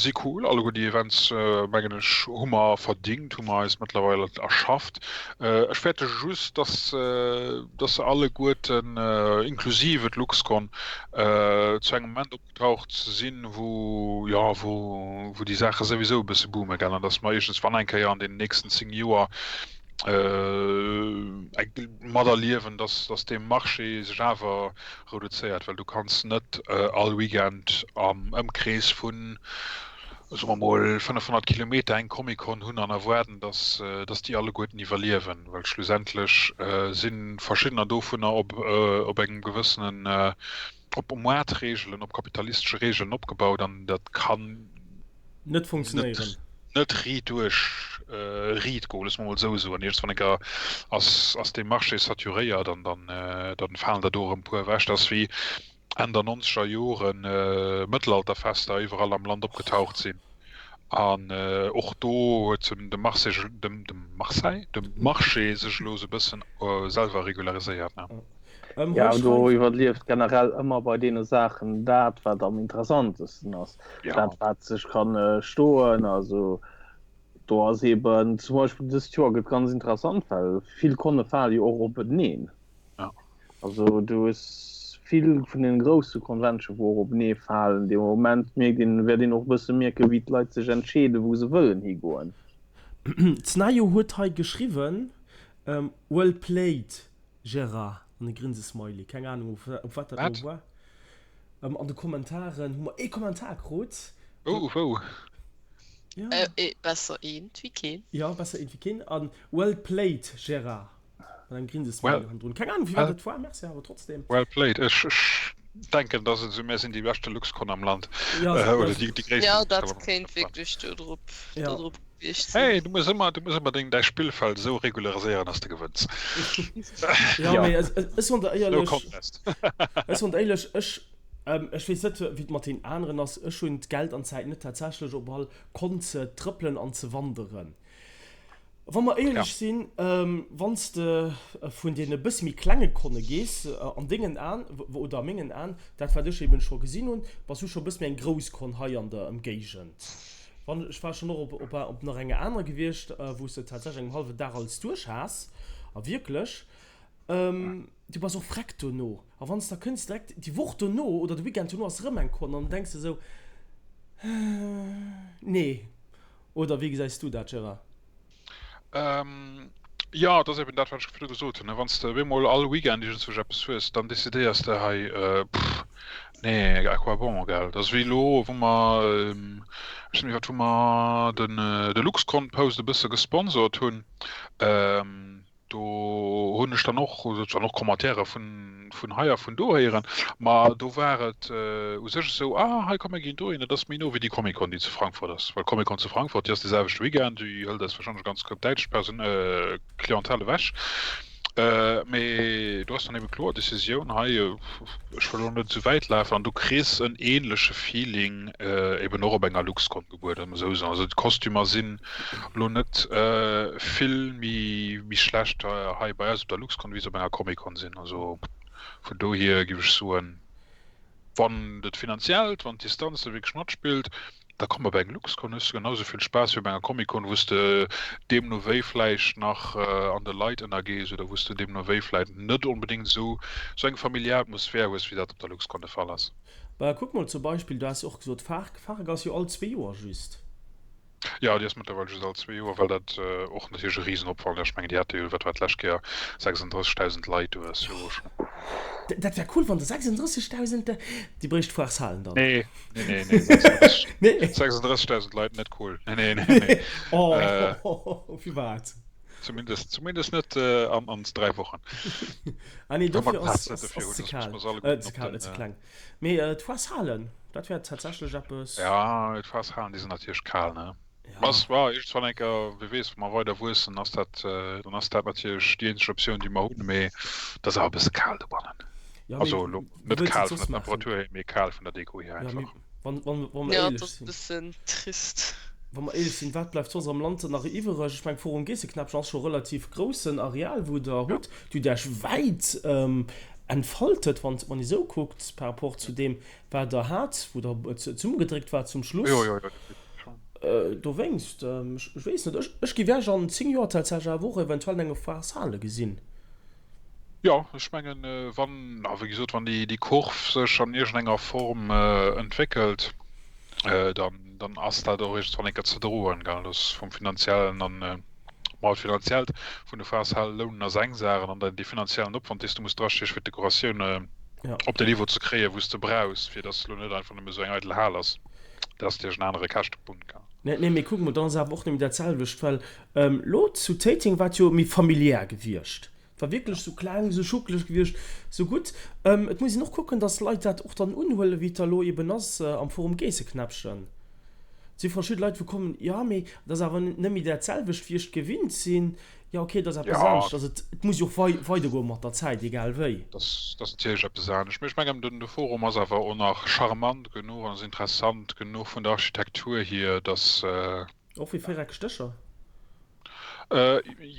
si cool, alleguer déi Events, mengen ech, hu mer verdingt, hu mer eis mëttlerweil erschafft. Ech fäerte just, dass, dass se alleguerten, inklusive d'LuxCon, zu engem Moment opgetaucht sinn, wou, jo, wou, wou déi Saache souwisou e bësse boome gell, an dass mer iergendswann eng Kéier an deenen nächsten 10 Joer. Materliewen, dass dass dee Marché sech awer reduzéiert, well du kanns net all Weekend am Ëmkrees vun, soe mer mol, 500 Kilometer eng Comic-Con hunn an erwaarden, dass dass déi alleguerten iwwerliewen, well schlussendlech si verschiddener dovunner op op engem gewëssenen, op Moartreegelen, op kapitalistesche Reegelen opgebaut an dat kann Net funktionéieren. Net riit duerch riit goen, loosse mer mol esou soen. Iergendwann eng Kéier ass, ass dee Marché saturéiert an dann, dann falen der do erëm e puer ewech. Dat ass wéi Enn der nonzeger Joren Mëttelalterfester iwwerall am Land opgetaucht sinn. An och do huet de Marché, de Marseille, de Marché sech elo esou e bëssen selwer regulariséiert, ne? Ja, do iwwerlieft generell ëmmer bei deene Saachen dat, wat am interessantesten ass, ja. dat wat sech kann äh, stoen. Also do ass eben zum Beispill dëst Joer gëtt ganz interessant, well vill Conne fale jo och openeen. Ja. Also du hues vill vun den grousse Convention wou och openee falen. Dee Moment mierkt een, wäert een och e bësse mierken, wéi d'Leit sech entscheeden, wou se wëllen higoen. D'Snajo huet hei geschriwwen, Well played. Gérard, an e Grinsesmiley, keng Ahnung op wat dat elo war. An de Kommentaren hu mer ee Kommentar krut. Oh, wou? Ja. Besser eent wéi keen. Ja, besser eent wéi keen. An well played, Gérard, mat engem Grinsesmiley hannendrun. Keng Ahnung, fir wat dat war, merci awer trotzdem. Well played. Ech denken, dass et esou, mär sinn déi beschte Luxcon am Land. Ja, oder déi gréisste. Ja, dat kéint wierklech do drop. Gewiescht sinn. Hey, du muss ëmmer, du muss ëmmer deng, däi Spillfeld esou regulariséieren, dass de gewënns. Ja, mee ech, ech soen der No éierlech, contest. ech soen der éierlech, ech, ech weess net, wéi et mat deenen aneren ass, ech hunn d'Geld an d'Zäit net tatsächlech op all Con ze trëppelen an ze wanderen. Wa mer éierlech sinn, wann s de vun deene bësse méi klenge Conne gees, an dengen Aen, oder a mengen Aen, dat wat ech eben scho gesinn hunn, bass du scho e bësse méi eng grouss Con hei an der Ëmgéigend. Wann, ech war schonn och op, op nach enger anerer gewiescht, wou s de tatsächlech engem hallwen Dag alles duerch has, a wierklech, du bass och vreckt dono. A wann s da kënns direkt déi Woch dono oder de Weekend dono ass erëm eng Con an dann denks de esou, nee. Oder wéi gesäis du dat, Gérard? Jo, et ass eben dat, wat ech virdu gesot hunn. Wann s de op eemol all Weekend iergendzwousch eppes hues, dann decidéiers de hei, pff, nee, à quoi bon, gell? Dat ass wéi elo, wou mer, ech weess net méi, wat, wou mer den, de LuxCon-Post e bësse gesponsort hunn. Do hunn ech dann och, et waren och Commentaire vun, vun hei a vun do héieren, ma do war et u sech esou, ah hei komm mir ginn dohin, et ass méi no wéi déi Comic-Con déi zu Frankfurt ass, well d'Comic-Con zu Frankfurt déi ass dee selwechte Weekend, déi hëlt eis warscheinlech e ganz Koup däitsch Perso Clientèle ewech. Mee do ass dann ebe kloer Decisioun hei, ech wëll elo net esou wäit lafen an du kriss en ähnleche Feeling eben och op enger LuxCon. Gebueden, esou soen. Also d'Kostümer sinn elo net vill méi méi schlecht hei bei eis op der LuxCon wéi se op enger Comic-Con sinn. Also vun dohier géif ech soen, wann et finanziellt, wann d'Distanz do wierklech matspillt, da komm op eng LuxCon, hues de genau esou vill Spaass wéi op enger Comic-Con, wou s de deemno wéi vläicht nach an de Leit ënnergees oder wou s de deemno wéi vläicht net onbedéngt esou esou eng familiär Atmosphär hues, wéi dat op der LuxCon de Fall ass. Bah, kuck mol zum Beispill, du has jo och gesot, Farc, Farc ass jo all zwee Joer just. Jo, déi ass mëttlerweil just all zwee Joer, well dat och natierlech e Risenopwand ass. Ech mengen, déi hate jo, wat war d'lescht Kéier, 36.000 Leit do, dat ass jo schonn. Dat wär cool, wann der 36.000, déi bréicht d'Foires halen dann. Nee, nee, nee, nee, 36.000 Leit, net cool. Nee, nee, nee, nee. Oh, firwat? Zumindest, zumindest net äh, an, an dräi Wochen. Ah nee, dofir ass, ass, ass ze kal. Äh, ze kal, net ze kleng. Mee äh, d'Foireshalen, dat wär tatsächlech eppes. Ja, d'Foireshalen, déi sinn natierlech kal, ne? Ja. Was war iergendwann eng Kéier, wie weess, wa mer weider wuessen, ass dat, äh, dann ass dat natierlech déi eenzeg Optioun, déi mer hunn, mee dat ass awer e bësse kal dobannen. Ja, mee Also elo wéi net wëlls de kal et vun soss der maachen? Temperatur hier, mee kal vun der Deko hier Ja, mee einfach. Wann, wann, wann mer Ja, éierlech et ass sinn. bëssen trist. Wa mer éierlech sinn, wat bleift soss am Land nach iwwereg? Ech mengen, Forum Geesseknäppchen ass scho relativ groussen Areal, wou Der hutt. Dir hutt Iech wäit entfaltet, wann wann ee sou kuckt, par rapport zu deem, wat Der hat, wou Der zesummegedréckt waart zum Schluss. Jo, jo, jo, definitiv schon. Dowéinst, ech weess net, ech, ech géif Iech an 10 Joer tatsächlech awer och eventuell an enger Foireshale gesinn. Jo, ech mengen, wann, a wéi gesot, wann déi Kurv sech an iergendenger Form entwéckelt, dann, dann ass dat och iergendwann eng Kéier ze droen, gell. Dat ass vum finanziellen a. Ma d'Finanziellt vun de Foireshal lounen ass eng Saach, an dann dee finanziellen Opwand, dee s du muss drastieche fir d'Dekoratioun op den Niveau ze kréien, wou s de brauchs, fir dass elo net einfach nëmme esou eng eidel Hal ass, dat ass natierlech en anere Käschtepunkt. Nee, nee, mee kuck mol, dann ass awer och net méi dat selwecht, well elo zu Téiteng war et jo méi familiär gewiescht. Et war wierklech sou kleng, sou schuckeleg gewiescht, sou gutt. Et muss een och kucken, dass d'Leit dat och dann unhuelen, wéi et da elo eben ass am Forum Geesseknäppchen. Et si verschidde Leit, wou kommen, jo, mee et ass awer net méi dat selwecht, wéi ech et gewinnt sinn. Jo, okay, et ass eppes anescht. Also et muss jo och weidergoe mat der Zäit, egal wéi. Dat ass natierlech eppes anescht. Mee ech mengen, de Forum ass awer och nach charmant genuch an ass interessant genuch vun der Architektur hier, dass. Och wéi véiereckeg Dëscher?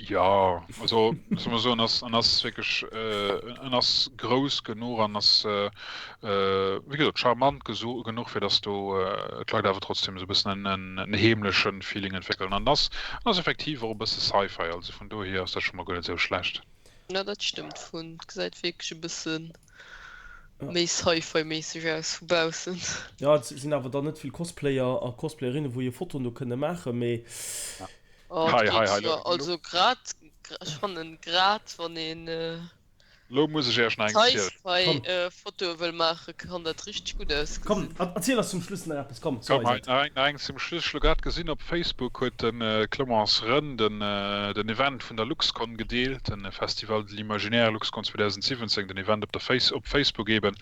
Jo, also soll mer soen, ass, en ass wierklech, en ass grouss genuch an ass, wéi gesot, charmant genuch, fir datt do d'Leit awer trotzdem esou e bëssen en heemleche Feeling entwéckelen. An en ass, en ass effektiv och e bësse Sci-Fi, also vun dohier ass dat scho mol guer net esou schlecht. Jo, dat stëmmt, vun, gesäit wierklech e bësse méi Sci-Fi-méisseg aus vu baussen. Jo, et sinn awer dann net vill Cosplayer a Cosplayerinnen, wou hir Fotoen do kënne maachen, mee. Oh, et geet zwar, also grad, ech fannen grad wann een Lo muss ech Iech nach eng zielen. Sci-Fi-Fotoe wëll maachen, kann dat richteg gutt ausgesinn. Komm, erziel eis zum Schluss nach eppes, komm, so Komm, hei nach eng zum Schluss. Ech hu lo grad gesinn, op Facebook huet de Clemence Rënn den den Event vun der Luxcon gedeelt, den Festival de l'Imaginaire Luxcon 2017, den Event op der Face op Facebook eben.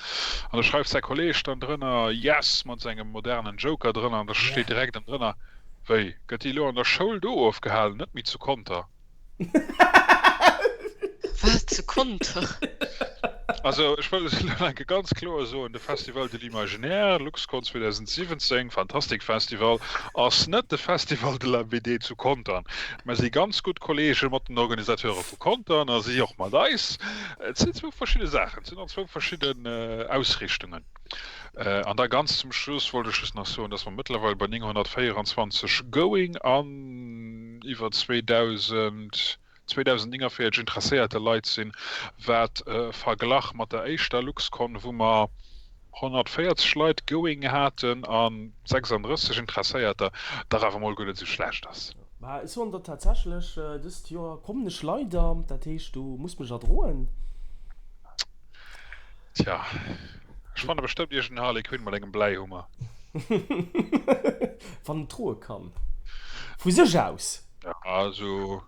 An da schreift säi Kolleeg dann drënner, Yes! mat sengem modernen Joker drënner an da steet direkt ënnendrënner, Wéi, gëtt déi elo an der Schoul do ofgehalen, net méi zu Conter? Wat, zu Conter? Also, ech wëll elo nach eng Kéier ganz kloer soen, De Festival de l'Imaginaire, Luxcon 2017, Fantastic Festival, ass net de Festival de la BD zu Contern. Mer si ganz gutt Kollege mat den Organisateure vu Contern a si och mat eis. Et sinn zwou verschidde Saachen, et sinn och zwou verschidden Ausrichtungen. An da ganz zum Schluss wollt ech just nach soen, dass mer mëttlerweil bei 924 going an iwwer 2.000, 2.049 interesséierte Leit sinn, wat verglach mat der éischter Luxcon, wou mer 140 Leit going haten a 36 Interesséierter, dach awer mol guer net esou schlecht ass. Mä ech soen der tatsächlech, dëst Joer kommen ech leider, dat heescht du muss mech erdroen. Tja, ech fanne bestëmmt iergend en Harley Quinn mat engem Bläihummer. Wann en droe kann. Vu sech aus. Ja, esou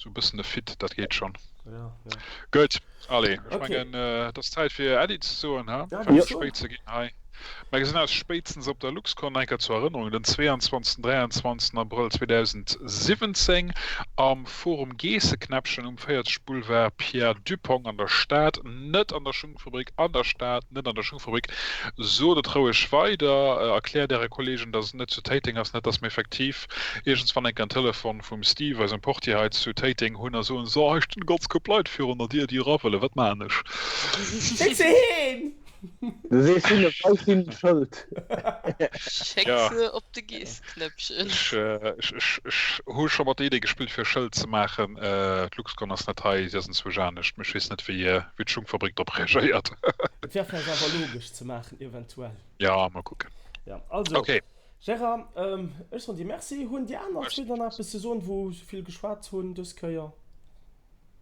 e bëssen e Fit, dat geet schonn. Ja, ja. Gutt, allez, ech mengen, et ass Zäit fir Äddi ze soen, he? Ja, géif ech soen. Spéit ze ginn hei. Mer gesinn eis spéitstens op der Luxcon, nach eng Kéier zur Erënnerung, den 22. 23. Abrëll 2017 am Forum Geesseknäppchen um 40 Boulevard Pierre Dupong an der Stad, net an der Schungfabrik, an der Stad, net an der Schungfabrik. Sot et roueg weider, erkläert äre Kollegen, dass et net zu Téiteng ass, net dass mer effektiv iergendswann eng Kéier en Telefon vum Steve, eisem Portier hei zu Téiteng, hunn a soen, So, hei stinn e ganz Koup Leit virun der Dier, déi era wëllen, wat maachen ech? Schéck se heem! Du sees hinne, wei sinn Schëld. Schéck se op de Geessknäppchen. Ech hu scho mat der Idee gespillt fir e Schëld ze maachen, D'Luxcon ass net hei, si ass enzwousch anescht, mee ech weess net wéi d'Schungfabrik drop reagéiert. Et wär vläicht awer logesch ze maachen eventuell. Jo, mol kucken. Jo, also Gérard, ech soen dir Merci. Hunn déi aner zwee dann nach eppes ze soen, wou esou vill geschwat hunn dës Kéier?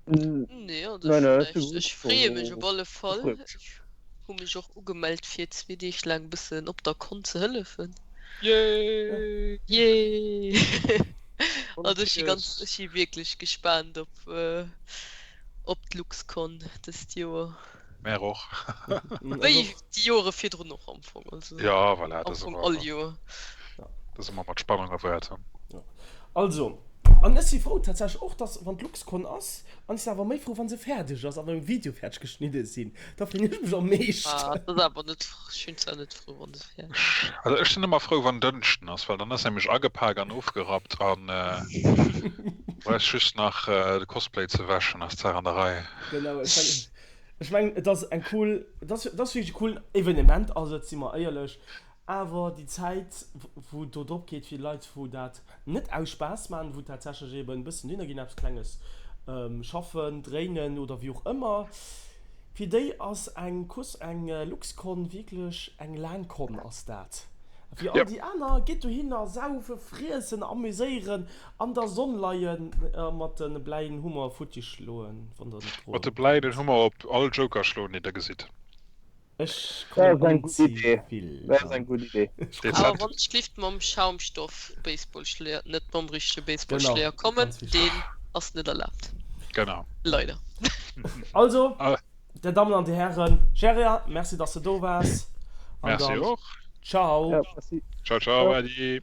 Nee, also Nein, nein, ech, ech freeë mech op alle Fall. Ech hu mech och ugemellt fir zwee Deeg laang bëssen op der Con ze hëllefen. Yay! Yay! Also ech si ganz, ech si wierklech gespaant op op d'LuxCon dëst Joer. Mär och. Wéi déi Joere virdrun och am Fong. Also Ja, voilà, am Fong all Joer. Dat ass ëmmer mat Spannung erwaarden. Also, an ech si frou tatsächlech och, dass, wann d'LuxCon ass, an ech sinn awer méi frou, wa se fäerdeg ass a meng Videoe fäerdeg geschnidde sinn, da freen ech mech am meeschten. Ah, dat ass awer net, ech sinn zwar net frou, wann se fäerdeg ass. Also ech sinn ëmmer frou, wann Dënschden ass, well dann ass nämlech agepak an ofgerappt an brauchs just nach de Cosplay ze wäschen, ass d'Saach an der Rei. Genau, ech mengen, ech mengen, et ass eng cool, et ass, et ass wierklech e coolen Evenement, also et si mer éierlech, Awer déi Zäit, wou do drop geet fir Leit, wou dat net aus Spaass maachen, wou tatsächlech eben e bëssen dohinner ginn, eppes Klenges schaffen, dréinen oder wéi och ëmmer, fir déi ass eng Kus, eng Luxcon wierklech eng laang Con ass dat. Fir all déi aner, gitt dohinner, saufen, friessen, amuséieren, an der Sonn leien a mat de bläien Hummer futti schloen, wann der net droe Mat de bläien Hummer op all Joker schloen, deen der gesitt. Ech kommen an Zivil. Dat ass eng gutt Idee. Awer wann ech glift mam Schaumstoff Baseballschléier, net mam richtege Baseballschléier kommen, deen ass net erlaabt. Genau. Leider. Also, Dir Dammen an Dir Hären, Gerard, merci dass de do waars. Merci och. Ciao. Ciao, ciao, Ady.